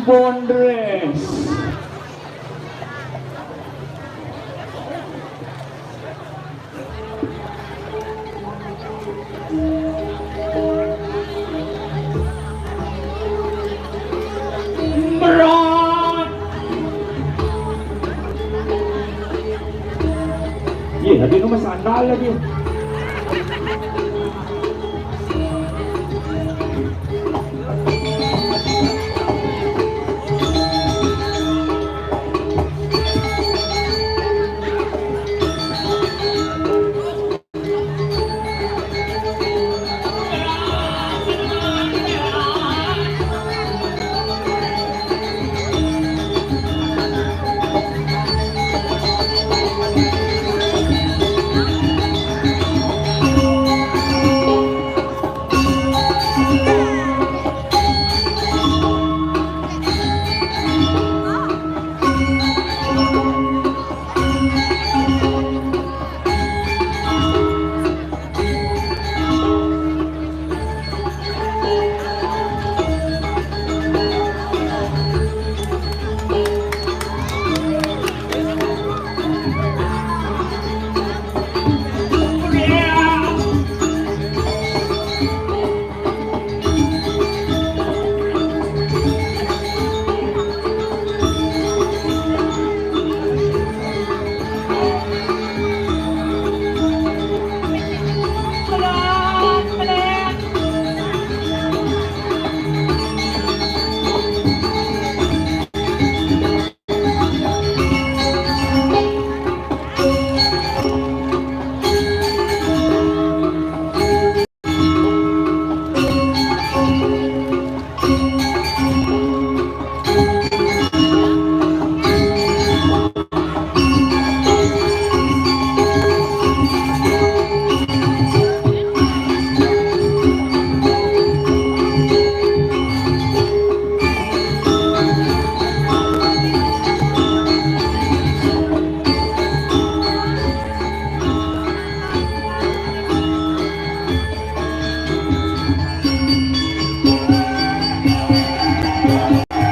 Bondres. Berat. Iya, tadi nomor sandal lagi.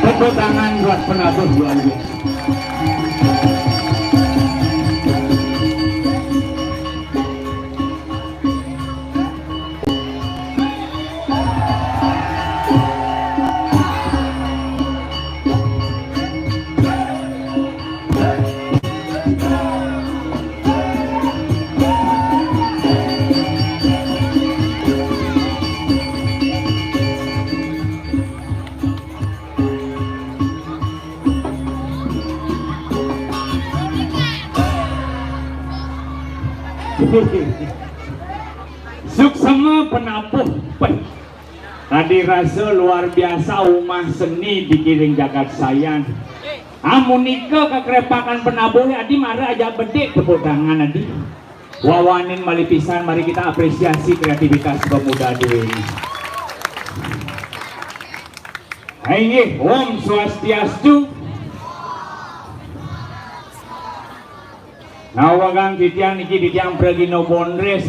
Tepuk tangan buat penabuh luar biasa. Suksema penabuh. Peh. Tadi rasa luar biasa umah seni di kiring jagat Sayan. Amunika kakrepakan penabuh adi mara ajak bedik tepuk tangan adi. Wawanin malih pisan, mari kita apresiasi kreativitas pemuda dua ini. Inggih, Om Swastiastu. Ngawagang titiang niki titiang Pragina Bondres,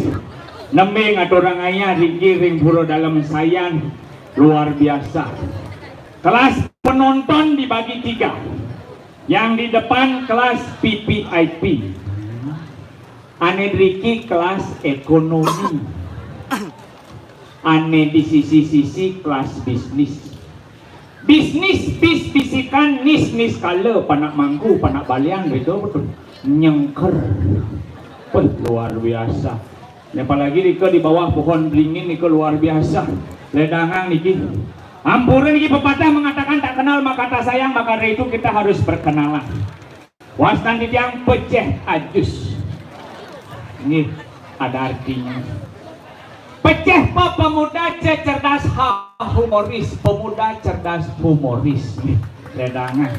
nembe ngaturang ayah riki ring Pura Dalem Sayan, luar biasa. Kelas penonton dibagi tiga. Yang di depan kelas V V I P. Ane driki kelas ekonomi. Ane di sisi-sisi kelas bisnis. Bisnis bis bisikan nis nis kala panak mangku panak balian gitu betul nyengker. Wah, luar biasa. Ini apalagi nika di bawah pohon beringin nika luar biasa. Ledangang niki. Ampura niki pepatah mengatakan tak kenal maka tak sayang, maka dari itu kita harus berkenalan. Wastan titiang peceh ajus. Nggih, ada artinya. Peceh pa pemuda cerdas ha humoris, pemuda cerdas humoris. Nggih, ledangan.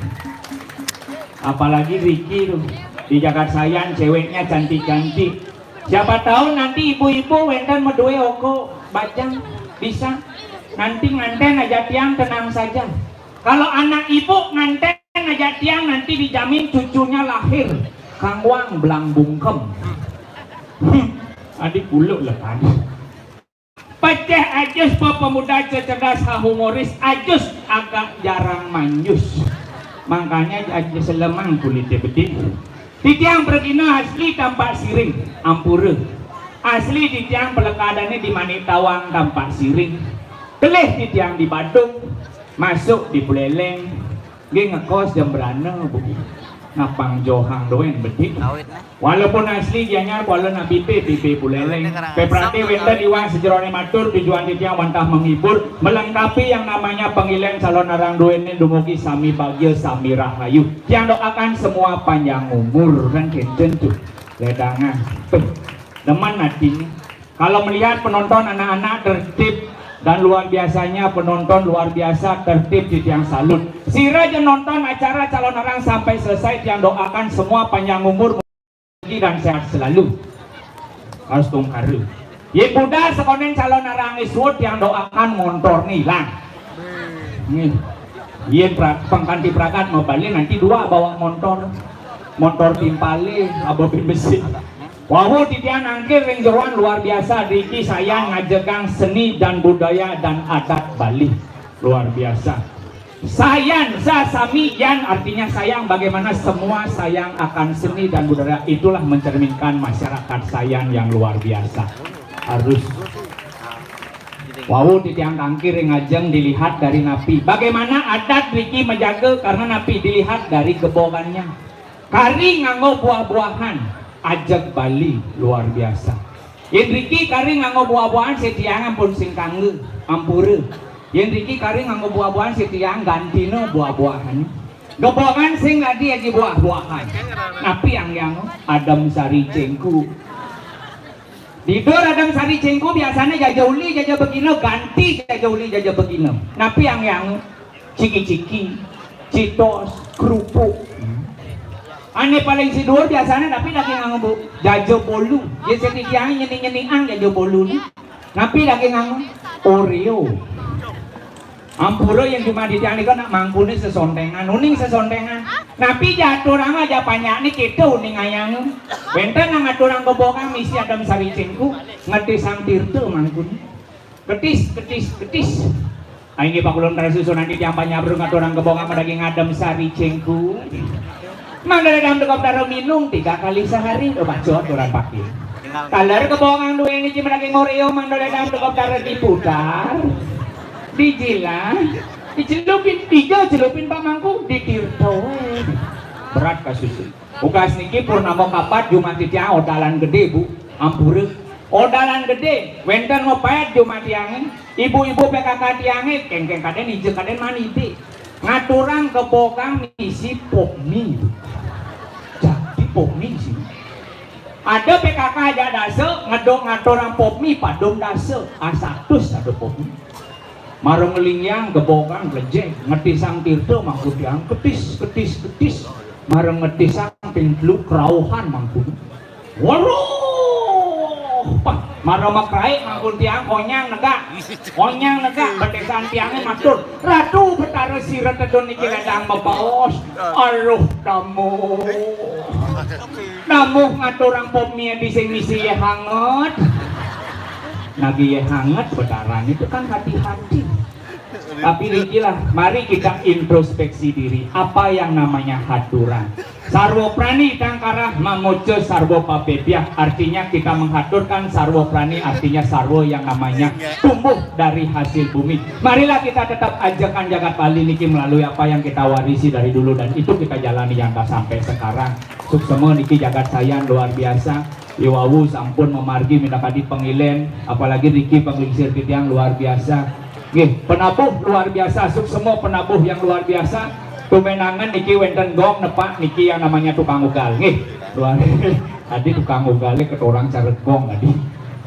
Apalagi Ricky tuh di Jagat Sayan ceweknya cantik-cantik. Siapa tahu nanti ibu-ibu wenten medue oko bajang bisa. Nanti nganten aja tiang tenang saja. Kalau anak ibu nganten aja tiang nanti dijamin cucunya lahir kangwang belang bungkem. Hmm, adik buluk lepas. Peceh ajus pemuda cerdas ha humoris ajus agak jarang manjus. Makanya ajus lemang kulitnya bedik. Titiang Pregina asli Tampak Siring, ampura. Asli titiang pelekadane di Manik Tawang Tampak Siring. Kelih titiang di Badung, masuk di Buleleng. Nggih ngekos jam berana, Bu. Ngapang johang doang bedik. Walaupun asli Gianyar kuala nak pipe, pipe Buleleng. Peprate wenten iwang sejerone matur tujuan titiang wantah menghibur, melengkapi yang namanya pengilen calon arang duene dumugi sami bahagia, sami rahayu. Tiang doakan semua panjang umur kan kenten tuh. Ledangan. Tuh, demen hatinya. Kalau melihat penonton anak-anak tertib dan luar biasanya penonton luar biasa tertib titiang salut. Sira aja nonton acara calon arang sampai selesai tiang doakan semua panjang umur dan sehat selalu. Harus tungkara. Ye budal sekonen calon arang iswut tiang doakan montor hilang. Nih. Yen pra, pengkanti prakat mau balik nanti dua bawa montor. Montor timpale, aba bin besi. Wau titiang nangkil ring jeroan luar biasa, Riki Sayan ngajegang seni dan budaya dan adat Bali. Luar biasa. Sayan, sa sami yan artinya sayang, bagaimana semua sayang akan seni dan budaya, itulah mencerminkan masyarakat Sayan yang luar biasa. Harus wau titiang kangkir ring ajeng dilihat dari napi. Bagaimana adat Riki menjaga karena napi dilihat dari gebogannya. Kari nganggo buah-buahan, ajeg Bali luar biasa. Yen Riki kari nganggo buah-buahan sing tiang ampun sing kangge, ampura. Yen Riki kari nganggo buah-buahan sing tiang gantina buah-buahan. Gebogan sing dadi aji buah-buahan. Napi yang yang adem sari cengku. Didur adem sari cengku biasanya jaja uli jaja begina ganti jaja uli jaja begina. Napi yang yang ciki-ciki, citos, kerupuk. Ane paling sidur biasanya tapi daging nganggo jaja bolu. Dia setiap nyeni-nyeni ang jaja bolu ni. Napi daging nganggo Oreo. Ampura yang cuma di tiang nika nak mangkune sesontengan, uning sesontengan. Napi jaturang aja panyak ni kita uning ayang. Wenten nang aturang kebokang misi adem sari cengku, ngetisang tirta mangkune. Ketis, ketis, ketis. Aing pakulun rasusunan di tiang panyabrung aturang kebokang madaging adem sari cengku. Mandole dalam tukap taro minum tiga kali sehari, do bacot orang pakai. Kaler kebokang dua ini cuma daging Oreo, mandole dalam tukap taro diputar. Dijilat, dicelupin tiga celupin pamangku ditirto. Berat kasusnya. Ugas niki purnama kapat Jumat titiang odalan gede, Bu. Ampura. Odalan gede, wenten mapaet Jumat tiange. Ibu-ibu P K K tiange, kengkeng kaden ije kaden manide. Ngaturang kebokang misi pokmi. Jadi pokmi sih. Ada P K K ajak dasa, ngedok ngaturang popmi padum dasa, asatus ada popmi. Mara nglingyang gebogan glejeg, ngetisang tirta mangku tiang, ketis, ketis, ketis. Mara ngetisang ping telu kerauhan mangku. Waduh! Pah, mara makraik mangku tiang, onyang negak. Onyang negak, bedesan tiangé matur, "Ratu Betara Sira Tedun niki ledang bebaos." Aduh, damuh. Damuh ngaturang popmi adi sing misi yéh hanget. Nagi yéh hanget, bedaran itu kan hati-hati. Tapi rikilah, mari kita introspeksi diri. Apa yang namanya haturan? Sarwa prani tangkarah mamoca sarwa papepiah, artinya kita menghaturkan sarwa prani, artinya sarwa yang namanya tumbuh dari hasil bumi. Marilah kita tetap ajakan jagat Bali niki melalui apa yang kita warisi dari dulu dan itu kita jalani yang tak sampai sekarang. Suksema niki jagat Sayan luar biasa. Iwawu sampun mamargi minakadi pangilen, apalagi niki panglingsir titiang luar biasa. Nggih, penabuh luar biasa, suksema penabuh yang luar biasa. Tumbenangan niki wénten gong nepak niki yang namanya tukang ugal. Nggih, luar tadi tukang ugalé ketorang cara gong tadi.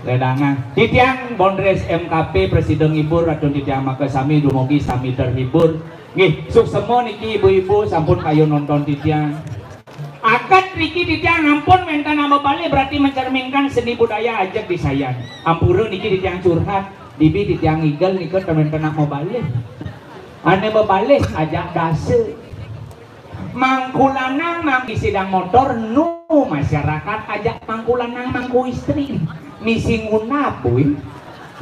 Ledangan. Titiang Bondres M K P, Presiden Ngibur, Ratu titiang makasami, dumugi sami terhibur. Nggih, suksema niki ibu-ibu sampun kayun nonton titiang. Akat riki titiang ampun wénten mabalih, berarti mencerminkan seni budaya ajeg di Sayan. Ampura niki titiang curhat, dibi titiang ngigel nika ten wénten mabalih. Ané mabalih ajak dasa. Mangku lanang mangku sidang motor, nu masyarakat ajak mangku lanang mangku istri. Misi ngunap, kuwi.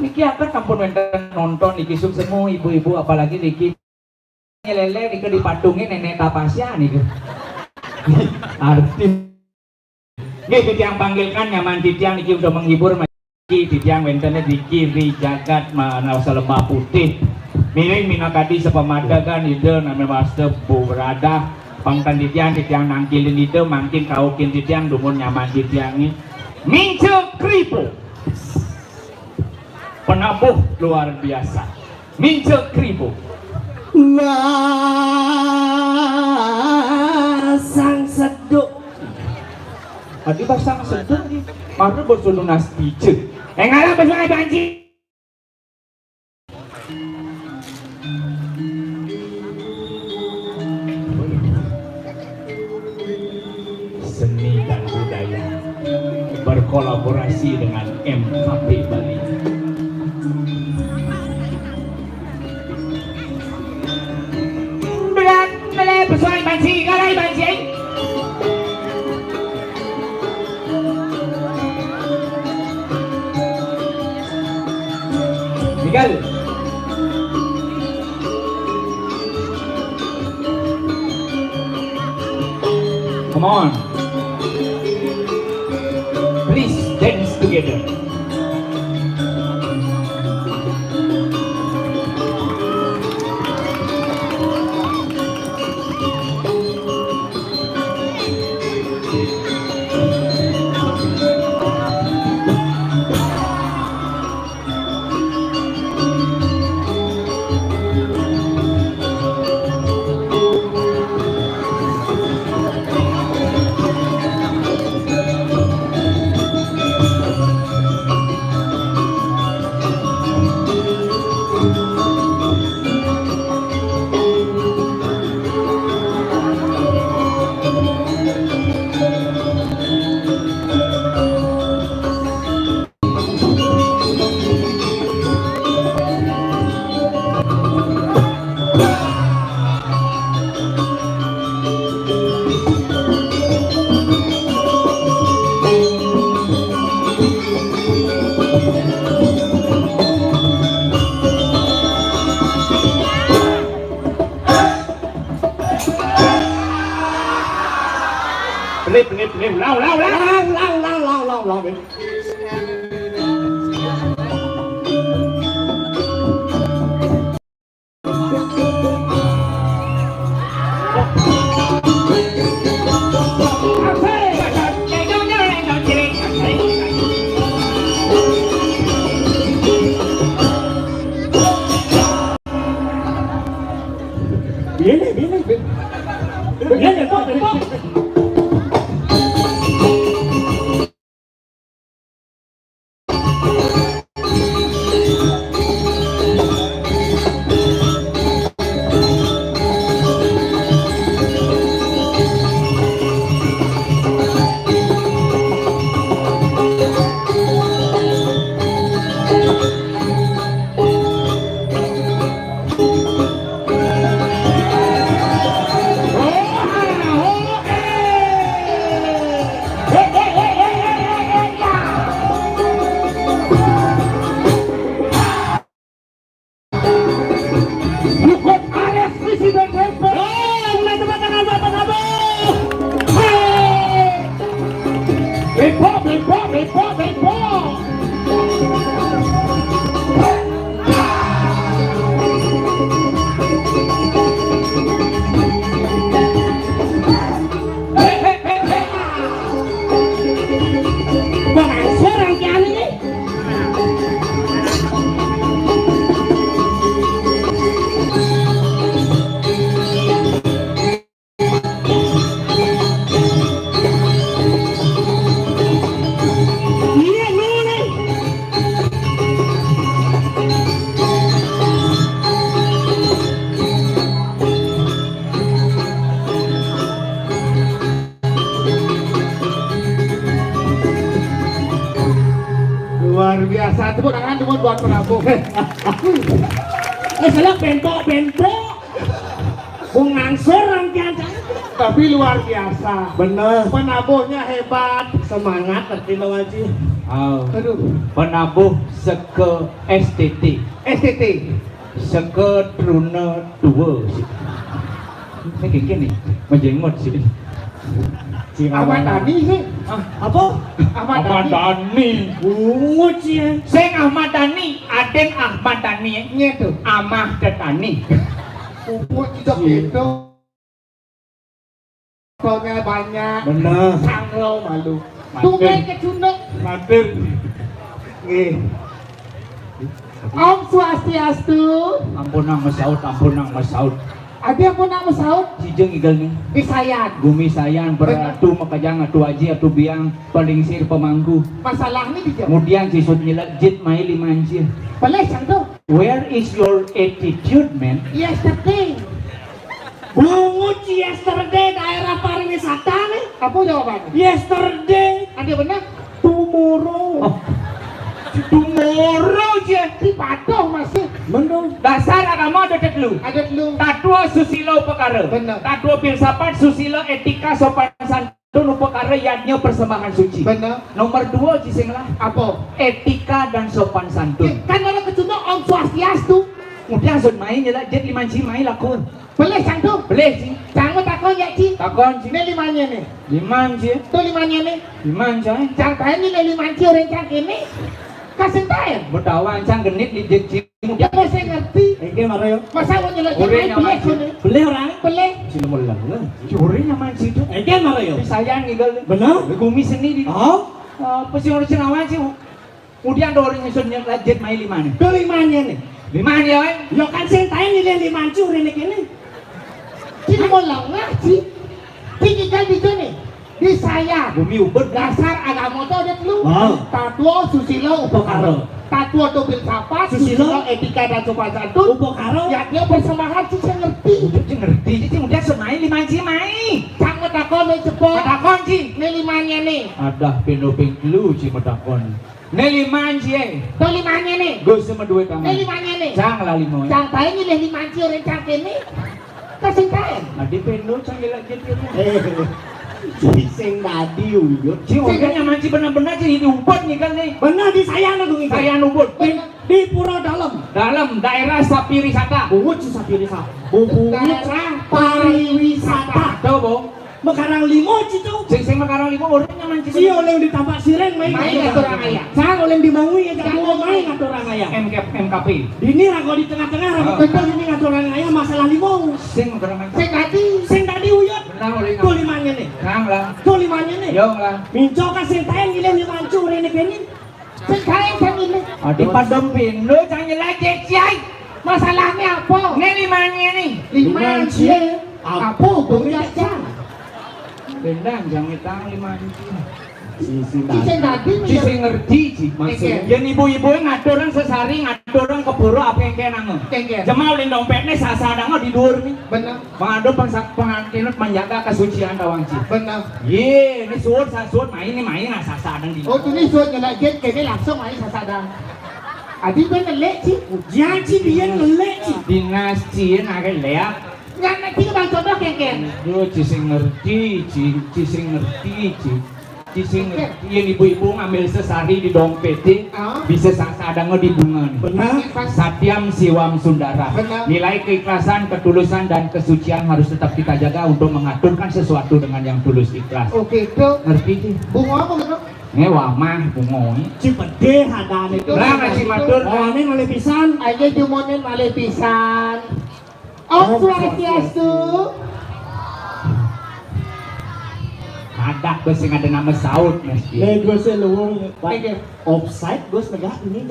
Niki akat ampun wénten nonton niki, suksema ibu-ibu, apalagi niki nyelele nika dipatungin Nenek Tapasya nika. Arti. Nggih, titiang panggilkan nyaman titiang niki untuk menghibur, niki titiang wénten di kiri jagat manasa Lebah Putih. Miring minakadi sapamadegan Ida nami wasta Bu Beradah. Pangten titiang, titiang nangkilin Ida, mangkin kaukin titiang dumun nyaman titiang niki. Minca kribo. Penabuh luar biasa. Minca kribo. Basang seduk. Adi basang seduk, mara basa nunas pica. Eh, ngalah basa banci. Seni dan budaya berkolaborasi dengan M K P Bali. Berat, berat, pesuai banci, galai banci. Miguel. Come on. Please dance together. Lip, lip, lip, lau, lau, lau. Lau, lau, lau, lau, lau, lau, lip. Viene, viene, viene. Viene, viene, viene. Bebok, bebok, bebok. Hei, hei, hei, hei. Wah, seorang kian ini. Luar biasa, tepuk tangan dulu buat Prabowo. Eh, salah, bento, bento. Bung Mansur, rangkaian saya. Tapi luar biasa. Bener. Penabuhnya hebat. Semangat, ngerti lo, Haji? Oh. Aduh. Penabuh seke S T T. S T T. Seke Truna dua. Ini gini nih, menjenggot sih. Si Ahmad Rawana. Dhani sih. Ah, apa? Ahmad Ahmad Dhani. Dhani. Bungut sih ya. Sing Ahmad Dhani, Aden Ahmad Dhani, ya. Ngetu. Amah Tetani. Pupuk tidak Iya. Gitu. Soalnya banyak. Bener. Sanglo malu. Matur. Tunggal kecunduk. Matur. Nggih. Om Swastiastu. Ampun nang mesaut, ampun nang mesaut. Adi ampun nang mesaut. Sijeng igal nih. Di Sayan. Gumi Sayan, Bener. Beratu, makajang, atu aji, atu biang, palingsir, pemangku. Masalah nih di Jawa. Kemudian sisut nyelek jit, mai limancir. Pelih, cang tuh. Where is your attitude, man? Yesterday. Bungut yesterday daerah pariwisata nih. Apa jawabannya? Yesterday. Ada benar? Tomorrow. Oh. Tomorrow je. Di patuh masih. Bener. Dasar agama ada telu. Ada telu. Tatwa susila upakara. Bener. Tatwa filsafat, susila, etika, sopan santun, upakara, yadnya, persembahan suci. Bener. Nomor dua, ci sing lah. Apa? Etika dan sopan santun. Ya, kan kalau kecunduk Om Swastiastu. Udah, sun main je lah. Jit limanci mai laku. Pelih, cang tuh. Pelih, ci. Cang mau takon ya, ci. Takon, ci. Ini limanya nih. Liman, ci. Tuh limanya nih. Liman, ci. Cang tanya nih limanci orang cang ini. Kasih tahu. Bedawan cang genit di jit, ci. Ya, mau saya ngerti. Engke mara yo. Masa mau nyelek Orang cang yang pelih maju. Sini. Pelih orang. Pelih. Ci lemon lah. Ci orang yang maju tuh. Engke mara yo. Di Sayan igal. Bener. Di gumi seni di. Oh. Eh, pesi orang Cinawan, ci. Kemudian ada orang nyusun nyelek jit mai limanya. Tuh limanya nih. Limanya, oi. Yo kan sing tae milih limancu rene kene. Ci mau lengah, ci. Ci igal di sini. Di Sayan. Gumi ubud. Dasar agama tuh ada telu. Wow. Tatwa, susila, upakara. Tatwa tuh filsafat, Susila. Susila, etika dan sopan santun. Upakara. Ya dia persembahan, ci saya ngerti. Udah, ci ngerti, ci udah sun main limanci mai. Cang mau takon nih cepet. Takon, ci. Ini limanya nih. Ada pindho ping telu, ci mau takon. Né liman, ci, é. To limanya né. Gus sama duit aman. Né limanya né. Cang lah lima. Cang paling milih liman ci orang cang kéné. Kasing kaen. Adi pendo cang gila gitu. Eh, ci sing dadi uyut. Ci, orang nyaman ci bener-bener ci, di Ubud nih kan nih. Bener, di Sayan aku nih. Sayan Ubud. Di, di Pura Dalem. Dalem, daerah Sapirisata. Bungut ci Sapirisata. Bungut. Daerah pariwisata. Tahu, Bong? Mekarang lima, ci, to. Sing, sing Mekarang lima, orang nyaman ci. Ci oleh di Tampaksiring, main. Main ngatur orang ayah. Cang oleh di Mangwi, ya, cang. Cang. Main ngatur orang ayah. M K, M K P. Dini rago di tengah-tengah, rago. Oh. Betul, ini ngatur orang ayah, masalah lima. Sing ngatur orang ayah. Sing tadi. Sing tadi uyut. Benar, oleh. To limanya né. Cang lah. To limanya né. Yo lah. Minco ka sing taen ngilih limancu réné kéné. Sing kaen cang ini. Aduh, padha pindho cang nyelajah, ci, ai. Masalahnya apa? Né limanya né. Liman ci. Apa hubungnya cang? Bendang cang mitang liman ci. Ci sing tadi. Ci sing ngerti, ci. Maksud. Iya. Yén ibu-ibu ngatur orang sesari, ngatur orang keburu apa yang kena nge. Kéngkén. Jema oleh dompetné sasa ada nge di dhuwur né. Bener. Pengadu pengsa-, pengantinut menjaga kesucian tawang ci. Bener. Yé, ini suut sasuut main, ini main asal sadang di. Oh, tuh ini suut nyelek jit, kéné langsung main sasadang. Adi ben ngelék, ci. Ujian, ci, dia ngelék, ci. Dinas, ci, nake léak. Nggak, nanti ke Bang Condok, kéngkén. Yo, ci sing ngerti, ci, ci sing ngerti, ci. Ci sing ngerti, yén ibu-ibu ngambil sesari di dompet, ci. Ah. Bisa sa-, sadang di bunga né. Benar. Satyam Siwam Sundara. Benar. Nilai keikhlasan, ketulusan, dan kesucian harus tetap kita jaga untuk mengaturkan sesuatu dengan yang tulus ikhlas. Oke, itu. Ngerti, ci? Bunga apa, gitu? Nge wamah bungo. Ci pedih adane. Lah, ngaji matur. Oh, ini malih pisan. Aja jumone malih pisan. Om Swastiastu. Ada Gus sing ada nama saut, Mas. Nih, Gus, luwung, Pak. Offside, Gus, negak ini.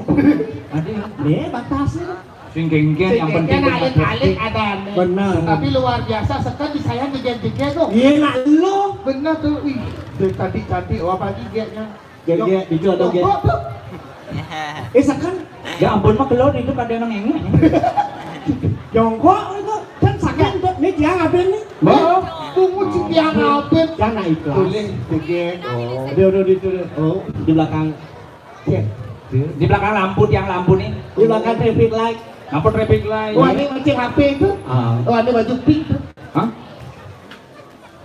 Ada. Nih, batasnya. Sing genggen, yang penting alit-alit ada. Benar. Tapi luar biasa, sekan di saya genggen-genggen tuh. Iya, nak lu. Bener tuh, ih, dari tadi cantik, oh, apalagi gengnya. Genggen, itu ada geng. Jongkok tuh. Eh, sekan. Ya ampun, mah kelon itu kadang nang ini. Jongkok itu kan sekan tuh. Ini dia ngapain nih? Tunggu, dia ngapain? Jangan ikhlas. Boleh, genggen. Oh, dia udah di, oh, di belakang. Di belakang lampu, tiang lampu nih. Di belakang traffic light. Lampu traffic light. Wah, ini macam H P itu. Ah. Wah, ini baju pink tuh. Hah?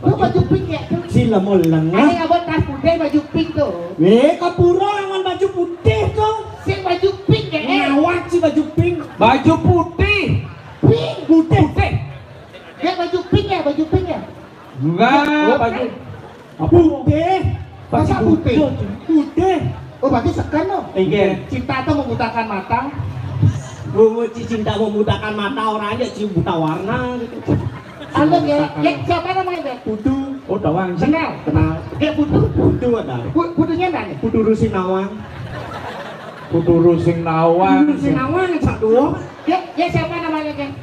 Tuh baju pink ya tuh. Sila mau lengah. Ini abang tas putih baju pink tuh. Eh, kapura aman baju putih tuh. Si baju pink ya, eh. Ngawak si baju pink. Baju putih. Pink. Putih. Putih. Dia baju pink ya, baju pink ya. Enggak, oh, baju putih. Masa putih? Putih. Oh, berarti sekan loh. Iya. Cinta tuh membutakan mata. Bungo ci cinta membutakan mata orang aja ci buta warna gitu. Halo, ya, ya, siapa namanya, Beb? Putu. Oh, tawang sih. Kenal? Kenal. Dia Putu? Putu ada. Pu-, Putunya mana? Putu Rusing Nawang. Putu Rusing Nawang. Putu Rusing Nawang, cak dua. Ya, ya, siapa namanya, Beb?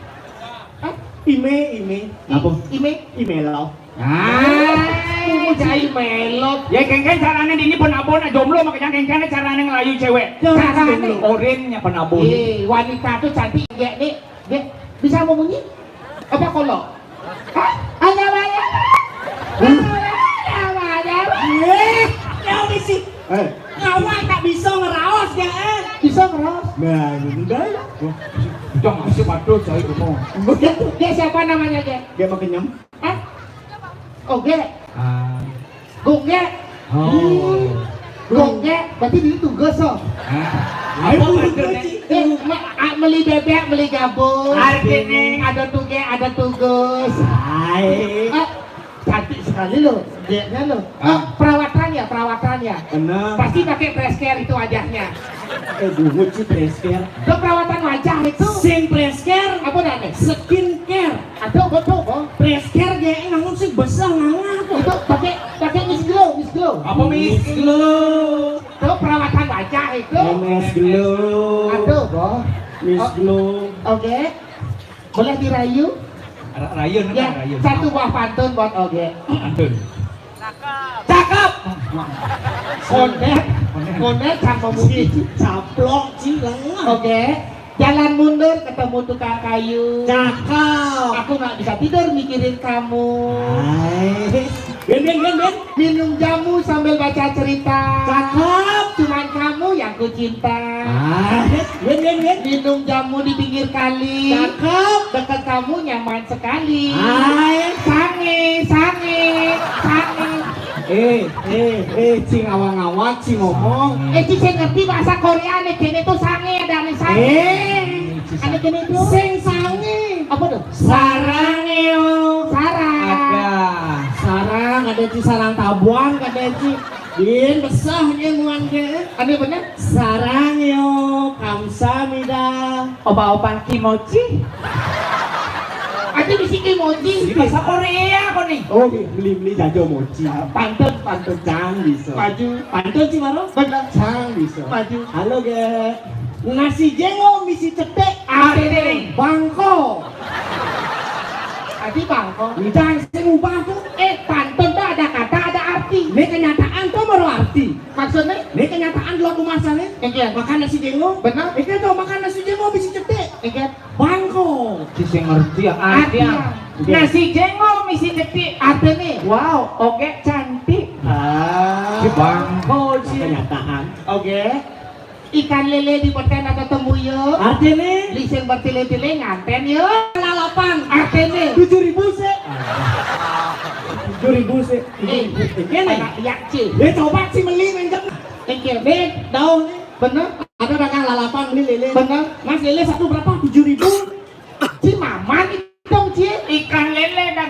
Hah? Ime, Ime. Apa? Ime. Ime lo. Ah, cai melok. Ya, kengken carane dini penabon jomblo, makanya kengken carane ngelayu cewek. Carane. Orin ya penabon. Eh, wanita tuh cantik ya, nih. Dia bisa mau bunyi? Apa kolok? Hah? Ada banyak. Ada banyak. Eh, ya misi. Eh. Ngawak tak bisa ngeraos ya, eh. Bisa ngeraos. Nah, ini dah. Wah, udah masih patuh saya ngomong. Dia, dia siapa namanya, dia? Dia mau kenyem. Hah? Oge. Ah. Goge. Oh. Goge, berarti dia tugas, oh. Hah? Ayo, apa maksudnya? Eh, ma-, ah, beli bebek, beli gabus. Artinya? Ada tuge, ada tugas. Hai. Ah, cantik sekali loh, dia loh. Ah. Ah, perawatan ya, perawatan ya. Benar. Pasti pakai fresh care itu wajahnya. Eh, bungut sih fresh care. Itu perawatan wajah itu. Sing fresh care. Apa namanya? Skin care. Aduh, betul, Bang. Fresh care ge nganggo sing besar ngangah kok. Itu pakai, pakai Miss Glow, Miss Glow. Apa Miss Glow? Itu perawatan wajah itu. M S Glow. Aduh, Bang. Miss Glow. Oke. Boleh dirayu? Ra-, rayun, ya, rayun. Satu buah pantun buat Oge. Pantun. Cakep. Kondet, kondet sama mungkin. Caplok, cileng. Oke. Jalan mundur ketemu tukang kayu. Cakep. Aku nggak bisa tidur mikirin kamu. Hai. Ben, ben, ben, ben. Minum jamu sambil baca cerita. Cakep. Cuman kamu yang ku cinta. Ah, ben, ben, ben. Minum jamu di pinggir kali. Cakep. Dekat kamu nyaman sekali. Hai. Sange, sange, sange. Eh, eh, eh, cing awang-awang, cing ngomong. Eh, cing, saya ngerti bahasa Korea nih, kene tuh sange, ada nih sange. Eh, ada kene tuh. Sing sange. Apa tuh? Sarang yo. Sarang. Ada. Sarang, ada ci sarang tabuan, ada ci. Din, besah nya muan ke. Ada bener? Sarang yo, kamsamida. Opa-opa kimochi. Ada bisi kimochi. Ini bahasa Korea kok nih. Oh, beli-beli jajo mochi. Pantun, pantun. Cang bisa. Maju. Pantun sih, Maro. Bener. Cang bisa. Maju. Halo, ge. Nasi jengo misi cetek. Artine? Bangko. Adi bangko. Udah sing ubah tuh. Eh, pantun tuh ada kata, ada arti. Ini kenyataan tuh baru arti. Maksudnya? Ini kenyataan lo rumah sana. Iya. Makan nasi jengo. Benar. Itu tuh makan nasi jengo misi cetek. Iya. Bangko. Ci sing ngerti ya, arti ya. Arti ya. Nasi jengo misi cetek. Artine? Wow, oke cantik. Ah. Ci bangko, ci. Kenyataan. Oke. Ikan lele di beten ada temuyuk. Artine? Li sing bertele-tele nganten yo. Lalapan. Artine? Tujuh ribu sih. Tujuh ribu sih. Eh, kene. Anak yak, ci. Dia coba ci meli ngenjek. Iki, Dit, daun. Bener? Ada dagang lalapan beli lele. Bener? Mas, lele satu berapa? Tujuh ribu. Ci maman itu, ci. Ikan lele dan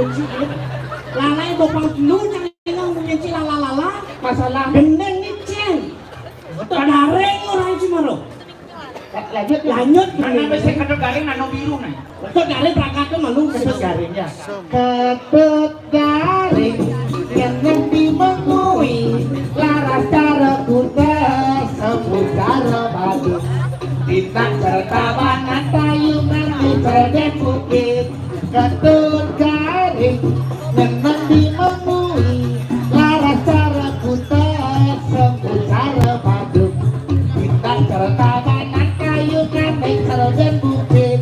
Lalai bopang dulu, jangan ngomongin si lala-lala. Masalah. Bener nih, Cen. Kadaring orang cuma lo. Lanjut, lanjut. Mana bisa Ketut Garing anu biru nih? Ketut Garing berangkat ke malu. Ketut Garing ya. Ketut Garing yang di mengui laras cara kuda sebut cara badu. Tindak serta bangat tayungan di cerden bukit. Ketut Garing ngenang di mengui laras cara kuta sembut cara baduk. Bintang cerita banat kayu nganing cerden bukit.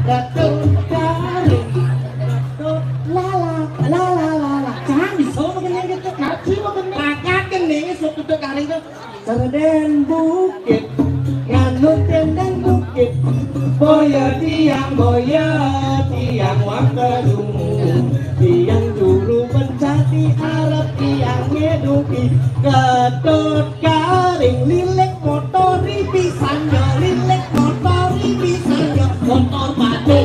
Ketut Garing. Ketut lala lala lala. Cang bisa begini gitu. Ngaji begini. Rakat gini sok Ketut Garing tuh. Serden bukit, nganut tenden bukit, boya tiang, boya tiang wang kedungu, tiang juru bencati arep tiang ngeduki, Ketut Garing lilik motori pisannya, lilik motori pisannya, motor batu.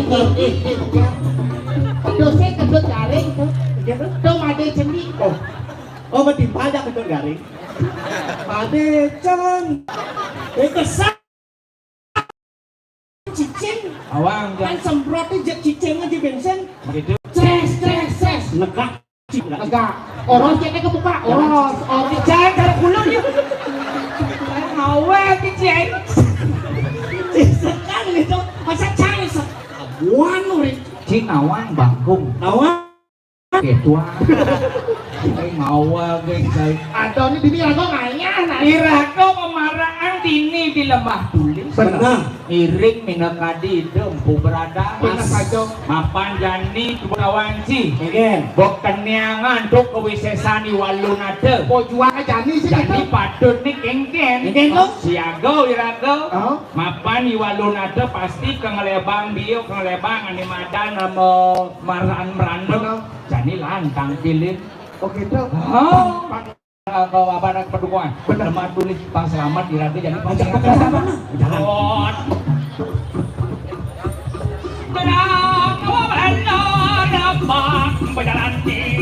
Aduh, saya Ketut Garing tuh. Tuh, ada jendi. Oh, oh, bertimpal aja Ketut Garing. Pade can. Eh, kesal. Cicing. Awang, kan semprot aja cicing aja bensin. Begitu. Ces, ces, ces. Negak. Negak. Oros ceknya ke muka. Oros, oros. Jangan cara kulon ya. Ngawe cicing. Cicing kan gitu. Masa cari se-, buan lu, Rik. Cing awang bangkung. Awang. Ketua. Ai ngawa, geng, cai. Antoni dini aku ngayah, nah. Iraga pemaraan dini di Lembah Tulis. Benar. Iring minakadi Ida Empu Berada. Benar saja. Mapan jani kawanci. Nggih. Bok keniangan tuk kawisesan Iwalunata. Bok juang jani sih. Jani gitu. Patut ni kengken. Kengken, tuh. Siaga iraga. Oh. Mapan Iwalunata pasti ka ngelebang bio, ka ngelebang ane madan nama maran merana. Benar. Jani lantang pilin. Oh gitu. Oh. Pak, eh, ke apa ada kepedukuhan? Benar. Lemah tulis pang selamat di raga jani pang selamat. Jalan. Berjalan di.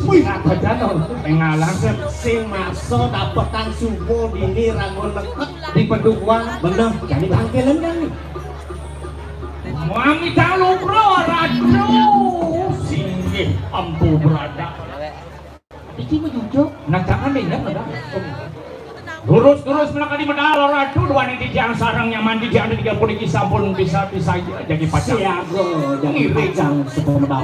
Wih, apa jano? Pengalang sing maso dapetan subuh dini rago leket di pedukuhan. Bener, jani tangkilan kan nih. Wangi talukro ratu singgih Empu Berada. Iki mah jujur. Nah, jangan deh, ya, udah. Lurus-lurus melakadi medal ratu, duani titiang sareng nyaman titiang tiga puluh iki sampun bisa-bisa ya jadi pacang. Siaga jadi pacang sepuluh medal.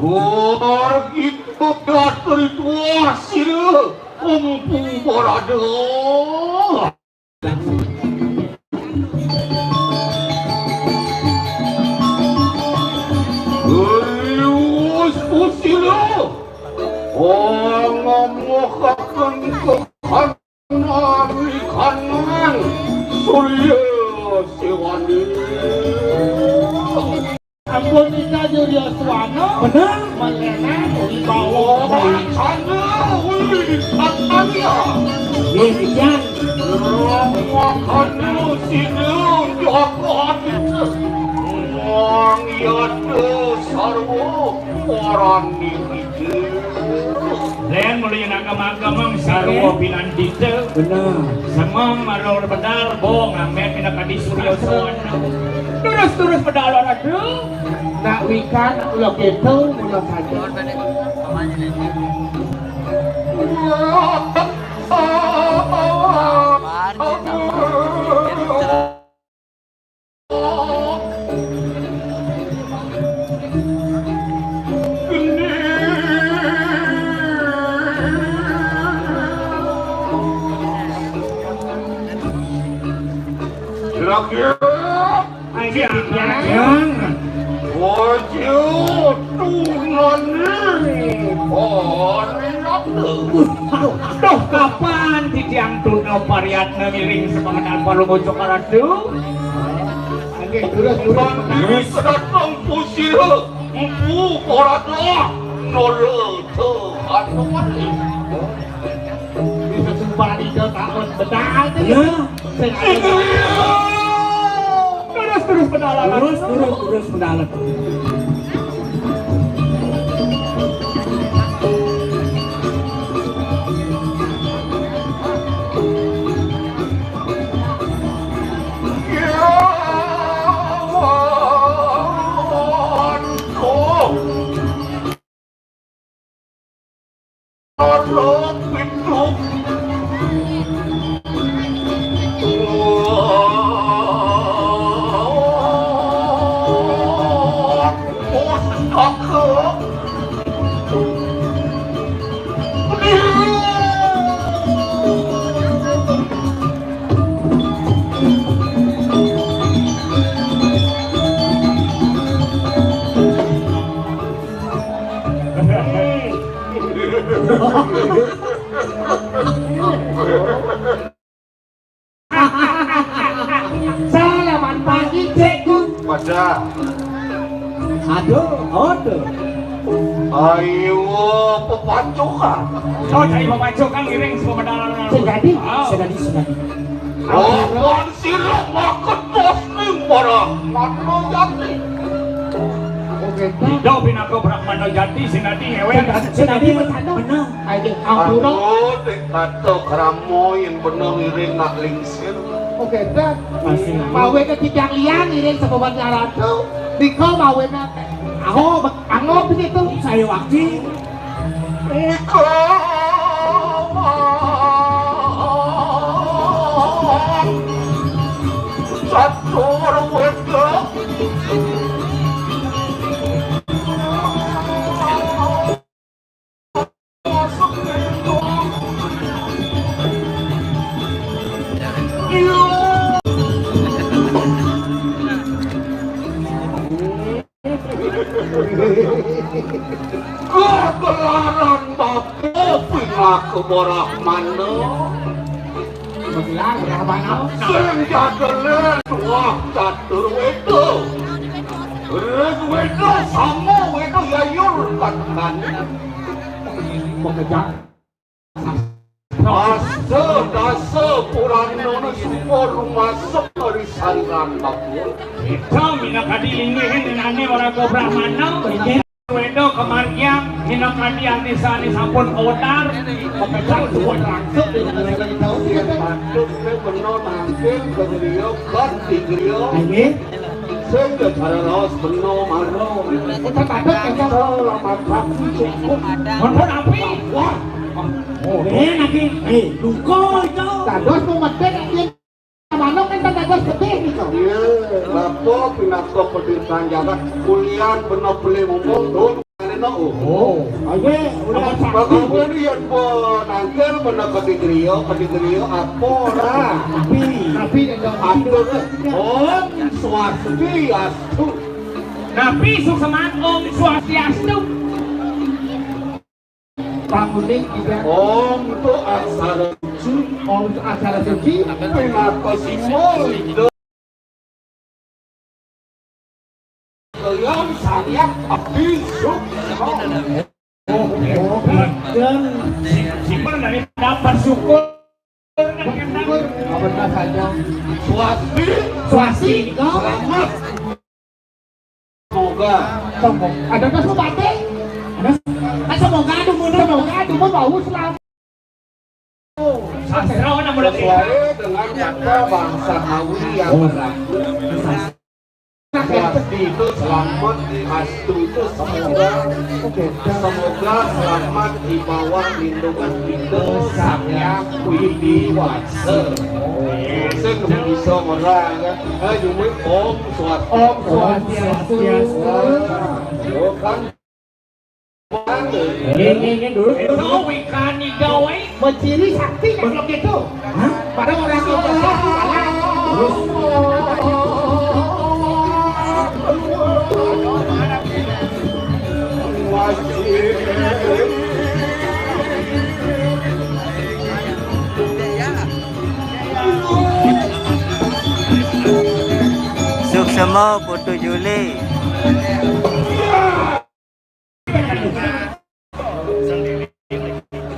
Wargito gatri tuasira Empu Barada. Lius usila. Pangamuhaken kehan Surya Sewani. Ampun kita Surya Sewani. Bener. Mengenai wibawa. Sana uli di Satania. Nggih, Kijang. Makanya sini jaga hati. Wong yada sarwa warani. Len mulai nangkemang-kemang sarwa pinandita. Bener. Semeng maror bedal, bong amet pinakadi Surya Sawana. Terus-terus bedal, aduh. Nak wikan, nak mula keto, mula saja. Kira-kira. Ayo, Kijang. Wajah tunani. Oh, enak tuh. Duh, kapan titiang tuna pariatna ngiring sepengenal Palungguh Cokor Atu? Nggih, terus, terus. Terus. Datang pusira, empu koratlah, nolak tuh, anu. Bisa sumpah tiga tahun, benar tuh. Iya. Sing ada. Terus, terus, benar. Terus, terus, terus, benar. Selamat pagi, Cikgu. Pada. Aduh, aduh. Ayo, pepancokan. Oh, cari pepancokan, ngiring semua pada. Sing dadi, ah, sing dadi, sing dadi. Oh, Wan Sirah maketos ning para Mano Jati. Oke, Kak. Ida pinaka Brahmana Jati, sing dadi ngewek. Sing dadi, sing dadi, bener. Ayo, ampura. Aku nek kata krama yen bener ngiring nak lingsir. Oke, Kak. Masih. Mawe ke titiang liyan ngiring sebabat nyaratu. Nika mawe na. Aho, ango begitu. Saya wakil. Nika catur wedok. Kagelaran bapa pinaka Brahmana. Kagelaran Brahmana. Sing jagelan wah catur weda. Ring weda sama weda yayur katengane. Pekejak. Asa dasa purana suka rumasuk ri saliran bakul. Ida minakadi linggihin ngenane waraga Brahmana. Inggih. Weda kamargiang minakadi anisa-anisa sampun kawedar. Pekejak suwun langsung dengan weda. Patut ne bena nangkil ke griya, kat di griya. Inggih. Sing cara raos bena mara. Utak-atik kaya. Selamat pagi, Cikgu. Pun, pun api. Wah. Oh, eh, lagi. Eh, duka itu. Dados mau medhit, yen manuk kan dados pedih niku. Iya, bapa pinaka pedih sanjaran. Kulian bena pelih mumung, dun. Rena, oh. Oh, ayo, udah. Apa, apa ini yang penangkil bena ketiga griya, ketiga griya apa ora? Tapi, tapi, atur, Om Swastiastu. Napi suksman Om Swastiastu? Panguning tidak. Om tu aksara Om acara suci. Pinaka simbol Ida Hyang Sang Hyang Abdi Suksma. Oh, oh, dan simbol dari dapat syukur. Apa saja? Swasti. Swasti. Selamat. Semoga. Semoga. Ada tas bupati? Ada. Kan semoga dumun, semoga dumun bau selamat. Sastra mana mulai? Sesuai dengan kata bahasa Kawi yang berlaku. Swasti itu selamat, astu itu semoga. Semoga selamat di bawah lindungan Ida Sang Hyang Widi Wasa. Sing bisa ora kan? Ayo, Om Swastiastu. Om Swastiastu. Yo kan. Nggih, nggih, nggih, dulu. Kau ikan iga wae. Menciri sakti kalau gitu. Hah? Pada orang tua sakti, salah. Terus. Suksma Putu Juli.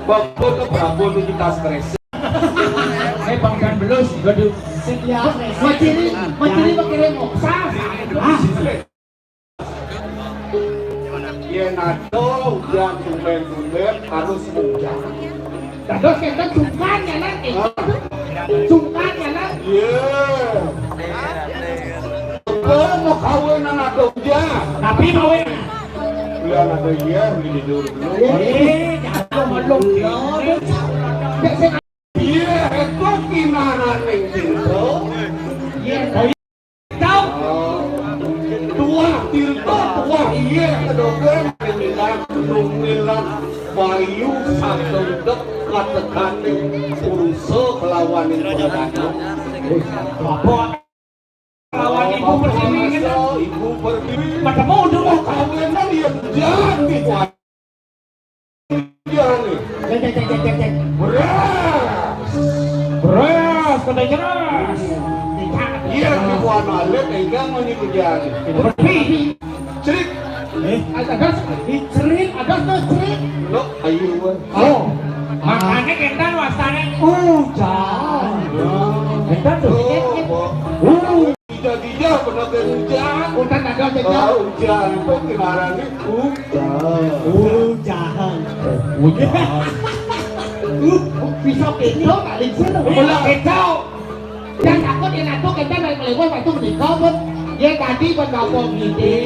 Bapak tuh Prabu tuh kita stres. Eh, Bang Dan Belus, waduh. Setia. Maciri, maciri pakai moksa. Ah. Yen ada ujan tumben-tumben harus ujan. Dados kenten sungkan ya, Nak. Sungkan ya, Nak. Iya. Apa mau kawin anak ujan? Tapi kawin. Udah ada iya, beli tidur dulu. Eh, jangan ngomong. Ya, udah, Cak. Nggak, saya Iya, itu kinaraning cinta. Iya. Tau? Tuah tirta, tuah iya, kedogen, milat, lumilat, bayu, satengkep, kateganing purusa kelawaning perdana. Wis, apa? Kelawan Ibu Pertiwi, gitu. Ibu Pertiwi. Pada mau dulu. Kawinan ya, jangan dibuat. Iya, nih. Cek, cek, cek, cek, cek, cek. Beras. Beras, kata jelas. Iya, di buana alit, engkang mani kerjaan. Bersih. Cerik. Eh, ada gas. Di cerik, ada tuh cerik. Lo, ayo, weh. Oh, makanya kita wastane hujan. Ya. Kita tuh. Oh, oh. Uh. Tidak-tidak pernah hujan. Hujan ada, hujan. Ah, hujan. Itu gimana nih? Hujan. Hujan. Hujan. Uh, bisa gitu, Kak Lincir. Bola kecau. Dan aku dia nantu kita naik lewat waktu menikah, pun dia tadi buat bawa gede.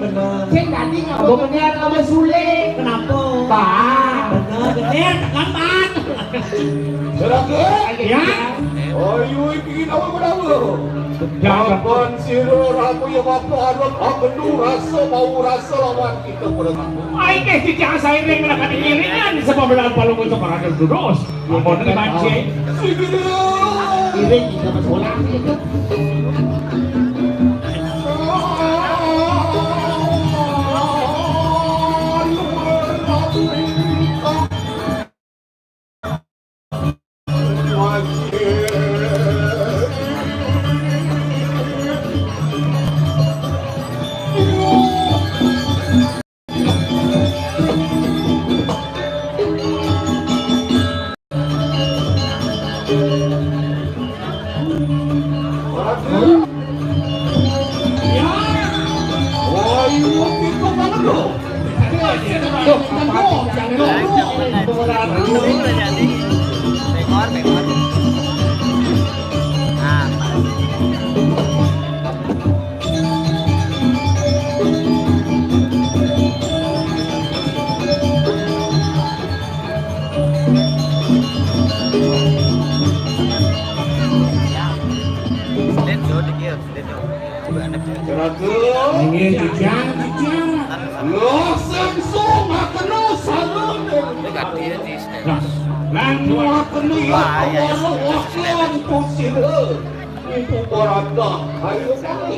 Bener. Sing tadi nggak mau bener, nggak mau sulit. Kenapa? Bah. Bener, bener, tekan, Bang. Seragam. Ya. Oh, yuk, iki awak ora lho. Kapan sira rabu ya bapak arep abenu rasa mau rasa lawan kita pada kamu. Ai teh tidak sairing menekan iringan sebab belahan palung untuk rakyat terus. Ampun dibanci. Iring kita sekolah itu. Inggih, jujang, jujang. Lho, sing sung akeno salone. Nah, lan akeno ya Allah, wakil kusira. Ibu Barata, ayo kami.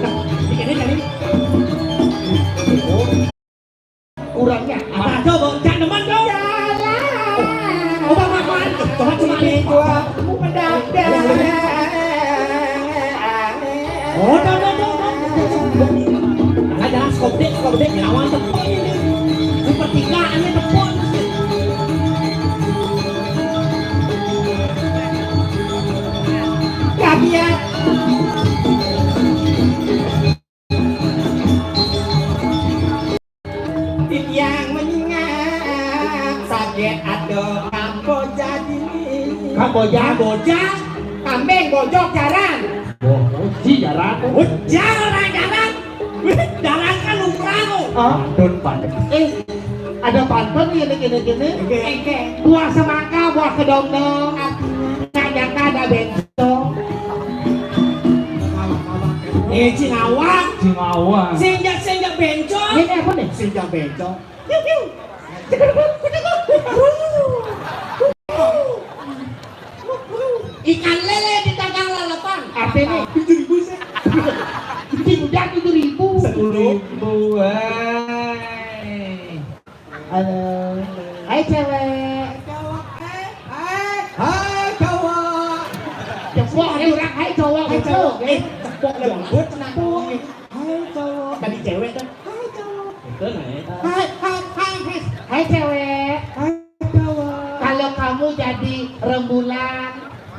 Nah, iki kene jane. Oh. Kurangnya. Apa coba? Cak nemen kau. Jalan. Oh, Bang Rahman. Coba, coba nih. Gua mendadak. Oh, no, no, no, no. Nah, jangan skop dek, skop dek. Lawan tepuk ini. Sepertiga, aneh tepuk. Kabiat. Titiang menyingak Ada Kamboja di Kamboja, Kamboja, kambing, bojok, jaran. Boji jaran. Bojang orang jaran. Jaran kan umrah. Ah, pantun, pantun. Eh, ada pantun gini, gini, gini. Oke. Buah semangka, buah kedondong. Artinya? Nggak nyangka ada bencong. Eh, Cingawang. Cingawang. Senja, senja bencong. Ini apa nih? Senja bencong. Piu, piu. Ikan lele di dagang lalapan. Artinya? Tujuh ribu sih. Tidak, tujuh ribu. Sepuluh ribu, eh. Halo. Hai, cewek. Hai, cowok. Cepok, eh, orang, hai, cowok. Hai, cowok. Eh, cepok lembut, kenapa? Hai, cowok. Tadi cewek kan? Hai, cowok. Itu, nah, ya. Hai, hai, hai, hai. Hai, cewek. Hai, cowok. Kalau kamu jadi rembulan,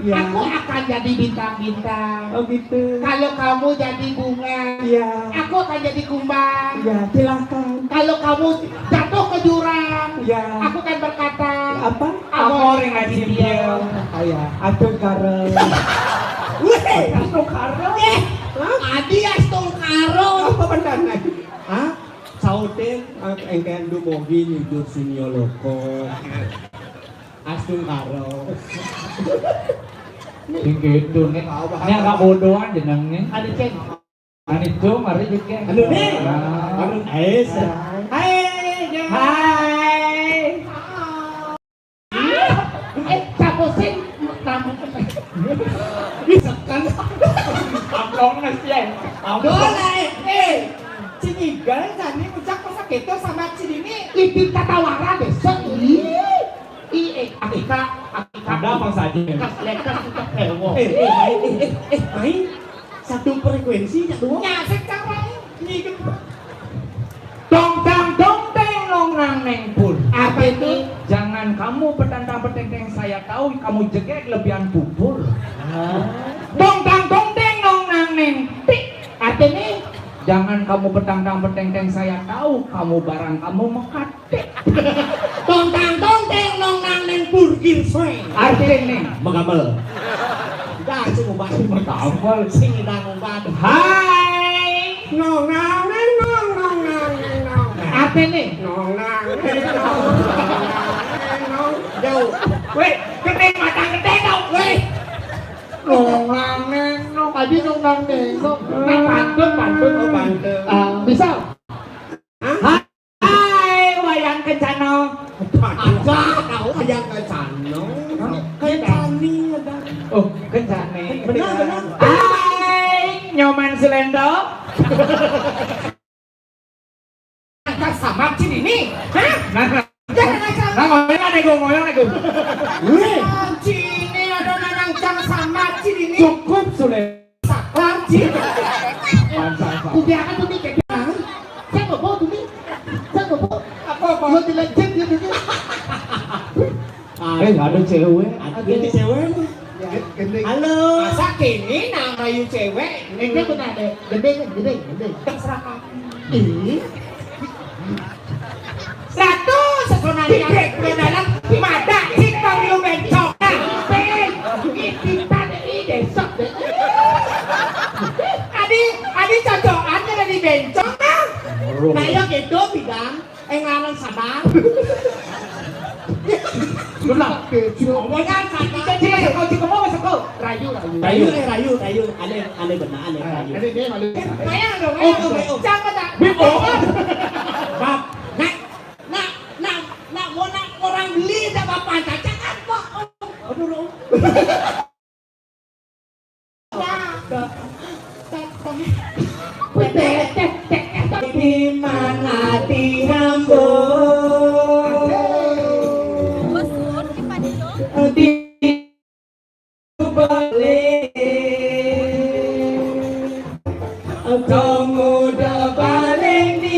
iya, aku akan jadi bintang-bintang. Oh, gitu. Kalau kamu jadi bunga, iya, aku akan jadi kumbang. Iya, silakan. Kalau kamu jatuh ke jurang, iya, aku akan berkata, apa? Amor yang Cintia. Iya, astungkara. Wih, astungkara. Eh, hah? Adi astungkara. Apa benar, Nay? Hah? Sautin, ah, engken dumogi nyujur sinioloko. Astungkara. Sing gitu, nih. Apa, apa? Ini agak bodohan jeneng nih. Ada ceng. Anitu, mari juga. Halo, nih. Nah. Baru, eh, sa- Hai. Hai, Jeng. Hai. Eh, kamu sih, kamu. Bisa kan? Amplong, Mas, ya. Amplong. Boleh, eh. Cinigal, tadi ucap masa gitu sama Cidini. Itu kata Wara besok, ih. Ih, eh, Akika, Akika. Ada apa saja? Lekas, lekas, kita pewo. Eh, eh, eh, eh, eh, eh, main. Satu frekuensi, satu. Ya, sekarang. Ngikut. Tong tang tong teng nong nang neng pur. Apa itu? Jangan kamu petantang petenteng, saya tahu kamu jegek lebihan pupur. Hah? Tong tang tong teng nong nang neng tik. Artinya? Jangan kamu petantang petenteng, saya tahu kamu barang kamu mekat. Tong tang tong teng nong nang neng burgir soe. Artinya? Megamel. Dah, sing ubah. Megamel. Sing ngidang ubah. Hai. Nong nang neng nong, nong nang neng nong. Artinya? Nong nang neng nong, nong nang neng nong. Jauh. Weh, gede matang gede dong. Weh. Nong nang neng nong. Tadi nong nang neng nong. Nah, pantun, pantun. Oh, pantun. Ah, bisa. Hah? Hai, Wayan Kencana. Ada, tahu Wayan Kencana. Hah? Kencani ada. Oh, Kencani. Benar, benar. Hai, Nyoman Sulendo. Angkat sama Cidini. Hah? Nah, nah. Jangan asal. Nah, ngoyong nego, ngoyong nego. Wih. Cidini ada nang cang sama Cidini. Cukup, Sule. Saklar, Cik. Pantas, Pak. Kupiakan tuh, Mi, kayak gitu. Hah? Saya nggak mau tuh, Mi. Saya nggak mau. Apa, apa? Lo dilanjut dia tuh, Mi. Ah. Eh, ada cewek. Ada cewek nih. Ya. Gending. Halo. Masa kini nama you cewek? Eh, dia benar deh. Gending, gending, gending. Terserah kamu. Ih. Ratu sesunan yang dalam mata cipta milu bencong. Ih, kita nih, ih, besok deh. Adi, adi cocokan kada di bencong, ah. Nah, ya gitu, bidang. Eh, ngaran sabar. Benar. Dengan sabar. Cik, cik, cik, cik, cik, cik, rayu, rayu. Rayu, eh, rayu, rayu. Ale, ale benar, ale, ah, rayu. Ale, dia malu. Eh, kayak dong, eh, oh, eh, oh. Siapa tak? Bimo. Bab, nak, nak, nak, nak, mau nak orang beli tak apa-apa, tak cakap, Pak. Aduh, aduh. Di mana ati hamba? Di balik. Kamu dah balik di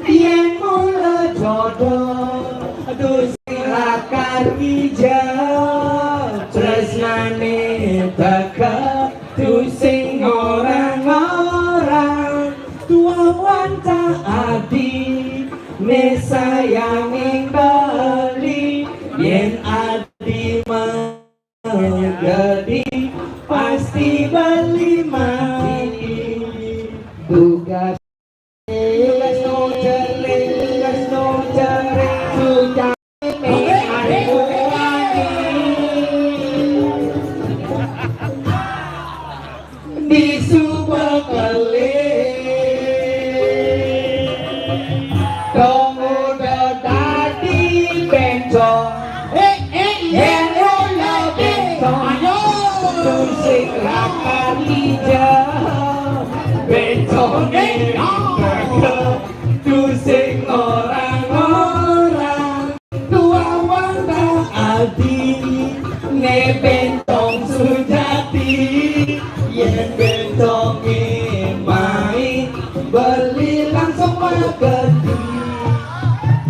Yen mula jodoh, aduh sing lakar ijau, tresnane teka, aduh sing orang-orang, tua wanta adi, ne sayanging Sing lakar ijo, bencong ijo, tu sing orang-orang. Tua wanda adi, ne bencong sujati, yen bencong mai, beli langsung magedi.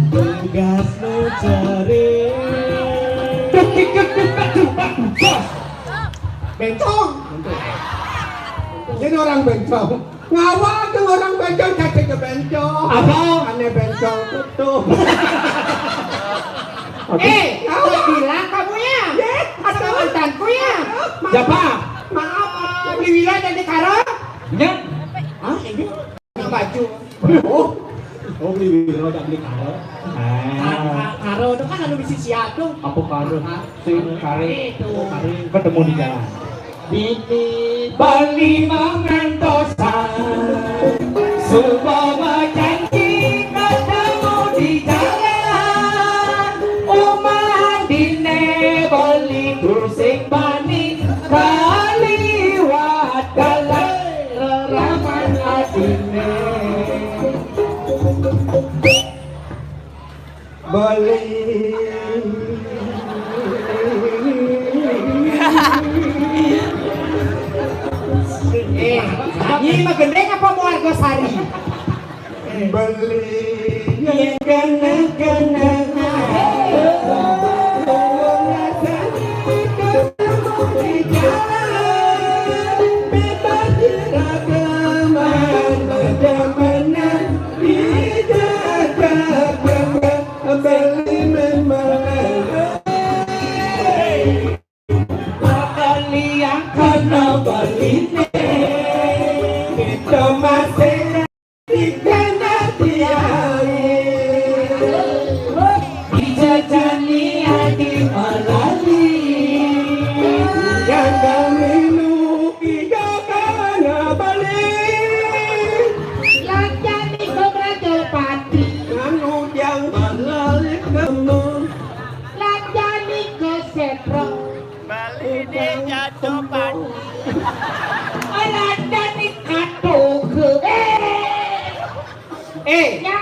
Tugas nu cari. Tuk, tuk, tuk, tuk, tuk, tuk, tuk, bos. Bencong. Ini orang bencong. Ngawak tuh orang bencong, cacing ke bencong. Apa? Aneh bencong tuh. Oke. Eh, kau bilang kamu ya? Sama mantanku ya? Siapa? Maaf, beli wilayah dari Karo. Ya? Hah, ini? Baju. Oh. Oh, beli wilayah dari Karo. Ah. Ka-, ka-, Karo itu kan anu bisi sia tuh. Apa Karo? Sing kare. Itu. Kare ketemu di jalan. Bini bali mangantosan, suba majanji ketemu di jalan. Umah dine bali tusing bani kaliwat dalan reraman adine. Beli. Eh, ini mah gendeng apa mau Argosari? Beli. Yang kena-kena. Dijajani adi malali. Yang kami nu ijo kana bali. Lanjani ke Brajapati. Anu yang malali kamu. Lanjani ke Setro. Bali di jatuh pati. Lanjani katoke. Eh. Eh. Ya,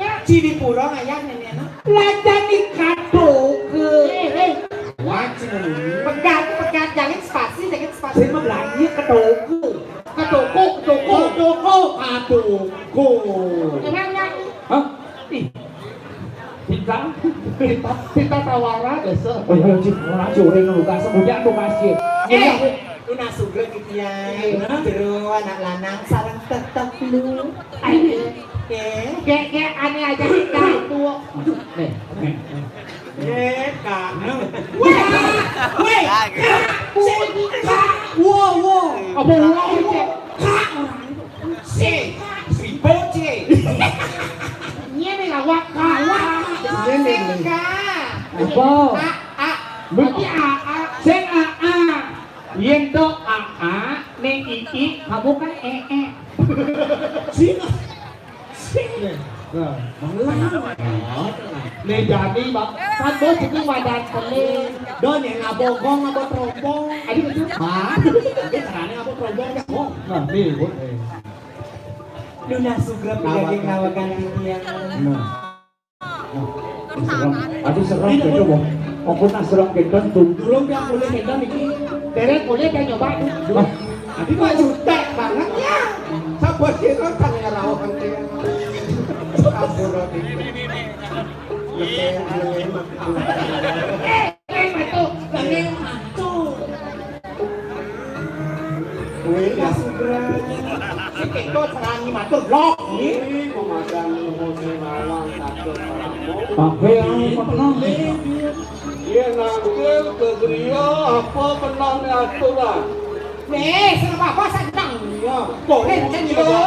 ya. Cili purong ayah nenekna. Lanjani katoke. Eh, eh. Wajib. Pegat, pegat, jangan spasi, jangan spasi. Saya mah belanja ke toko. Ke toko, ke toko. Ke toko, ke toko. Emang nyanyi? Hah? Ih. Bintang, bintang, bintang tawara, geus. Oh, iya, cik, ora cik, urang nu luka, semuanya tuh masjid. Eh, iya. Lu nasugra gitu ya. Nah. Jero anak lanang sareng tetep lu. Ayo. Oke. Kayak, kayak aneh aja kita tuh. Nih, nih, nih. Eh, Kak. Weh, weh, Kak, Kak, wow, wow. Apa wow, wow? Kak, orang itu. Si, si Boce. Iya nih lawak, lawak. Iya nih. Sing, Kak. Apa? A, A. Berarti A, A. Sing A, A. Yen to A, A, ning I, I, kamu kan E, E. Sing. Sing. Nah, malah. Nih jadi, Bang. Kan bos itu wadah telu. Do nih ngabogong apa trombong? Aduh, itu. Hah? Ini caranya apa trombong? Oh. Nah, nih, Bu. Luna sugrep lagi ngawakan titiang. Nah. Nah, serem. Aduh, serem gitu, Bu. Ampun, nah, serem gitu tuh. Dulu nggak boleh megang iki. Terek boleh kan nyoba tuh. Wah. Tapi mah jutek banget ya. Sabar sih, kan, kan ya rawuh penting. Ampun, roti. Lebih anu emang. Eh, eh, maco. Lagi maco. Wih, ya sudah. Si Keko serani matur blok. Ih, pemadang emosi malang takut rampung. Tapi yang pernah. Iya, nangkil ke griya apa menang aturan. Wis, ora apa-apa, seneng. Iya. Boleh, kan, iya, iya.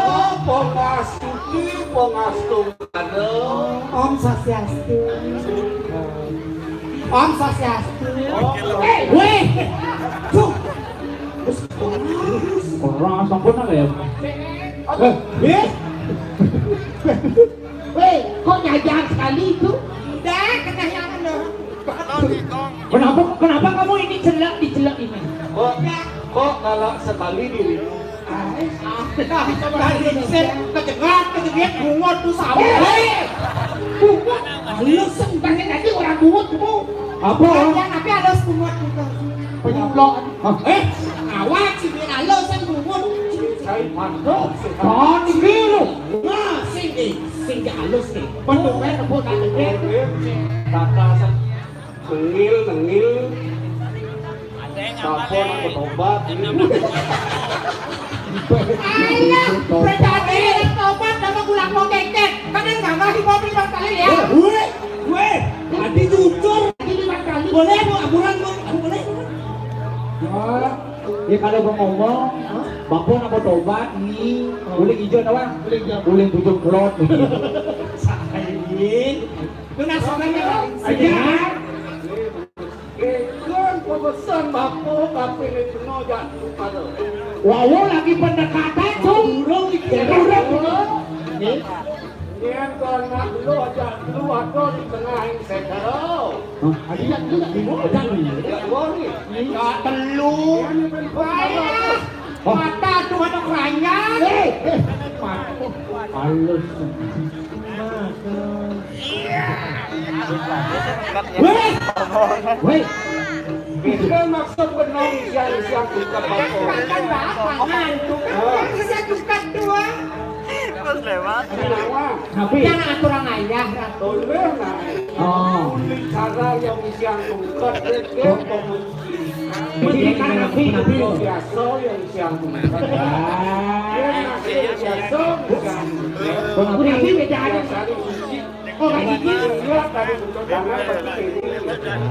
Pengasuti, pengastu. Om Swastiastu. Om Swastiastu. Om. Eh, weh. Tuh. Ora sampun ya. Eh, eh. Weh, kok nyajang sekali itu? Udah, kena yang anu. Kenapa, kenapa kamu ini celak dicelak ini? Kok, kok galak sekali dirimu? Ay, ah, dari sen kejengat, kejengat, bungut tuh sama. Eh, eh, bungut. Lu sing tadi orang bungut kamu. Apa? Yang tapi halus bungut gitu. Penyemplok. Hah? Eh, awak sih halus sen bungut. Saya mandok sih. Kon iki lho. Nah, sing di, sing di halus nih. Pendukungnya kebut tak gede. Kata sen. Nengil, nengil. Sampun aku tobat. Alah, berarti yang tobat nama ulang mau keket. Kan yang nggak mau di mobil bang kali ya. Gue, gue, tadi jujur. Tadi lima kali. Boleh, Bu, aburan, Bu. Aku boleh. Wah, ya kalau mau ngomong, Bapak nak tobat nih, boleh hijau doang, boleh hijau, boleh tujuh kelot. Saya ini. Lu nasukannya aja. Ikon pemesan bako kaping lima jatuh pada. Wawo lagi pendekatan tuh. Burung iki. Burung, burung. Nih. Nian kau nak lu aja lu atau di tengah yang setero. Hah? Ada yang lu tak bingung? Ada yang lu. Ada dua nih. Ya telu. Ini kan payah. Mata tuh ada keranjang. Eh, eh. Mata. Halus. Weh, weh. Kita maksud benang siang-siang buka bako. Makan bapak ngantuk. Bisa buka dua. Terus lewat. Kenapa? Tapi jangan aturan ayah. Tolong, nah. Oh. Cara yang siang buka, dia, dia Pendidikan nabi, nabi. Biasa yang siang. Ah. Biasa bukan. Aku nabi beda ada. Oh, kayak gini. Iya, tadi betul karena seperti ini.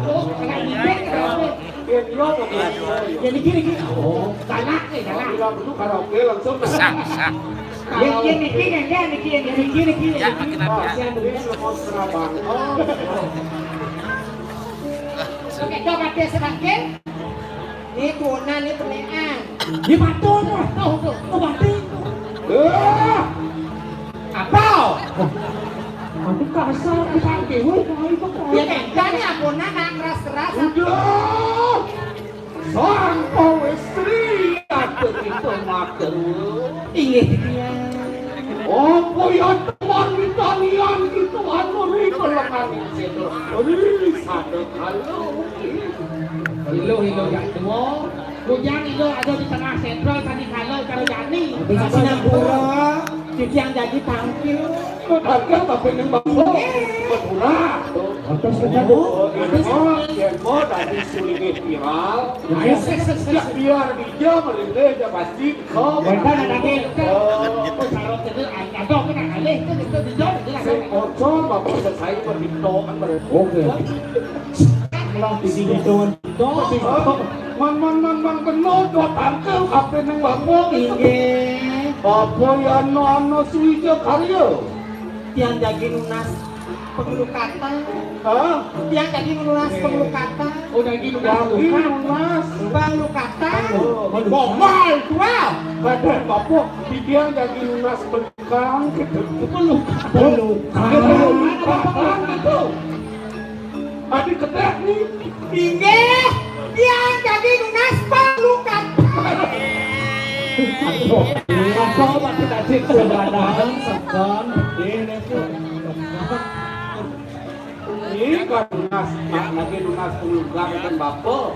Oh, kayak gini. Iya, iya, betul. Jadi gini, gini. Oh, galak nih, galak. Kalau dulu karaoke langsung. Yang, yang niki, yang, yang niki, yang niki, niki, yang niki. Kasihan dulu. Ini semua serabang. Oh. Oke, coba tes terakhir. Ini kuonan, ini penean. Ini patun, wah. Tuh, tuh, tuh, mati. Eh. Apa? Nanti kasar, dipakai, woi, woi, itu kok. Ya, enggak, ini aponan, nak keras-keras. Udah. Sang istri, ada kita makan. Iya, iya. Apa ya teman di talian itu anu ri kelengan itu. Ri, sadar halo. Hilo, hilo, gak tua. Bujang itu ada di tengah sentral tadi kalau karo Jani. Di Sinampura, cuci yang jadi tangkil. Tangkil tapi yang bagus. Berkurang. Atas kita. Oh, info, info dari sulit viral. Ya, ya, ya, ya. Ya, biar dia merindai aja pasti. Oh, bukan ada gitu. Oh. Sarung itu ada kena alih itu, itu dijor, jelas. Sing ojo, bapak selesai berhitoan, ber- Oke. Kalau di sini doang. Mang, mang, mang, mang, penuh dua tangkel, apa neng bapak? Inggih. Apa ya, anu, anu, Suwija Karya? Tiang jagi nunas pengelukatan. Hah? Tiang jagi nunas pengelukatan. Oh, jagi nunas. Jagi luka. Nunas. Pengelukatan. Oh, bohong, dua. Badan bapak, tiang jagi nunas pengelukatan. Pengelukatan. Pengelukatan. Pengelukatan itu. Adi ketek nih. Inggih, tiang jagi nunas pengelukatan. Aduh, apa masih kasih sebenarnya sekan ini tuh. Ini kan lunas, nak lagi lunas pengelukatan bapak.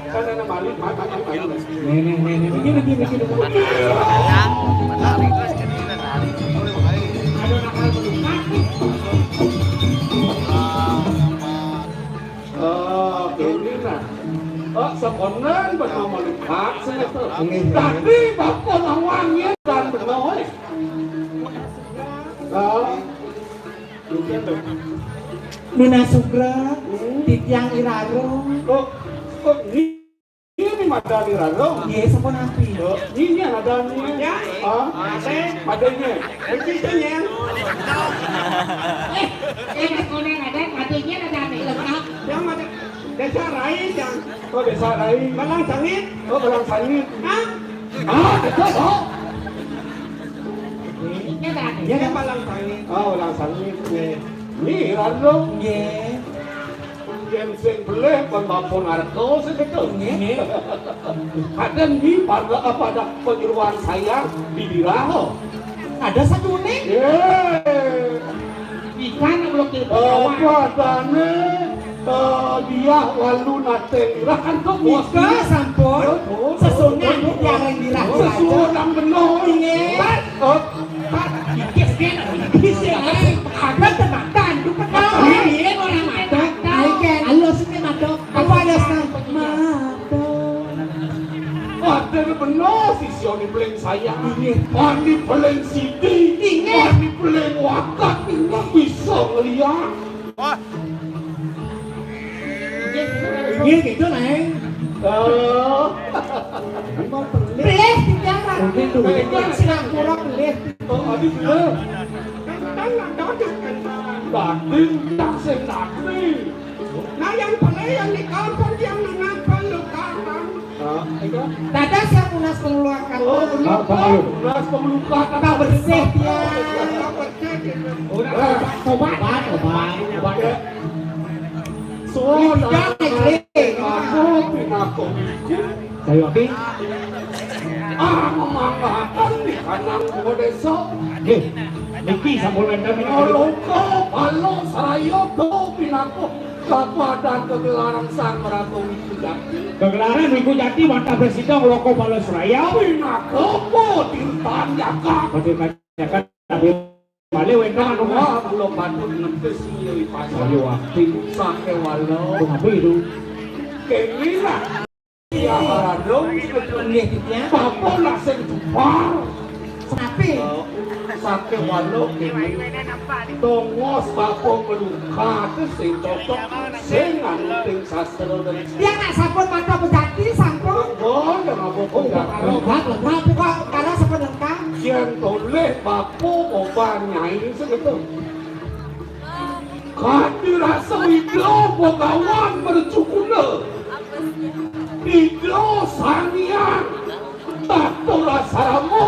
Kan ada balik, balik, balik, balik. Nih, nih, nih, nih, begini, begini, begini. Ada nakal pengelukatan. Oh, ini nah. Oh, sekonan bernama Lukas, saya tuh. Tapi bapak nawangnya dan bernama, eh. Oh. Luna Sugra, hmm. Titiang Iraro. Oh, oh, ini, ini Madani Raro. Iya, sapa nabi? Oh, ini ada nih. Ya. Ah, madanya. Itu ya. Eh, eh, sekolah ada, madanya ada nih lengkap. Yang ada. Desa Rai, yang. Oh, Desa Rai. Balang Sangit. Oh, Balang Sangit. Hah? Ah, betul, oh. Ini ada nih. Ini Balang Sangit. Oh, Balang Sangit. Iya. Ini Raro. Iya. Yén sing belih kon bapa naraka sing keto. Nggih. Kadén di pada, pada penyuluhan saya di Biraha. Ada satu nih. Yé. Ikan belum kita bawa. Apa adane? Eh, dia walu nate mirah kan kok. Nika sampun. Betul. Sesungguh tiang mirah. Sesuai nang benar. Nggih. Pak, oh, Pak, ikis kan, ikis ya. Ada tembakan, duka. Iya, orang mata. Ai kan. Halus ini mata. Apa ada sang? Mata. Ada benar sisi oni paling sayang. Iya. Oni paling sidi. Iya. Oni paling wakat. Iya. Bisa ngeliat. Wah. Iya gitu, Neng. Oh. Emang pelih. Pelih, tidak, Pak. Pelih tuh. Pelih, Singapura pelih. Oh, aduh, pelih. Kan, kan, kan, kan, kan. Daging tak sing daging. Nah, yang pelih, yang di kampung, yang nang apa lu, kampung? Dados ya tunas pengeluaran. Oh, bener, Pak. Tunas pengeluaran. Pak bersih ya. Pak bersih gitu. Udah, coba, coba, coba, coba. Soal aku pinakon. Saya api. Ah, memangakan di kandang dua desa. Nggih. Niki sampun wénten menika. Loko, balo, saraya, do, pinakon. Kapadan kegelaran Sang Ratu Wiku Jati. Kegelaran Wiku Jati wantah presida ngloko bala seraya. Pinaka apa tirtan jaka? Tirtan jaka, tapi malih wénten anu. Wah, kula patut ngempis milih pasar. Ayo, ati. Sakéwala. Kok apa itu? Kéné lah. Ya, Radung, sebetulnya. Nggih, Ditya. Bapa nak sing jupar. Sapi. Sakéwala kéné. Tongos bapa melukat sing cocok, sing anu ting sastra dan. Dia nak sampun mata bejati, sampun. Oh, ya, apa bejati? Lengkap, lengkap. Kok kalau sampun lengkap? Yén tolih bapa oban nyai segitu. Kadi rasa Ida Bagawan mercukuna. Ida Sang Hyang Tata Rasa Rama.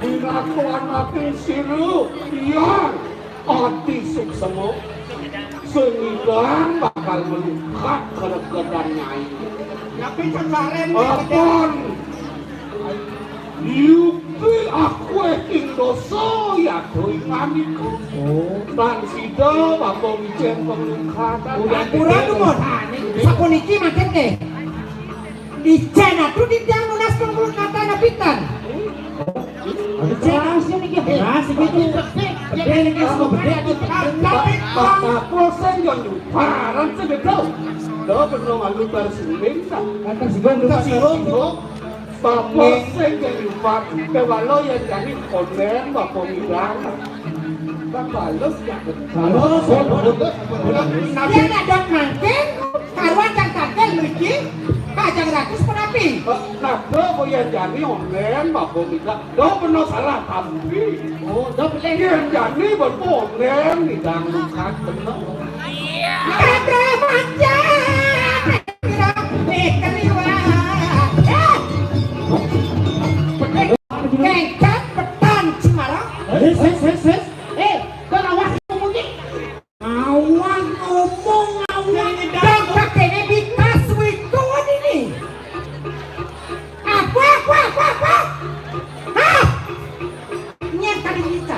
Pinaka anaké sira Hyang Adi Suksema. Sing ngidang bakal melukat keregedan nyai. Napi cacaren? Apun. Yupi aku ing dosa, yadha ing manika. Oh. Tan sida bapa ngicén pamungkatan. Udah kurang, Gun. Sapuniki mangkin nggih. Icén atuh titiang nunas pamungkatan apitan. Icén asli niki. Asli gitu. Bedé niki semua bedé. Tapi bapa sing yo nyuparan segedé. Lho, bener malu tersinggung, ta? Tersinggung, tersinggung. Bapa sing nyupat, kéwala yén jani kondén bapa ngidang. Bang balas ya. Balas, balas. Yén ada mangkin, karuan kang tangkil mriki, Kajeng Ratu punapi? Nah, bapa yén jani kondén bapa ngidang. Lho, bener salah tampi. Oh, lho, bener. Yén jani bapa kondén ngidang lukat bener. Kata macam. Kengkang petan Semarang. Sis, sis, sis, sis. Eh, kok awas ngomongnya? Awas ngomong, awas. Dong, kakeknya bikas wiku ini. Apa, apa, apa, apa? Hah? Nyén tadi kita.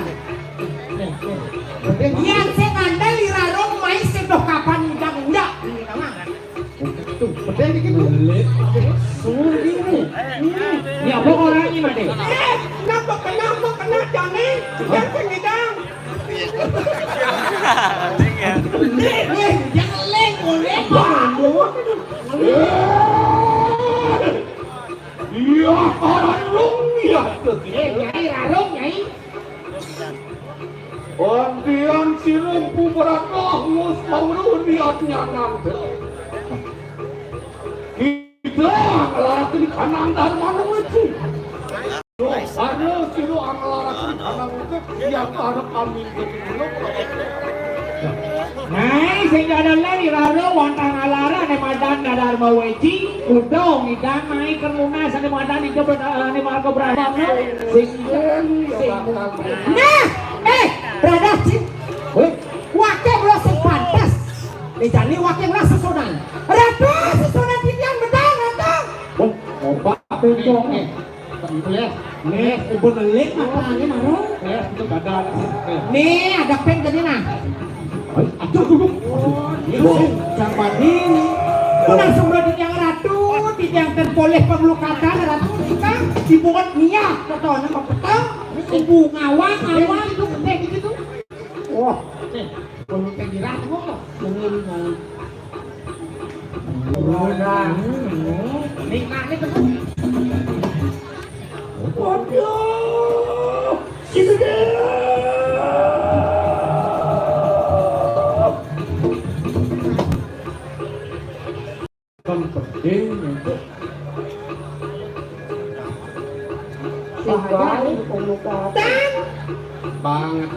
Yén sing ngandel Ira Rung mai sing doh kapan ngidang ndak. Tuh, pedang dikit tuh. Suruh dulu. Ya, apa orangnya, Made? Eh, kenapa, kenapa, kenapa, Jani? Jangan ngidang. Eh, eh, jangan leng, boleh. Waduh. Iya, Ira Rung, iya. Eh, Nyai Ira Rung, Nyai. Antian sirung pubraka mus pawruh niat nyanang. Kita ngelarang di kanang Dharma Nuwiji. Doh, ada sira ngelarang di kanang itu yang ada kami. Nah, sing ada lagi raro wantah ngalarang ning madan Dharma Nuwiji, kudu ngidang naik kermunas ning madan hidup, eh, ning marga Brahmana. Sing, sing. Nah, eh, Brother Jin. Weh. Wakil kula sing pantes. Jani waking lah sesonan. Ratu, sesonan titiang medal, Ratu. Oh, obat. Nih, nih. Nih, ibu nelik matane maro. Nih, itu badan. Nih. Nih, ada pen tadi nah. Aduh, aduh, aduh. Oh, iya, sih. Jang padi. Langsung berarti yang Ratu, titiang ten polih pengelukatan, Ratu, kita dibuat niat, katanya mau petang, ibu ngawang, ngawang, itu gede gitu. Wah, eh, kalau pengiran kok, dengerin mau. Udah. Nikmatnya tuh. Waduh, gitu deh. Kan penting untuk bahaya itu pemuka. Banget.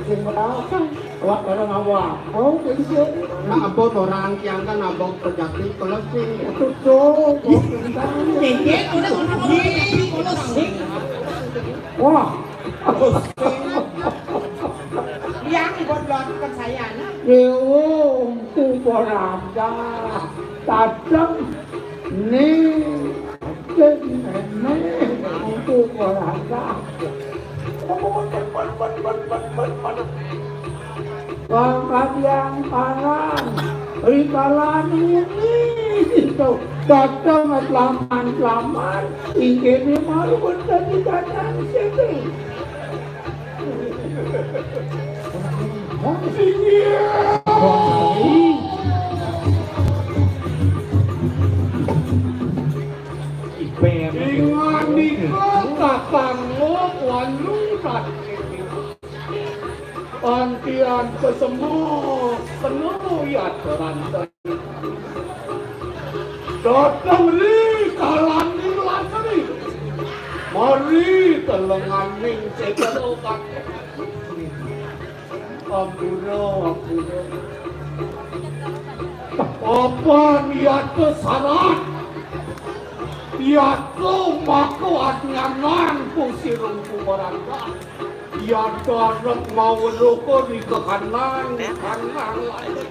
Sing berasa. Wah, kalau ngawak. Oh, gitu. Nah, abot orang kian kan abot terjadi kalau sih. Itu tuh. Wah. Yang buat melakukan saya, nah. Dewa Empu Barada. Datang. Nih. Nih. Empu Barada. Bang Kadiang Parang. Rikalan ini. Itu. Datang selamat-selamat. Inggih malu bener di kanan sini. Inganika kakangmu walu rakyat. Antian kesemua penuh ya terantai. Datang ri kalaning lasri. Mari telenganing seterokan. Ampura, ampura. Apa niat sarat? Niat maka adnyanan kusirung kumarangga. Niat arep maweruh di kahanan, kahanan lain.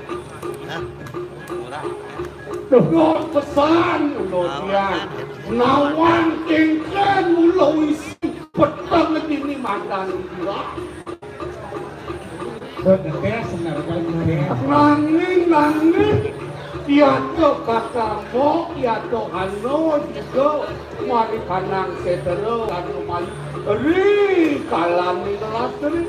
Duh, pesan kula tiyang. Nawang kengken mula isi peteng dini madan kula. Bener, bener, bener. Nanging, nanging, tiada kakamo, tiada ano, juga mari kanang setera, anu mari. Ri, kalani kelas ri.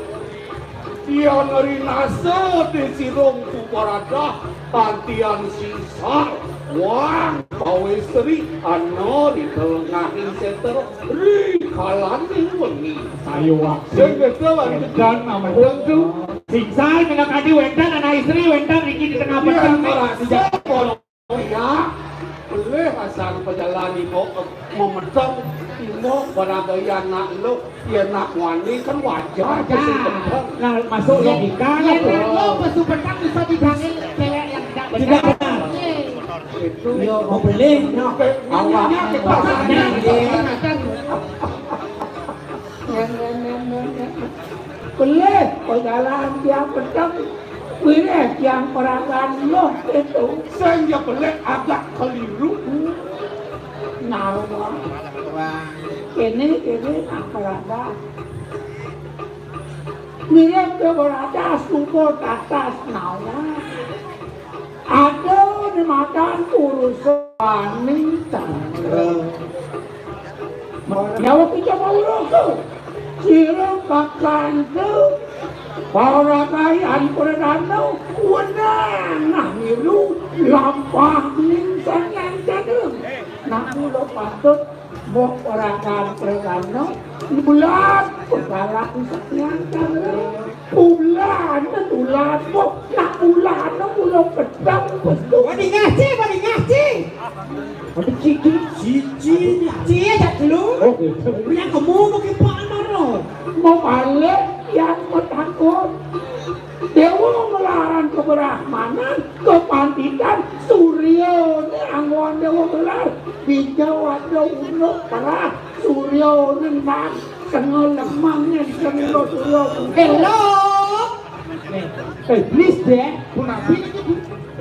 Tiang rinasa di sirung pubaradah, pantian sisar, wang, pawestri, ana di telengahing setra, ri kalaning wengi. Ayo, Wak. Sing kesta, Wak. Wénten, ampun, tuh. Singsal, minakadi wénten, anak istri, wénten, niki di tengah petang, nih. Merasa, Ya, pelih asal pejalan ibu memeteng, ibu barangkali anak lu, ya anak wani kan wajar. Wajar. Sing peteng. Nah, masuk logika lah, tuh. Anak lu pesu peteng bisa dipanggil cewek yang tidak benar. Tidak benar. Iya. Itu. Yo, mau beli, no. Awak. Iya, iya. Pelih, pejalan tiang peteng. Pilih tiang peragan loh itu. Sing ya pelih agak keliru. Nawa. Kene, kene, nak peragan. Mirip ke berada sumur atas nawa. Ada di makan urusan tangga. Nyawa kita mau rokok. Sira kakanda para kayan pradana wenang nah milu lampah ning sanyang jadeng. Nah, kula patut mbok ora kan pradana bulan pegalan sanyang jadeng. Bulan, bulan, kok nak bulan, bulan pedang, betul. Wani ngaji, wani ngaji. Ada cici, cici, cici, ya dulu. Oh, gitu. Punya kamu mau kipan maro. Mau balik yang bertakut. Dewa ngelaran keberahmanan, kepantitan, surya ni anggon dewa gelar. Di Jawa ada unuk perah, surya ni nang, tengah lemang ni, tengah surya. Hello. Eh, please deh, punapi iki, Bu?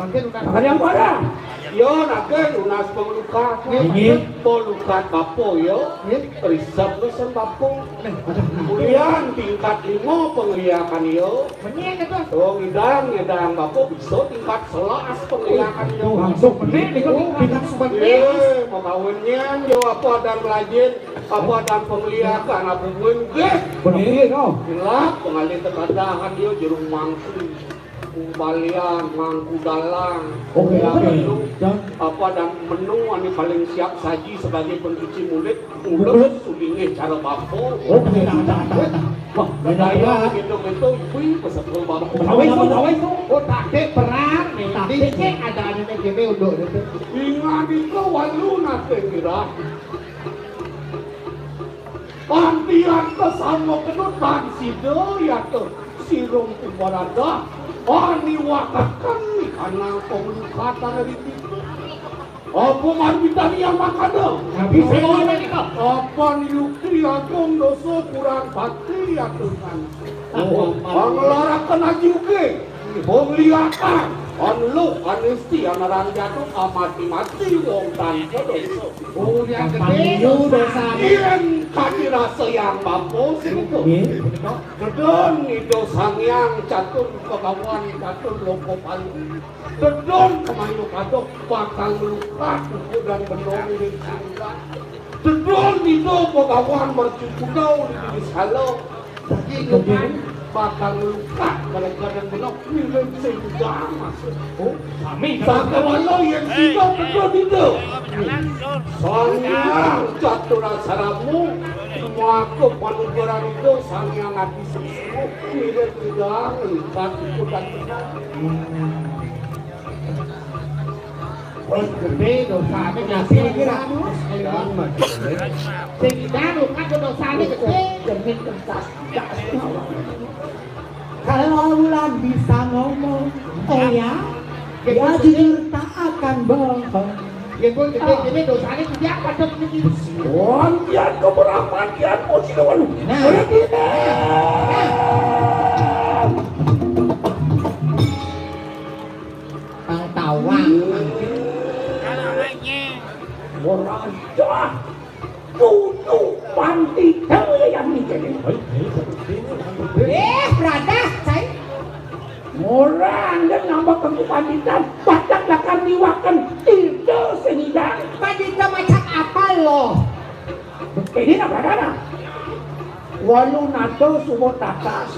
Mangkin unas. Ada yang parah. Yo, nake unas panglukat. Inggih. Panglukat bapa yo. Inggih. Risep pesen bapa. Kemudian tingkat lima pengliakan yo. Benih itu. Oh, ngidang, ngidang bapa bisa tingkat selas pengliakan yo. Tuh, langsung benih niku tingkat sebelas. Ye, mau kawin nyan yo apa dan melajin, apa dan pengliakan, apa pun nggih. Benih, no. Gila, pengalih ketadahan yo jerung mangku. Kumbalian, mangku dalang. Oke, ya, oke. Menu, dan apa dan menu ane paling siap saji sebagai pencuci mulut, mulut. Mulut. Sudingnya cara bapa. Oke, tak, tak, tak, tak. Wah, bedaya. Benar. Gitu-gitu, wih, pesetul bapa. Pegawai itu, pegawai itu. Oh, taktik perang, nih, taktik. Dicek ada ane kene untuk itu. Ingat itu walu nate kira. Pantian kesama kena tan sida ya tu sirung pun baradah. Ani wakakan ni kanang pemulukatan dari kita. Apa marmitani yang makada? Nabi Selamat. Apa ni lukti agung dosa kurang bakti ya Tuhan? Oh, pangelarakan haji uke. Pengliakan. Anluh anisti anaran jatuh amati-mati wong tanpa dosa. Oh, dia gede. Payu dosa. Yen kadi rasa yang bapa sing itu. Nggih. Dedon Ida Sang Hyang catur pegawan catur loka palu. Dedon kemayu kadok bakal melukat buku dan benong ning singkat. Dedon Ida pegawan mercu kuda di diri sala. Dadi ngeman bakal ngelukat kalau kadang belok miring sing jamas. Oh, sami. Sakawala yen sida teka dida. Sang Hyang Caturasaramu, maka panugrahan ida Sang Hyang Adi Sesungguh, miring sida ngelukat ikutan benar. Wis gedhe dosane ngasih iki ra. Sing ida lukat dosane gedhe. Jeneng kertas. Kalau Wulan bisa ngomong, oh ya, ya jujur tak akan bohong. Ya pun gedhe dene dosane gedhe apa tok niki? Wong kian keberatan kian posisi walu. Nah. Nah. Kang Tawang. Ora sah. Kudu pandita yang mikir. Eh, bradah, cai. Ora anggen nambah kanggo pandita, padang lakar niwaken ida sing idang. Pandita macam apa lo? Ini nak bradana. Walu nado sumo tatas.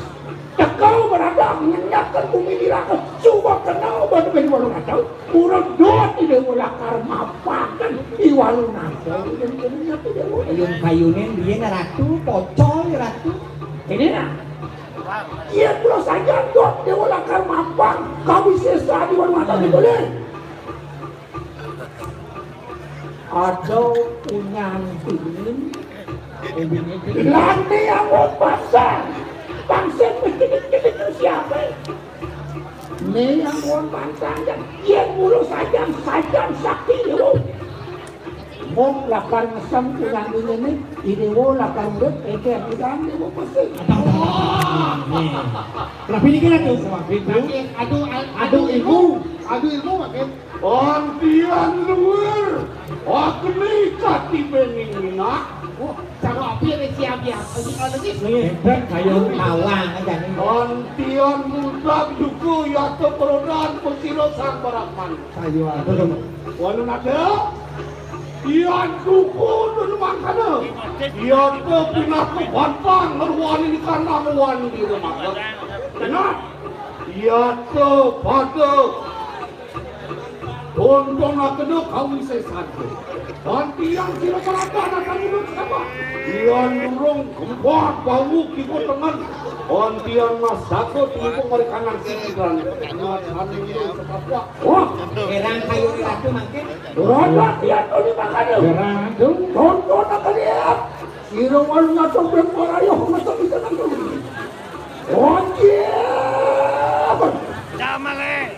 Teka berada ngenyaken bumi diraka. Suba kena obat ben walu nado. Urut dot ide lakar mapaken i walu nado. Yen kene nyatu dewa. Ayun kayune biyen ratu, pocol ratu. Ini nah. Iya kula saja dot dewa lakar mapang. Kami sesa di walu nado boleh. Ada punya antunin. Lani yang mau pasang. Bangsa siapa? Ini yang mau pasang. Yang mulu sajam, sajam sakti, ya, Bu. Wong lakar ngesem punya antunin ini, ini, wo, lakar urip, eke, eke, eke, wo, pasti. Tapi ini kira tuh, aduh, aduh, aduh, ilmu, aduh, ilmu, makin. Antian luwir, agni katibening minah. Oh, cara api ada siap ya. Aduh, kalau ini. Enten kayu tawang aja nih. Antian mudak juga yata perodan pesira sang baratman. Kayu apa tuh? Walu nada, yan duku dun mangkana. Yata pinaka bantang ngerwani di kandang wan di rumah. Nah, yata pada Tonton akena kawisesan. Bantian sira marata anak kang udut sapa? Yan urung kempat bau kiwa tengen. Bantian mas jago tumipung mari kanan sitran. Ngatani urung sepapa. Wah, erang kayu ratu mangke. Ora latihan to di makane. Erang tu. Tonton akena. Sira walu ngatur ben ora yo ngatur bisa nang. Oke. Damale.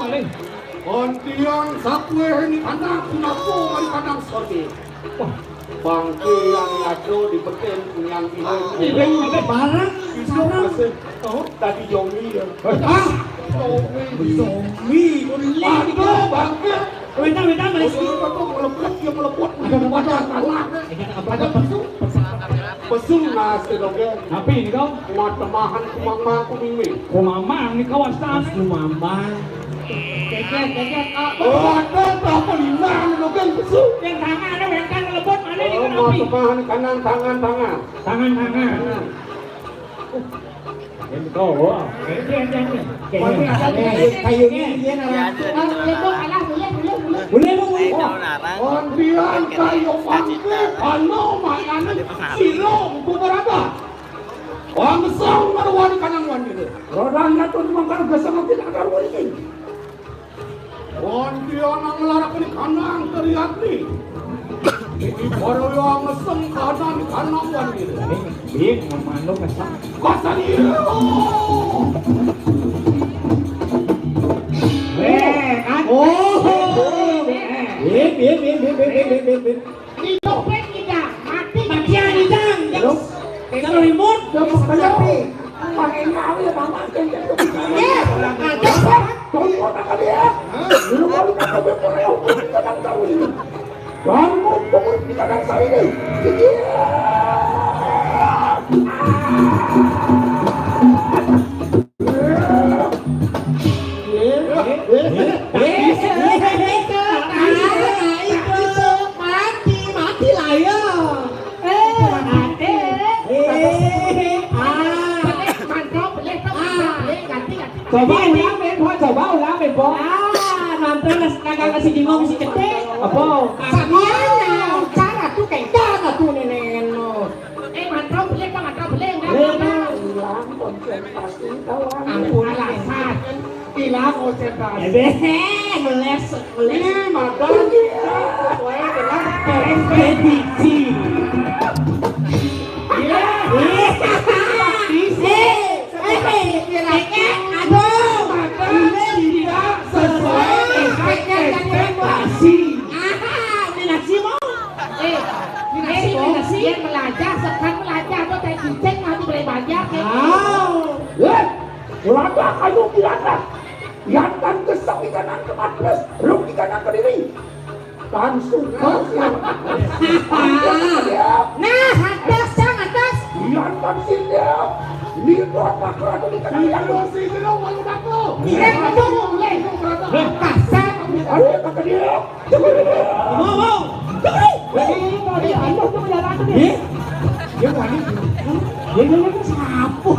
malih. Kon tiang sakué ni kandang, punapa mari kandang sorge. Wah. Bangké yang ngaco di beken yang ini. Ini barang, barang. Masih. Oh, tadi Yomi ya. Ah, Yomi. Yomi. Aduh, bangké. Wénten, wénten, malih. Aduh, aduh, melebut, dia melebut. Ada apa? Ada apa? Ada apa? Pesu. Pesu nasi dogén. Napi nika? Kumat temahan kumamang kumimi. Kumamang nika wastane. Kumamang. Keket, keket. Oh, ada apa lima dogén pesu? Yang tangan ada, yang tangan lebut mana nika? Oh, napi? Kumat temahan kanan tangan, tangan. Tangan, tangan. Yen to, wah. Yen, yen, yen. Kayu ini dia narang. Boleh, boleh, boleh. Kon tiang kayu pangké, kalau makanan sira beberapa. Wong sang marwani kanang wani. Rodan ngatun mangkal gesang tidak karuan ini. Wandi ana nglarakani kanang Triatni. Iki para ya mesem kanan kanang wandi. Piye manuk ngesak? Kasani. Eh, kan? Oh. Piye, piye, piye, piye, piye, piye, piye? Dicopet kita, mati. Matian kita. Terus? Kita remote. Terus kenapa? Pakai nyawa ya, Bang. Eh, ada. Tunggu, tak ada ya. Lu mau tak ada berperang, kita tak tahu ini. Kamu pukul kita tak tahu ini. Coba ulang, Mbok. Coba ulang, Mbok. Mantra nas-, kagak nasi jengong si cedek. Apa? Samiana, cara tu kayak cara tu nenek no. Eh, mantra beli apa? Mantra beli enggak? Beli, Bang. Hilang konsentrasi, kawan. Ampun, alasan. Hilang konsentrasi. Eh, deh, ngeles, ngeles. Ini makan tidak sesuai dengan ekspedisi. Iya. Iya. Ekspedisi. Eh, eh, eh, eh, aduh. Makan tidak sesuai dengan ekspektasi. Aha, ini nasi mau. Eh, ini nasi mau. Ini nasi. Dia melajah, sekarang melajah, tuh, kayak cicing, nanti boleh banyak, ya. Wow. Eh, melajah, ayo, melajah. Jantan kesel di kanan ke Maples, rung di kanan ke diri. Tan suka siang. Nah, atas, Cang, atas. Jantan siang. Ini buat pakai aku di kanan. Iya, sih, itu dong, malu aku. Iya, itu. Boleh, itu berapa? Kasar. Aduh, kata dia. Mau, mau. Hei, hei, hei, hei, hei, hei, hei. Dia wani. Dia, dia, dia sapu.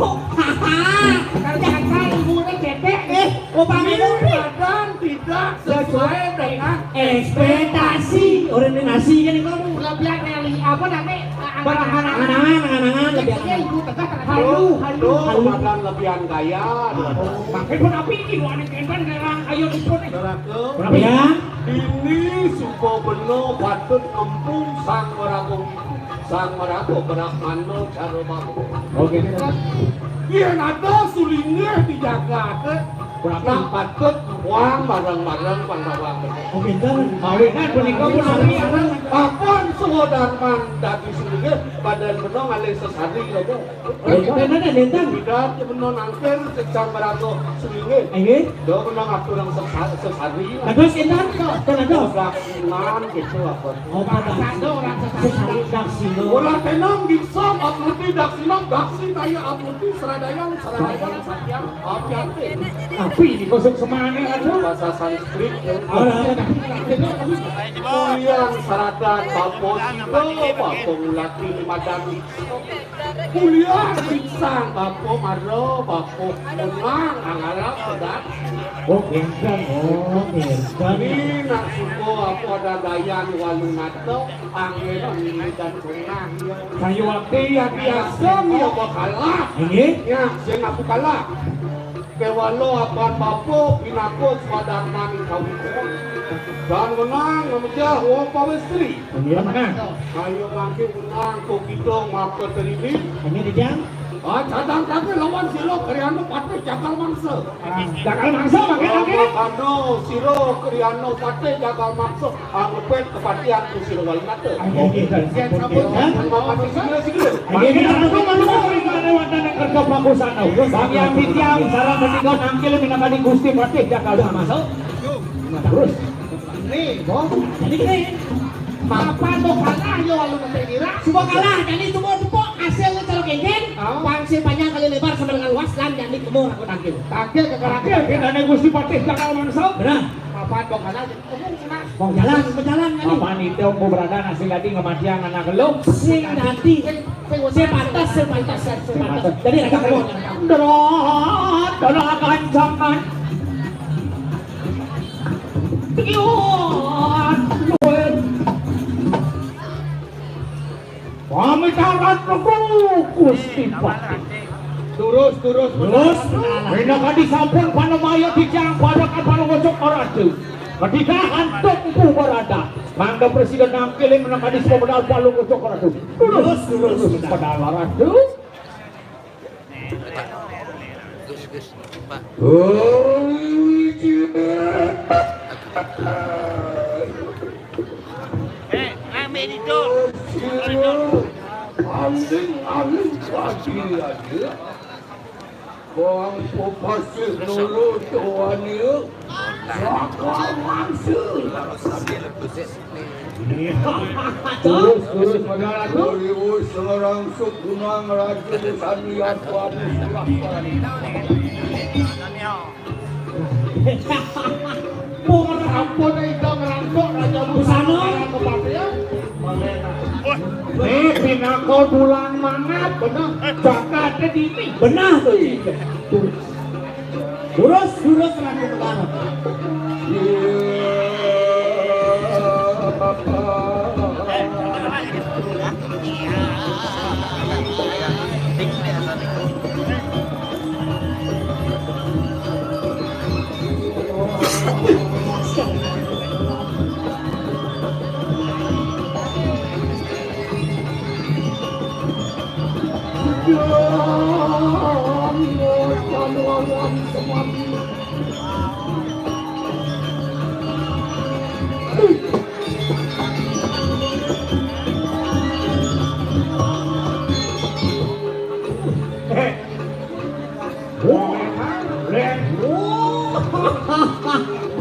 Ternyata ibunya cetek. Eh, upami ini badan tidak sesuai dengan ekspektasi. Orang ini nasi kan itu. Lebihan dari apa namanya? Angan-angan, angan-angan, lebih angan. Iya, ibu tegak, tegak. Halu, halu. Tuh, halu. Badan lebihan gaya. Makin pun api ini, wani kenten, nerang, ayo, dipun. Berapa? Berapa ya? Ini suka beno patut kempung sang marago, sang marago brahmana cara babo. Oke. Yen ada sulinggih di jagat, berapa? Nak patut uang bareng-bareng Pandawa. Oke, kan? Kawinan punika pun sami. Papan sawadarman dadi sulinggih, badan beno ngalih sesari aja. Enten ada, enten. Tidak, ya benar, nangkir secara merata sulinggih. Inggih. Do benar ngatur yang sesa-, sesari. Dados enten, enten dados. Daksinan gitu apa. Oh, pada. Sesari daksina. Ora tenang bisa, abluti daksinan, daksi kaya abluti, seradayang, seradayang, satyang, api-api. Tapi di kosong semane, aduh. Bahasa Sanskrit, ya. Ora, ora. Kulian saradan bapa sira, bapa ngulati madani. Kuliah pisan, bapa mara, bapa menang, angala pedas. Oh, enten, oh, enten. Ini nak suka apa ada dayan walu nata, angin, angin dan tengah, ya. Sayuwakti yang biasa, ya, bakalah. Inggih. Ya, sing aku kalah. Kewala apan bapa pinaka swadarman kawitra. Dan menang memecah wong pawestri. Iya, menang. Ayo mangke menang kok kita maka terili. Hanya di jam. Ah, cadang kaki lawan sira Kriana Patih Jagal Mangsa. Ah, Jagal Mangsa, mangke, mangke. Lawan Kando sira Kriana Patih Jagal Mangsa. Anggepet kepatihan ku sira Walinata. Ayo, kita siap sambut, ya. Terima kasih, sila, sila. Ayo, kita sambut, sila, sila, sila, wonten ing kerja bagusan. Sang Hyang Widi Awis sareng menika nangkil minangkani Gusti Patih Jagal Mangsa. Terus. Nih, Bos. Jadi gini, papan kok kalah ya, walu ngetek kira. Coba kalah, jadi coba tepuk hasilnya cara kengken. Oh. Pangsil panjang kali lebar sama dengan luas, lan jadi kemur aku tangkil. Tangkil ke karakter. Tangkil, kita nih Gusti Patih Jagal Mangsa. Benar. Papan kok kalah, jadi kemur, Mas. Mau jalan, mau jalan, kan? Papan itu, mau berada, nasi tadi ngematian anak lu. Sing dadi. Sing, sing, sing pantas, sing pantas, sing pantas. Jadi, ada kemur. Ndra, ndra kancangan. Yo, pamitaran Prabu Gusti Patih. Terus, terus, terus. Minangka disampun panemaya titiang parekan palungguh Cokroraja. Ketika antuk Empu Barada. Mangga presiden nangkilin minangka disampun palungguh Cokroraja. Terus, terus, terus. Padahal Ratu. Gus, Gus, Pak. Oh, iya. Eh, ngambil itu. Aling, aling, pasti aja. Bang, pasir dulu, tuan, ya. Bakal langsung. Terus, terus, padahal aku. Riwus seorang sukunang raja sanian tuan surah. Pun ampun, itu ngerangkuk raja busana. Busana. Kepatihan. Eh, pinaka bulan mangat. Bener. Jagat dini. Benar tuh. Terus. Lurus, lurus, Ratu Negara.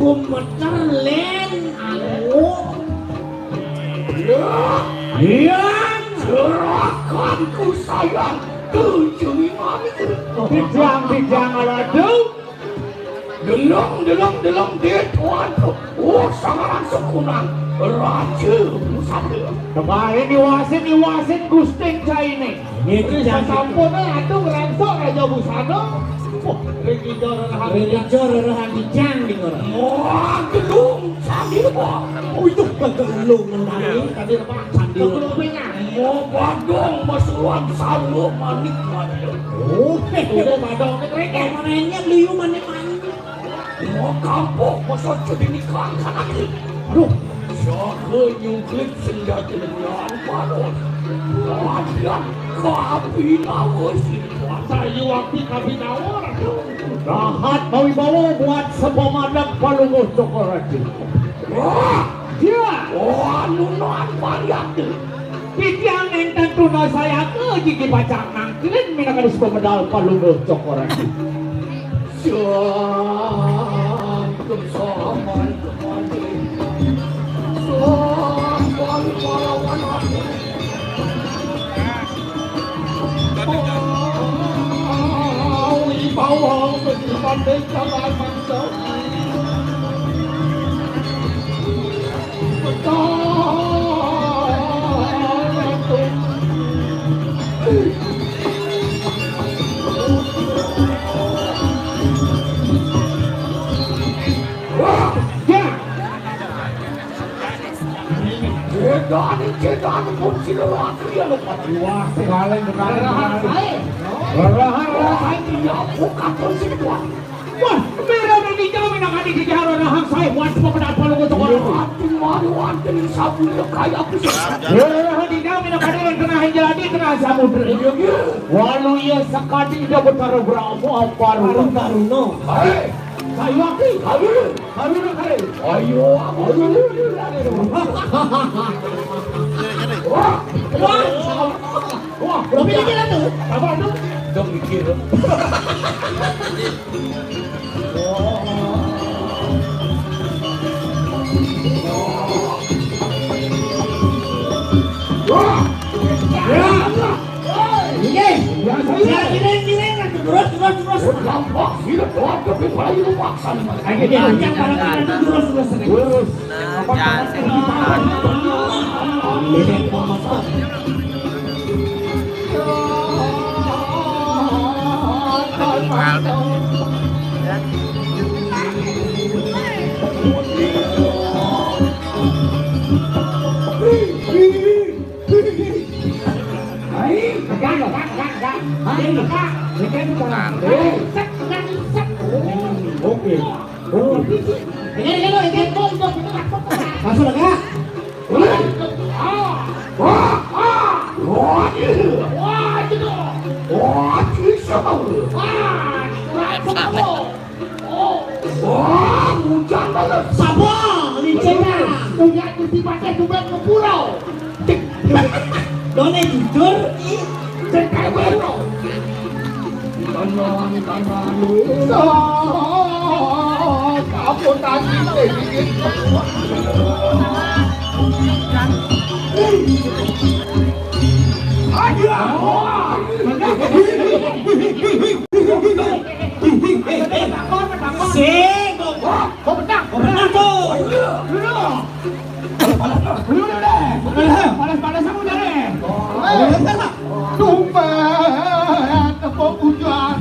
Gumeter lén, anu. Ya, ya, juragan ku sayang, tujuh imam itu. Dijang, dijang, aduh. Deleng, deleng, deleng, dit, waduh. Oh, sangaran sekunan. Raja Pusaka. Kemarin iwasin, iwasin Gusting cainé. Ini sasampun, eh, aduh, ngrangsok Raja Busana. Wah, ring ijo rerahan. Ring ijo rerahan dijang di ngora. Wah, gedung, sandi, wah. Oh, itu gelung nang tadi. Tadi apa? Sandi. Gelung. Wah, badong, masuan, salu, manik, manik. Oh, itu badong, ring. Mana ini liu manik, manik. Wah, kampung, masa jadi nikah, kan, lagi. Aduh. Jaga nyungklit senjata dengan panon. Latihan kabinawa sini. Sayu api kabinawa. Rahat mawibawa buat sepamadang Palungguh Cokor Aji. Wah. Ya. Wah, nunoan pariat. Titiang nénten tuna sayaka jigi pacang nangkilin minakadi sepamedal Palungguh Cokor Aji. Siang, saman kemadi. Saman pahlawan aku. Oh, wibawa besi pandai jalan manusia. Jedani, jedani pun sila laki ya lupa. Wah, sekali, sekali, sekali. Rahan, rahan. Rahan, iya, bukan pun sini, Tuan. Wah, beda nih, di kami nak ada di jahara rahang saya buat semua pendapat lu untuk orang. Wati maru wonten sabuya kaya aku. Wéréh dina minakadi ing tenahing jaladi, tenah samudra. Waluya sakadi Ida Betara Brahma, Amparuna. Hei, Sayuwakti. Ayo, ayo, ayo. Ayo, ayo. Wah, wah, wah. Tapi ini kan tuh. Apa tuh? Dong mikir. Terus, terus, terus. Ayo, jangan, jangan, terus, terus. Oke. Oh. Langsung lega. Wah, hujan banget. Sapa? Licin. Punya Gusti Patih Tuban Kepuro. Done jujur, ih. Cek kae wae, no. Tanah, tanah, lu. Ampun, tadi. Aduh. Sing, kok, kok menang? Kok menang tuh? Dulu. Dulu deh. Panas-panas aku deh. Tumpah tepuk hujan.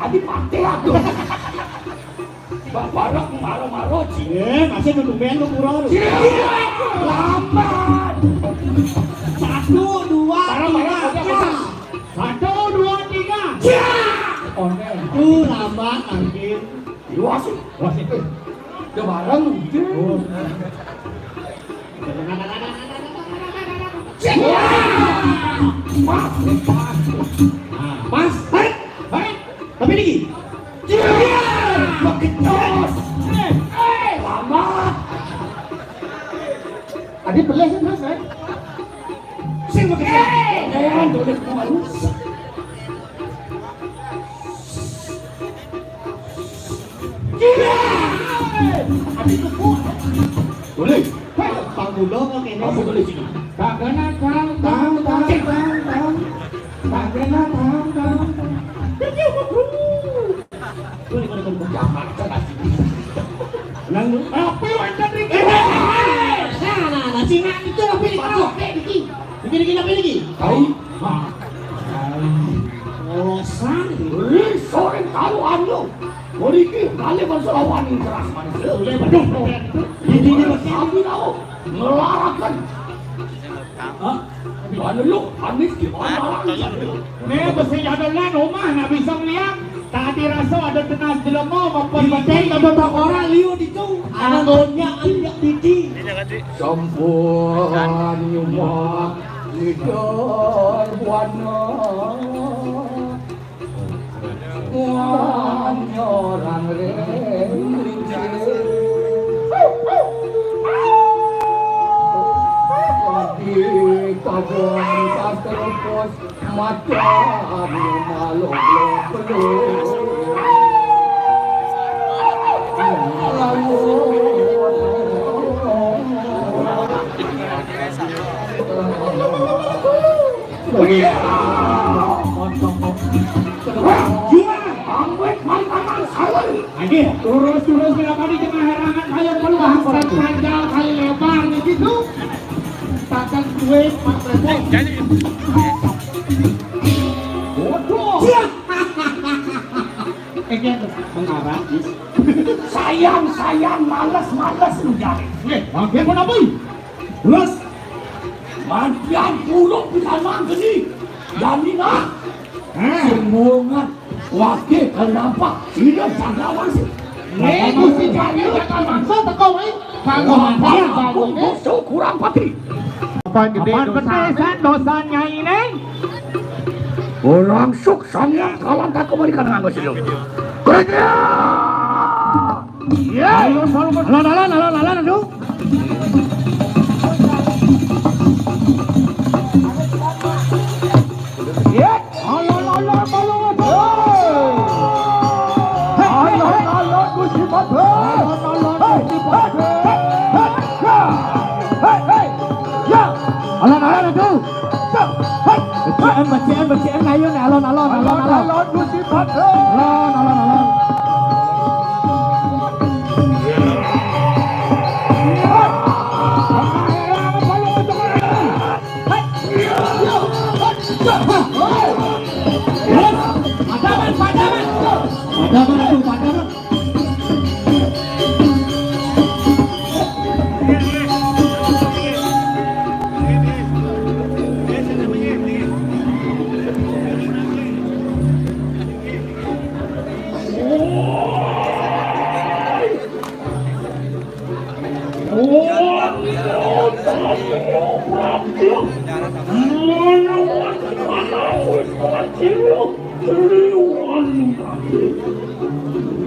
Adi pati aku. Bapak maro-maro, Ci. Eh, masih nutup band lu, pura lu. Ci, lambat. Satu, dua, tiga. Satu, dua, tiga. Oke. Tuh, lambat, anjir. Wasit. Wasit. Udah bareng. Oh. Pas, pas. Nah, pas. Hei, hei. Tapi ini. Iya. Pakai jos. Eh, eh, lama. Tadi boleh sih, Mas, eh? Sing pakai jos. Eh, jangan boleh kemana. Boleh. Hei, Pak Gulo kok kene? Apa boleh sini? Tak kena tang, tang, tang, tang, tang. Tak kena tang, tang, tang. Boleh, boleh, boleh. Jangan, jangan sini. Nang, apa yang ada di... Eh, eh, eh, eh. Nah, nah, nah, sini itu apa ini? Pakai dikit. Bikin, bikin apa lagi? Tahu? Hah? Ngolosan. Ih, sorry, tahu anu. Mriki kali masalah wani keras manis. Udah, betul. Ini, ini, ini. Kami tahu. Ngelarakan. Hah? Anu lu, Amis di mana? Nih, besi jadolan omah nak bisa ngeliat. Tadi rasa ada tenas jelema maupun batin. Ada tak orang liu di tu. Anaknya anak didi. Sampun nyumak ngider buana. Wanyorang ring lincir. Di kabuan sastra pos. Macan malog-log belur. Lalu. Iya. Angwit, mari, mari, mari, sawer. Nggih, terus-terus menapa di tengah herangan kaya peluang panjang kali lebar niki, Gus. Takkan duit Pak Prabowo. Waduh. Siap. Iki mengarah. Sayang, sayang, males, males, ujar. Nggih, mangke punapa? Terus mandian pulung pisanan geni. Damina. Hah? Sing muungan. Wage kang nampak. Ida Cakrawangsa. Nih, Gusti Cakrawangsa kang mangsa teko wae. Kang Wah, Wah, aku Wah, musuh kurang pati. Apa gede Apa dosa? Gede san dosa Nyai ning? Orang suk sangya kawan tak kembali kan nganggo silo. Kerja. Ya. Alon, alon, alon, aduh. Ya. Alon, alon, alon, aduh. Alon, alon, Gusti Patih. Alon, alon, Gusti Patih. Hei, hei, ya. Hei, hei, ya. Alon, alon, aduh. Becikan, becikan, becikan, ayo nih, alon, alon, alon, alon. Alon, alon, Gusti Patih. Alon, alon, alon. Padaman, padaman. Padaman tuh, padaman.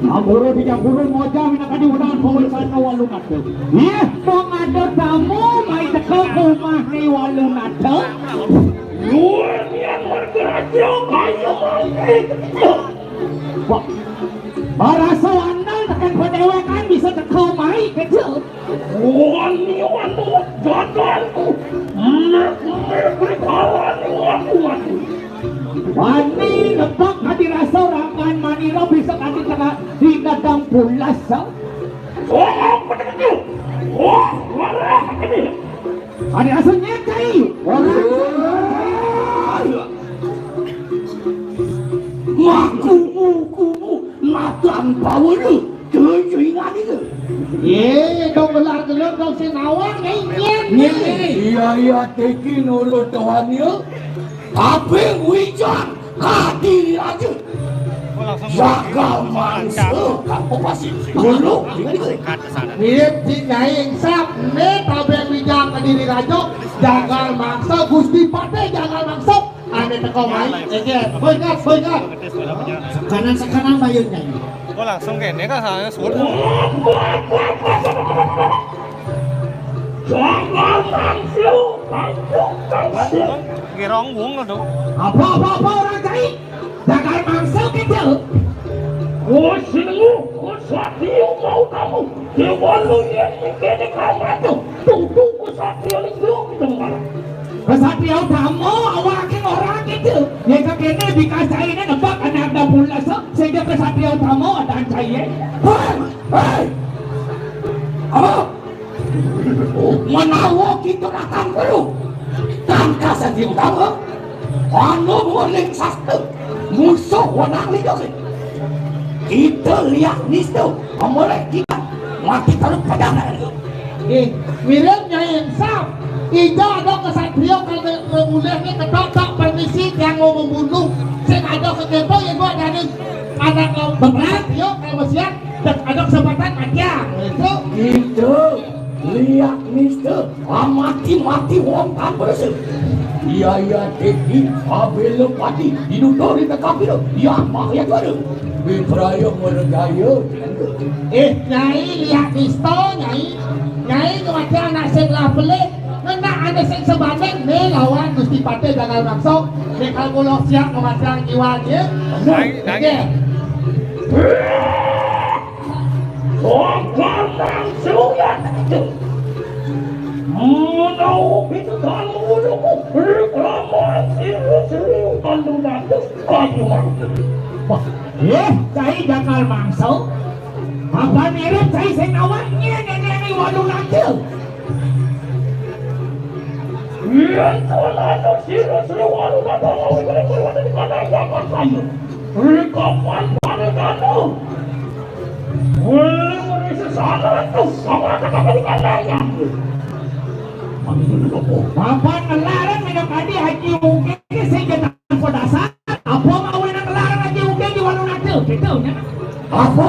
Nah, guru tiga puluh moja minangka diundang pemeriksaan Walunata. Iya, mau ada tamu mai teka ke rumah ni Walunata. Luar niat warga raja kaya mati. Wah, barasa andal tekan padewekan bisa teka mai kerja. Wani anu jadanku. Nek nek kawan aku mati. Wani nebak hati rasa rakan manira bisa kati tengah di kadang pulas. Oh, betul. Wah, marah ini. Hati rasa nyekai. Orang. Makumu-kumu, matan pawulu, kejingan itu. Ye, dong gelar-gelar dong sing nawang, ye, ye. Ye. Iya, iya, tiki nurut Tuhan, ya. Tapi wijan, kadiri aja. Jagal mangsa, kamu pasti dulu, ingat itu. Mirip si Nyai Insap, ne tabeng wijan kadiri raja, jagal mangsa, Gusti Patih jagal mangsa. Ane teko mai, ejen, beungeut, beungeut. Sekanan, sekanan bayun nyanyi. Oh, langsung kene kan, soalnya suruh. Gerong wong tuh. Apa, apa, apa orang cai? Jagal mangsa gitu. Oh, sini, oh, satrio mau kamu. Dewa lu ya, ini kene kamu tuh. Tuh, tuh, oh, satrio itu, gitu, malah. Kesatria utama, awak ke orang gitu. Ya, kakeknya dikasih ini nebak anak ada pula, so, sehingga kesatria utama ada cai. Hei, hei. Apa? Menawa kita datang dulu. Tangkas satria utama. Anu muling sastra. Musuh wenang lidah. Kita lihat nistu. Amolek kita. Mati kalau pedang lagi. Eh, mirip Nyai Insaf. Ija ada kesatria kalau memulihnya ketok tak permisi yang mau membunuh. Sing ada kekepo ya gua dari anak berat yo kalau siap dan ada kesempatan mati ya. Itu. Itu lihat mister, mati-mati wong tak bersih. Iya, iya, teki, abelo pati, dinutori tekapiro, iya, makanya tuh ada. Biprayo mergaya. Eh, Nyai, lihat mister, Nyai. Nyai kematian anak sing lah pelik. Ngena ane sing sebanding ne lawan Gusti Patih Jagal Maksa. Ne kalau kula siap kematian jiwa ye. Nai, nai. Oke. Sopan langsung ya. Menau itu kan menurutku reklamasi serius kandunan kayu. Wah, ye, cai Jagal Maksa. Apa mirip cai sing nawaknya nenek ni walu nacil. Yen soal anak sira sira walu nacil. Rikapan pada kanu. Weli weli sesana tu sama kata kata kata yang. Papan ngelaran minyak adi haji mungkin sing Apa mau enak larang aja udah di warung aja, gitu ya. Apa?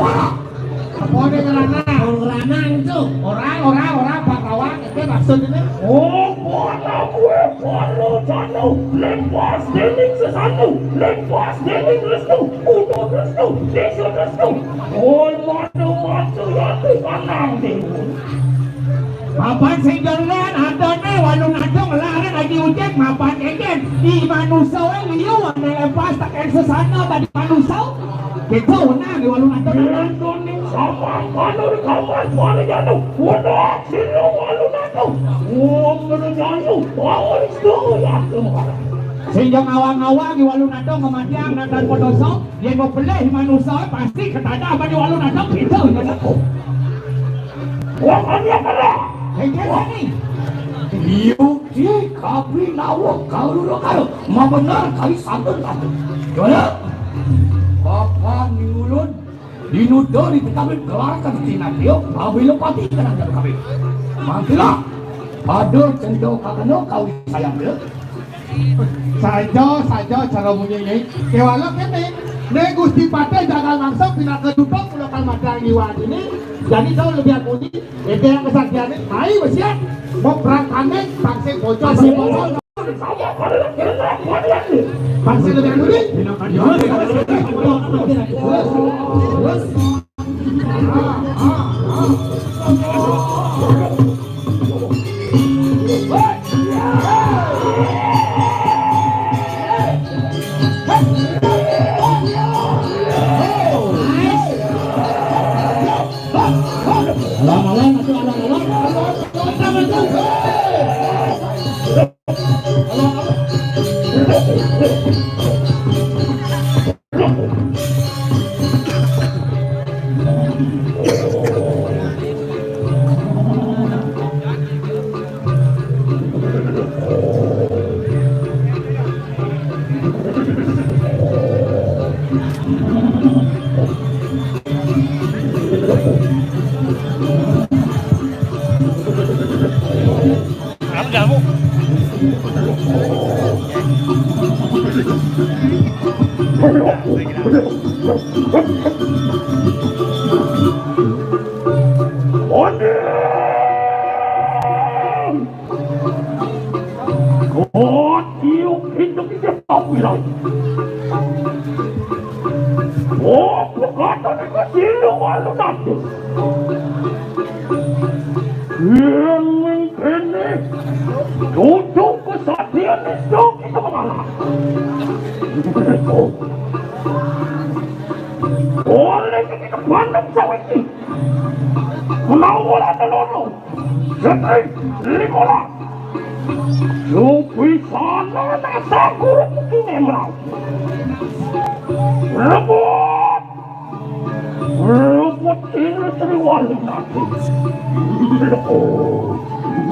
Apa ada ngerana? Orang ngerana itu. Orang, orang, orang, Pak Kawan, itu maksudnya. Oh, buat aku, eh, baru satu, lepas dening sesatu, lepas dening restu, kudu restu, desa restu. Oh, madu, madu, ya, tuh, kanang, deh. Papan sing dolen adone walung adong larang aji ujen mapan eken di manusa wae liu ane lepas teken sesana tadi manusa. Gitu nah di walung adong. Yen kuning sama manur kawan pada jatuh. Wadah silo walung adong. Wong pada jatuh. Wong pada jatuh. Sing jong awang-awang di walung adong kematian dan podoso. Yen mau pelih manusa pasti ketadah bani walu nadang beda ya. Wah, kami apa dah? Hei, dia ni. Yuki kapi nawa kalu lo kalu. Mabenar kali santun santun. Jona. Papan ni ulun. Dinuda di tetapi gelar kan tinatio. Abilo pati kan ada kapi. Mantilah. Pada cendol kakeno kau sayang dia. Saja, saja cara bunyi ni. Kewala kene. Ne Gusti Patih jagal mangsa pinaka tutup mula kal mata ngiwan ini. Jadi kau lebih bunyi. Ete yang kesaktian ni. Mai wasiat. Mau perang kami. Pangsi bocor. Pangsi bocor. Pangsi lebih bunyi. Aku jamu. Kau tiup hidung dia tak bilang. Oh, bukan ada kecil walau nanti. Yang ini cucu kesatria itu kita mengalah. Oleh kita pandang sawit ini. Menawar atau nono. Setri, lima orang. Lupi sana nasa guru kini merau. Rebut. Rebut ini Sri Wali nanti.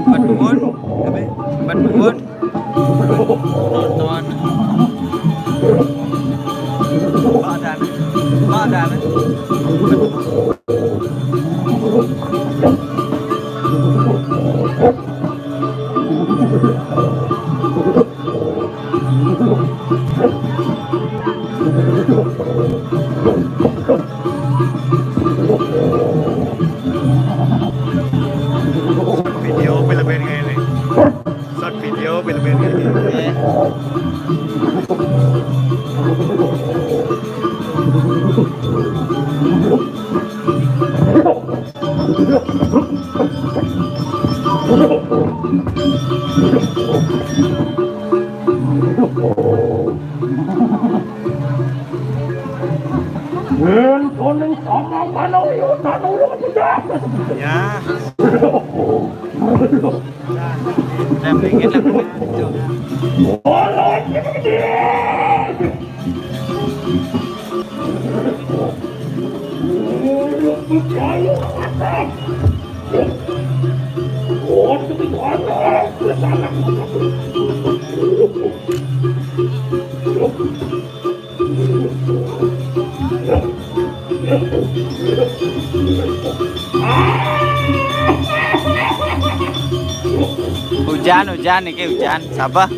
Empat bulan. Apa? Empat bulan. Tonton. Badan. Badan. Video film ini. Short video film ini. Yang paling sama mana, yuk, tak tahu. Ya. Nah, bikin lah. Hujan, hujan, ini hujan. Sabar.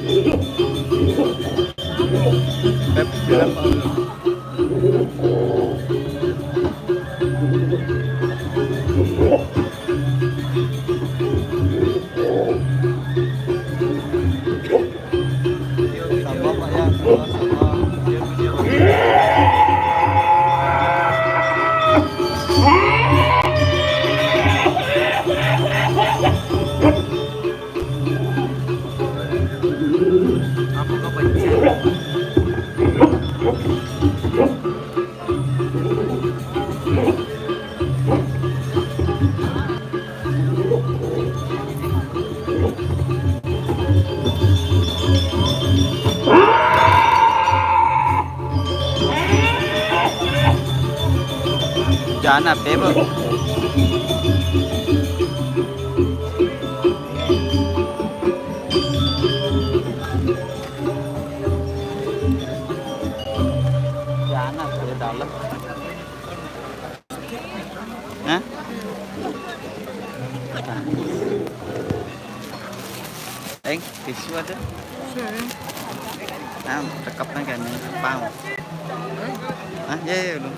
Jangan apa, Bu? Jangan, ada dalam. Hah? Eng, tisu ada? Nah, rekap nang kene. Paham? Hah? Ya, ya, belum.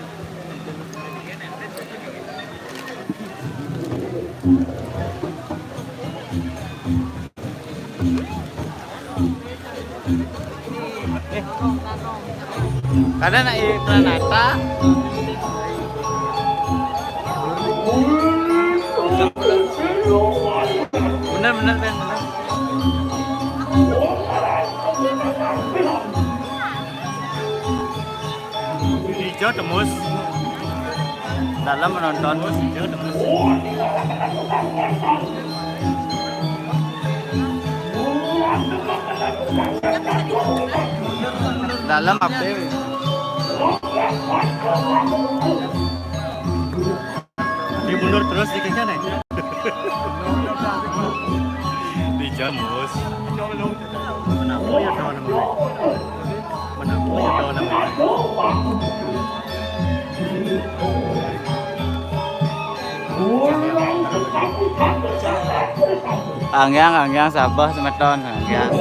Kada nak i Pranata. Benar, benar, Ben, benar. Ijo tembus. Dalam menonton. Ijo tembus. Dalam apa? Dia mundur terus dikit kan, eh? Di Jamus. Kenapa ya, kawan? Kenapa ya, kawan? Anggiang, anggiang, sabar semeton, anggiang.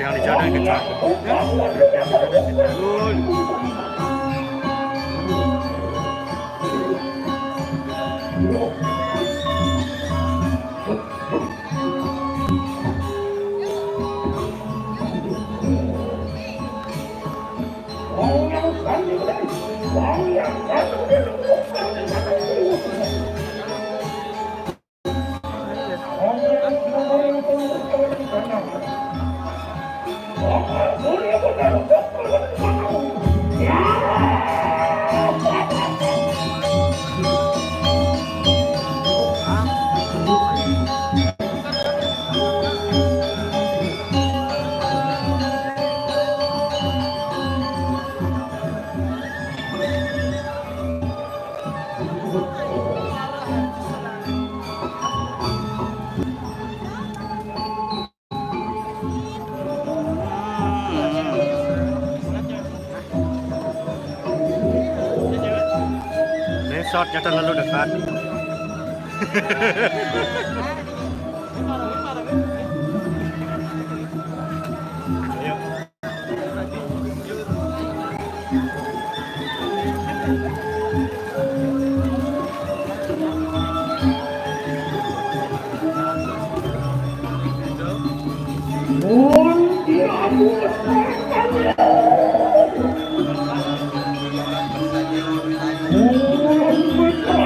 Yang di sana kejar. Ini shotnya terlalu dekat.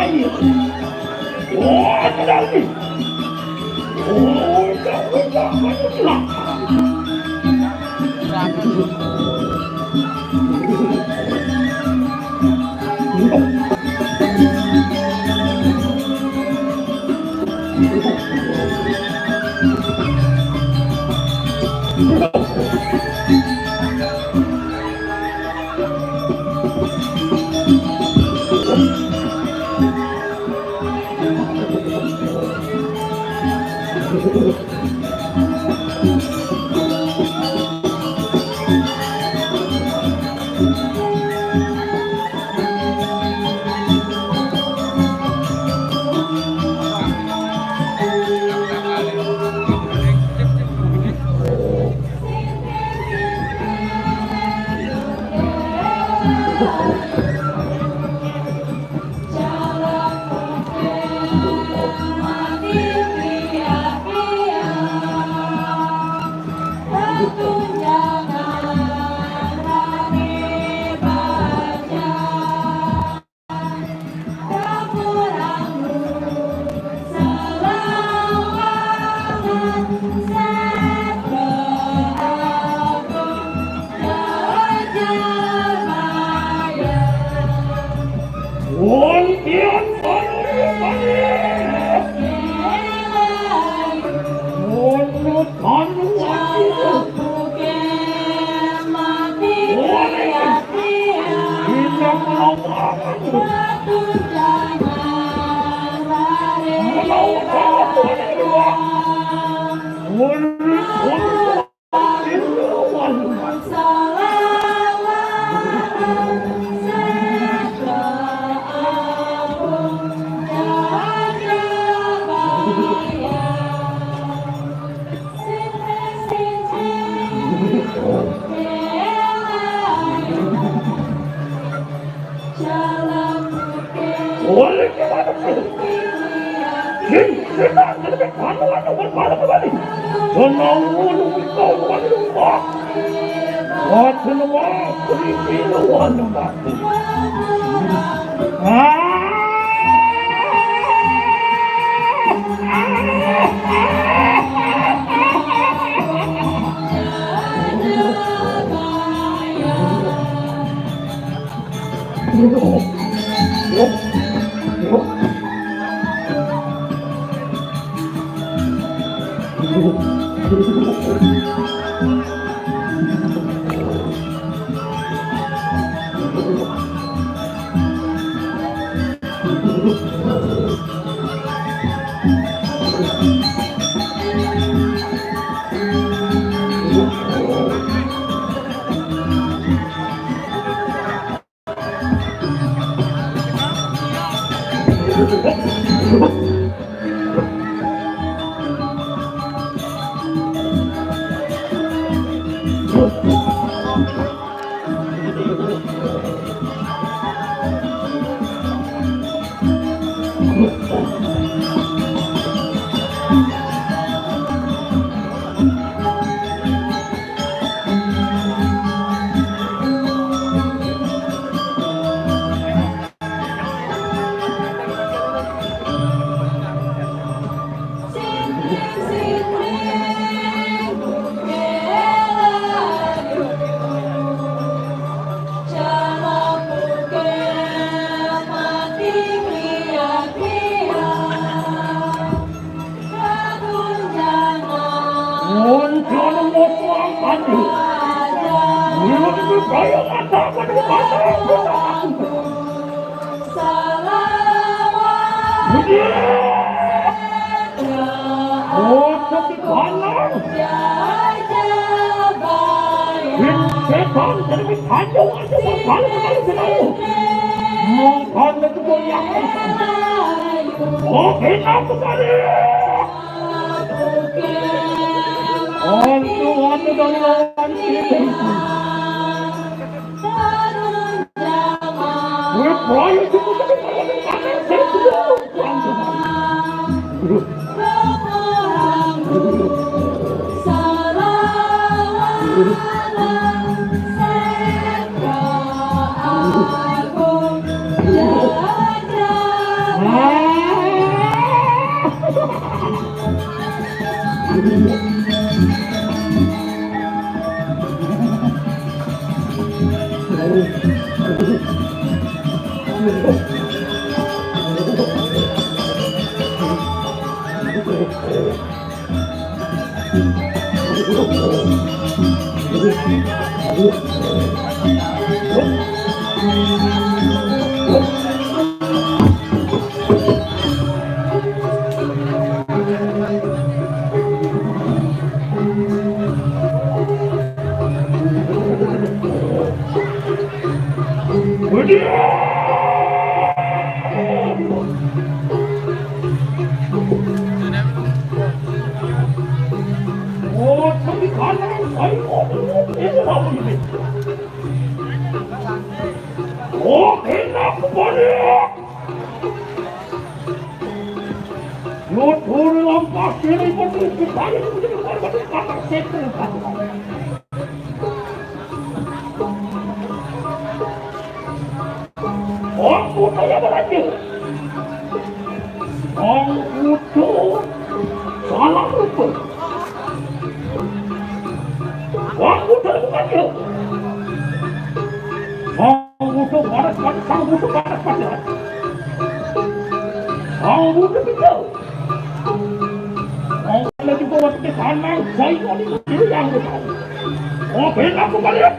Ayo. Wong Kuta ya berhasil. Wong Kuta salah rupa. Wong Kuta bukan dia. Wong Kuta barat pada, Sang Kuta barat pada. Wong Kuta pintu. Wong Kuta juga waktu ke sana, saya mau di sini yang besar. Wong Kuta bukan dia.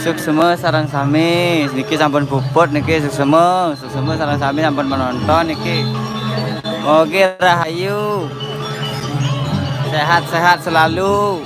Suksma sareng sami, niki sampun puput niki, suksma, suksma sareng sami sampun menonton niki. Oke, rahayu. Sehat-sehat selalu.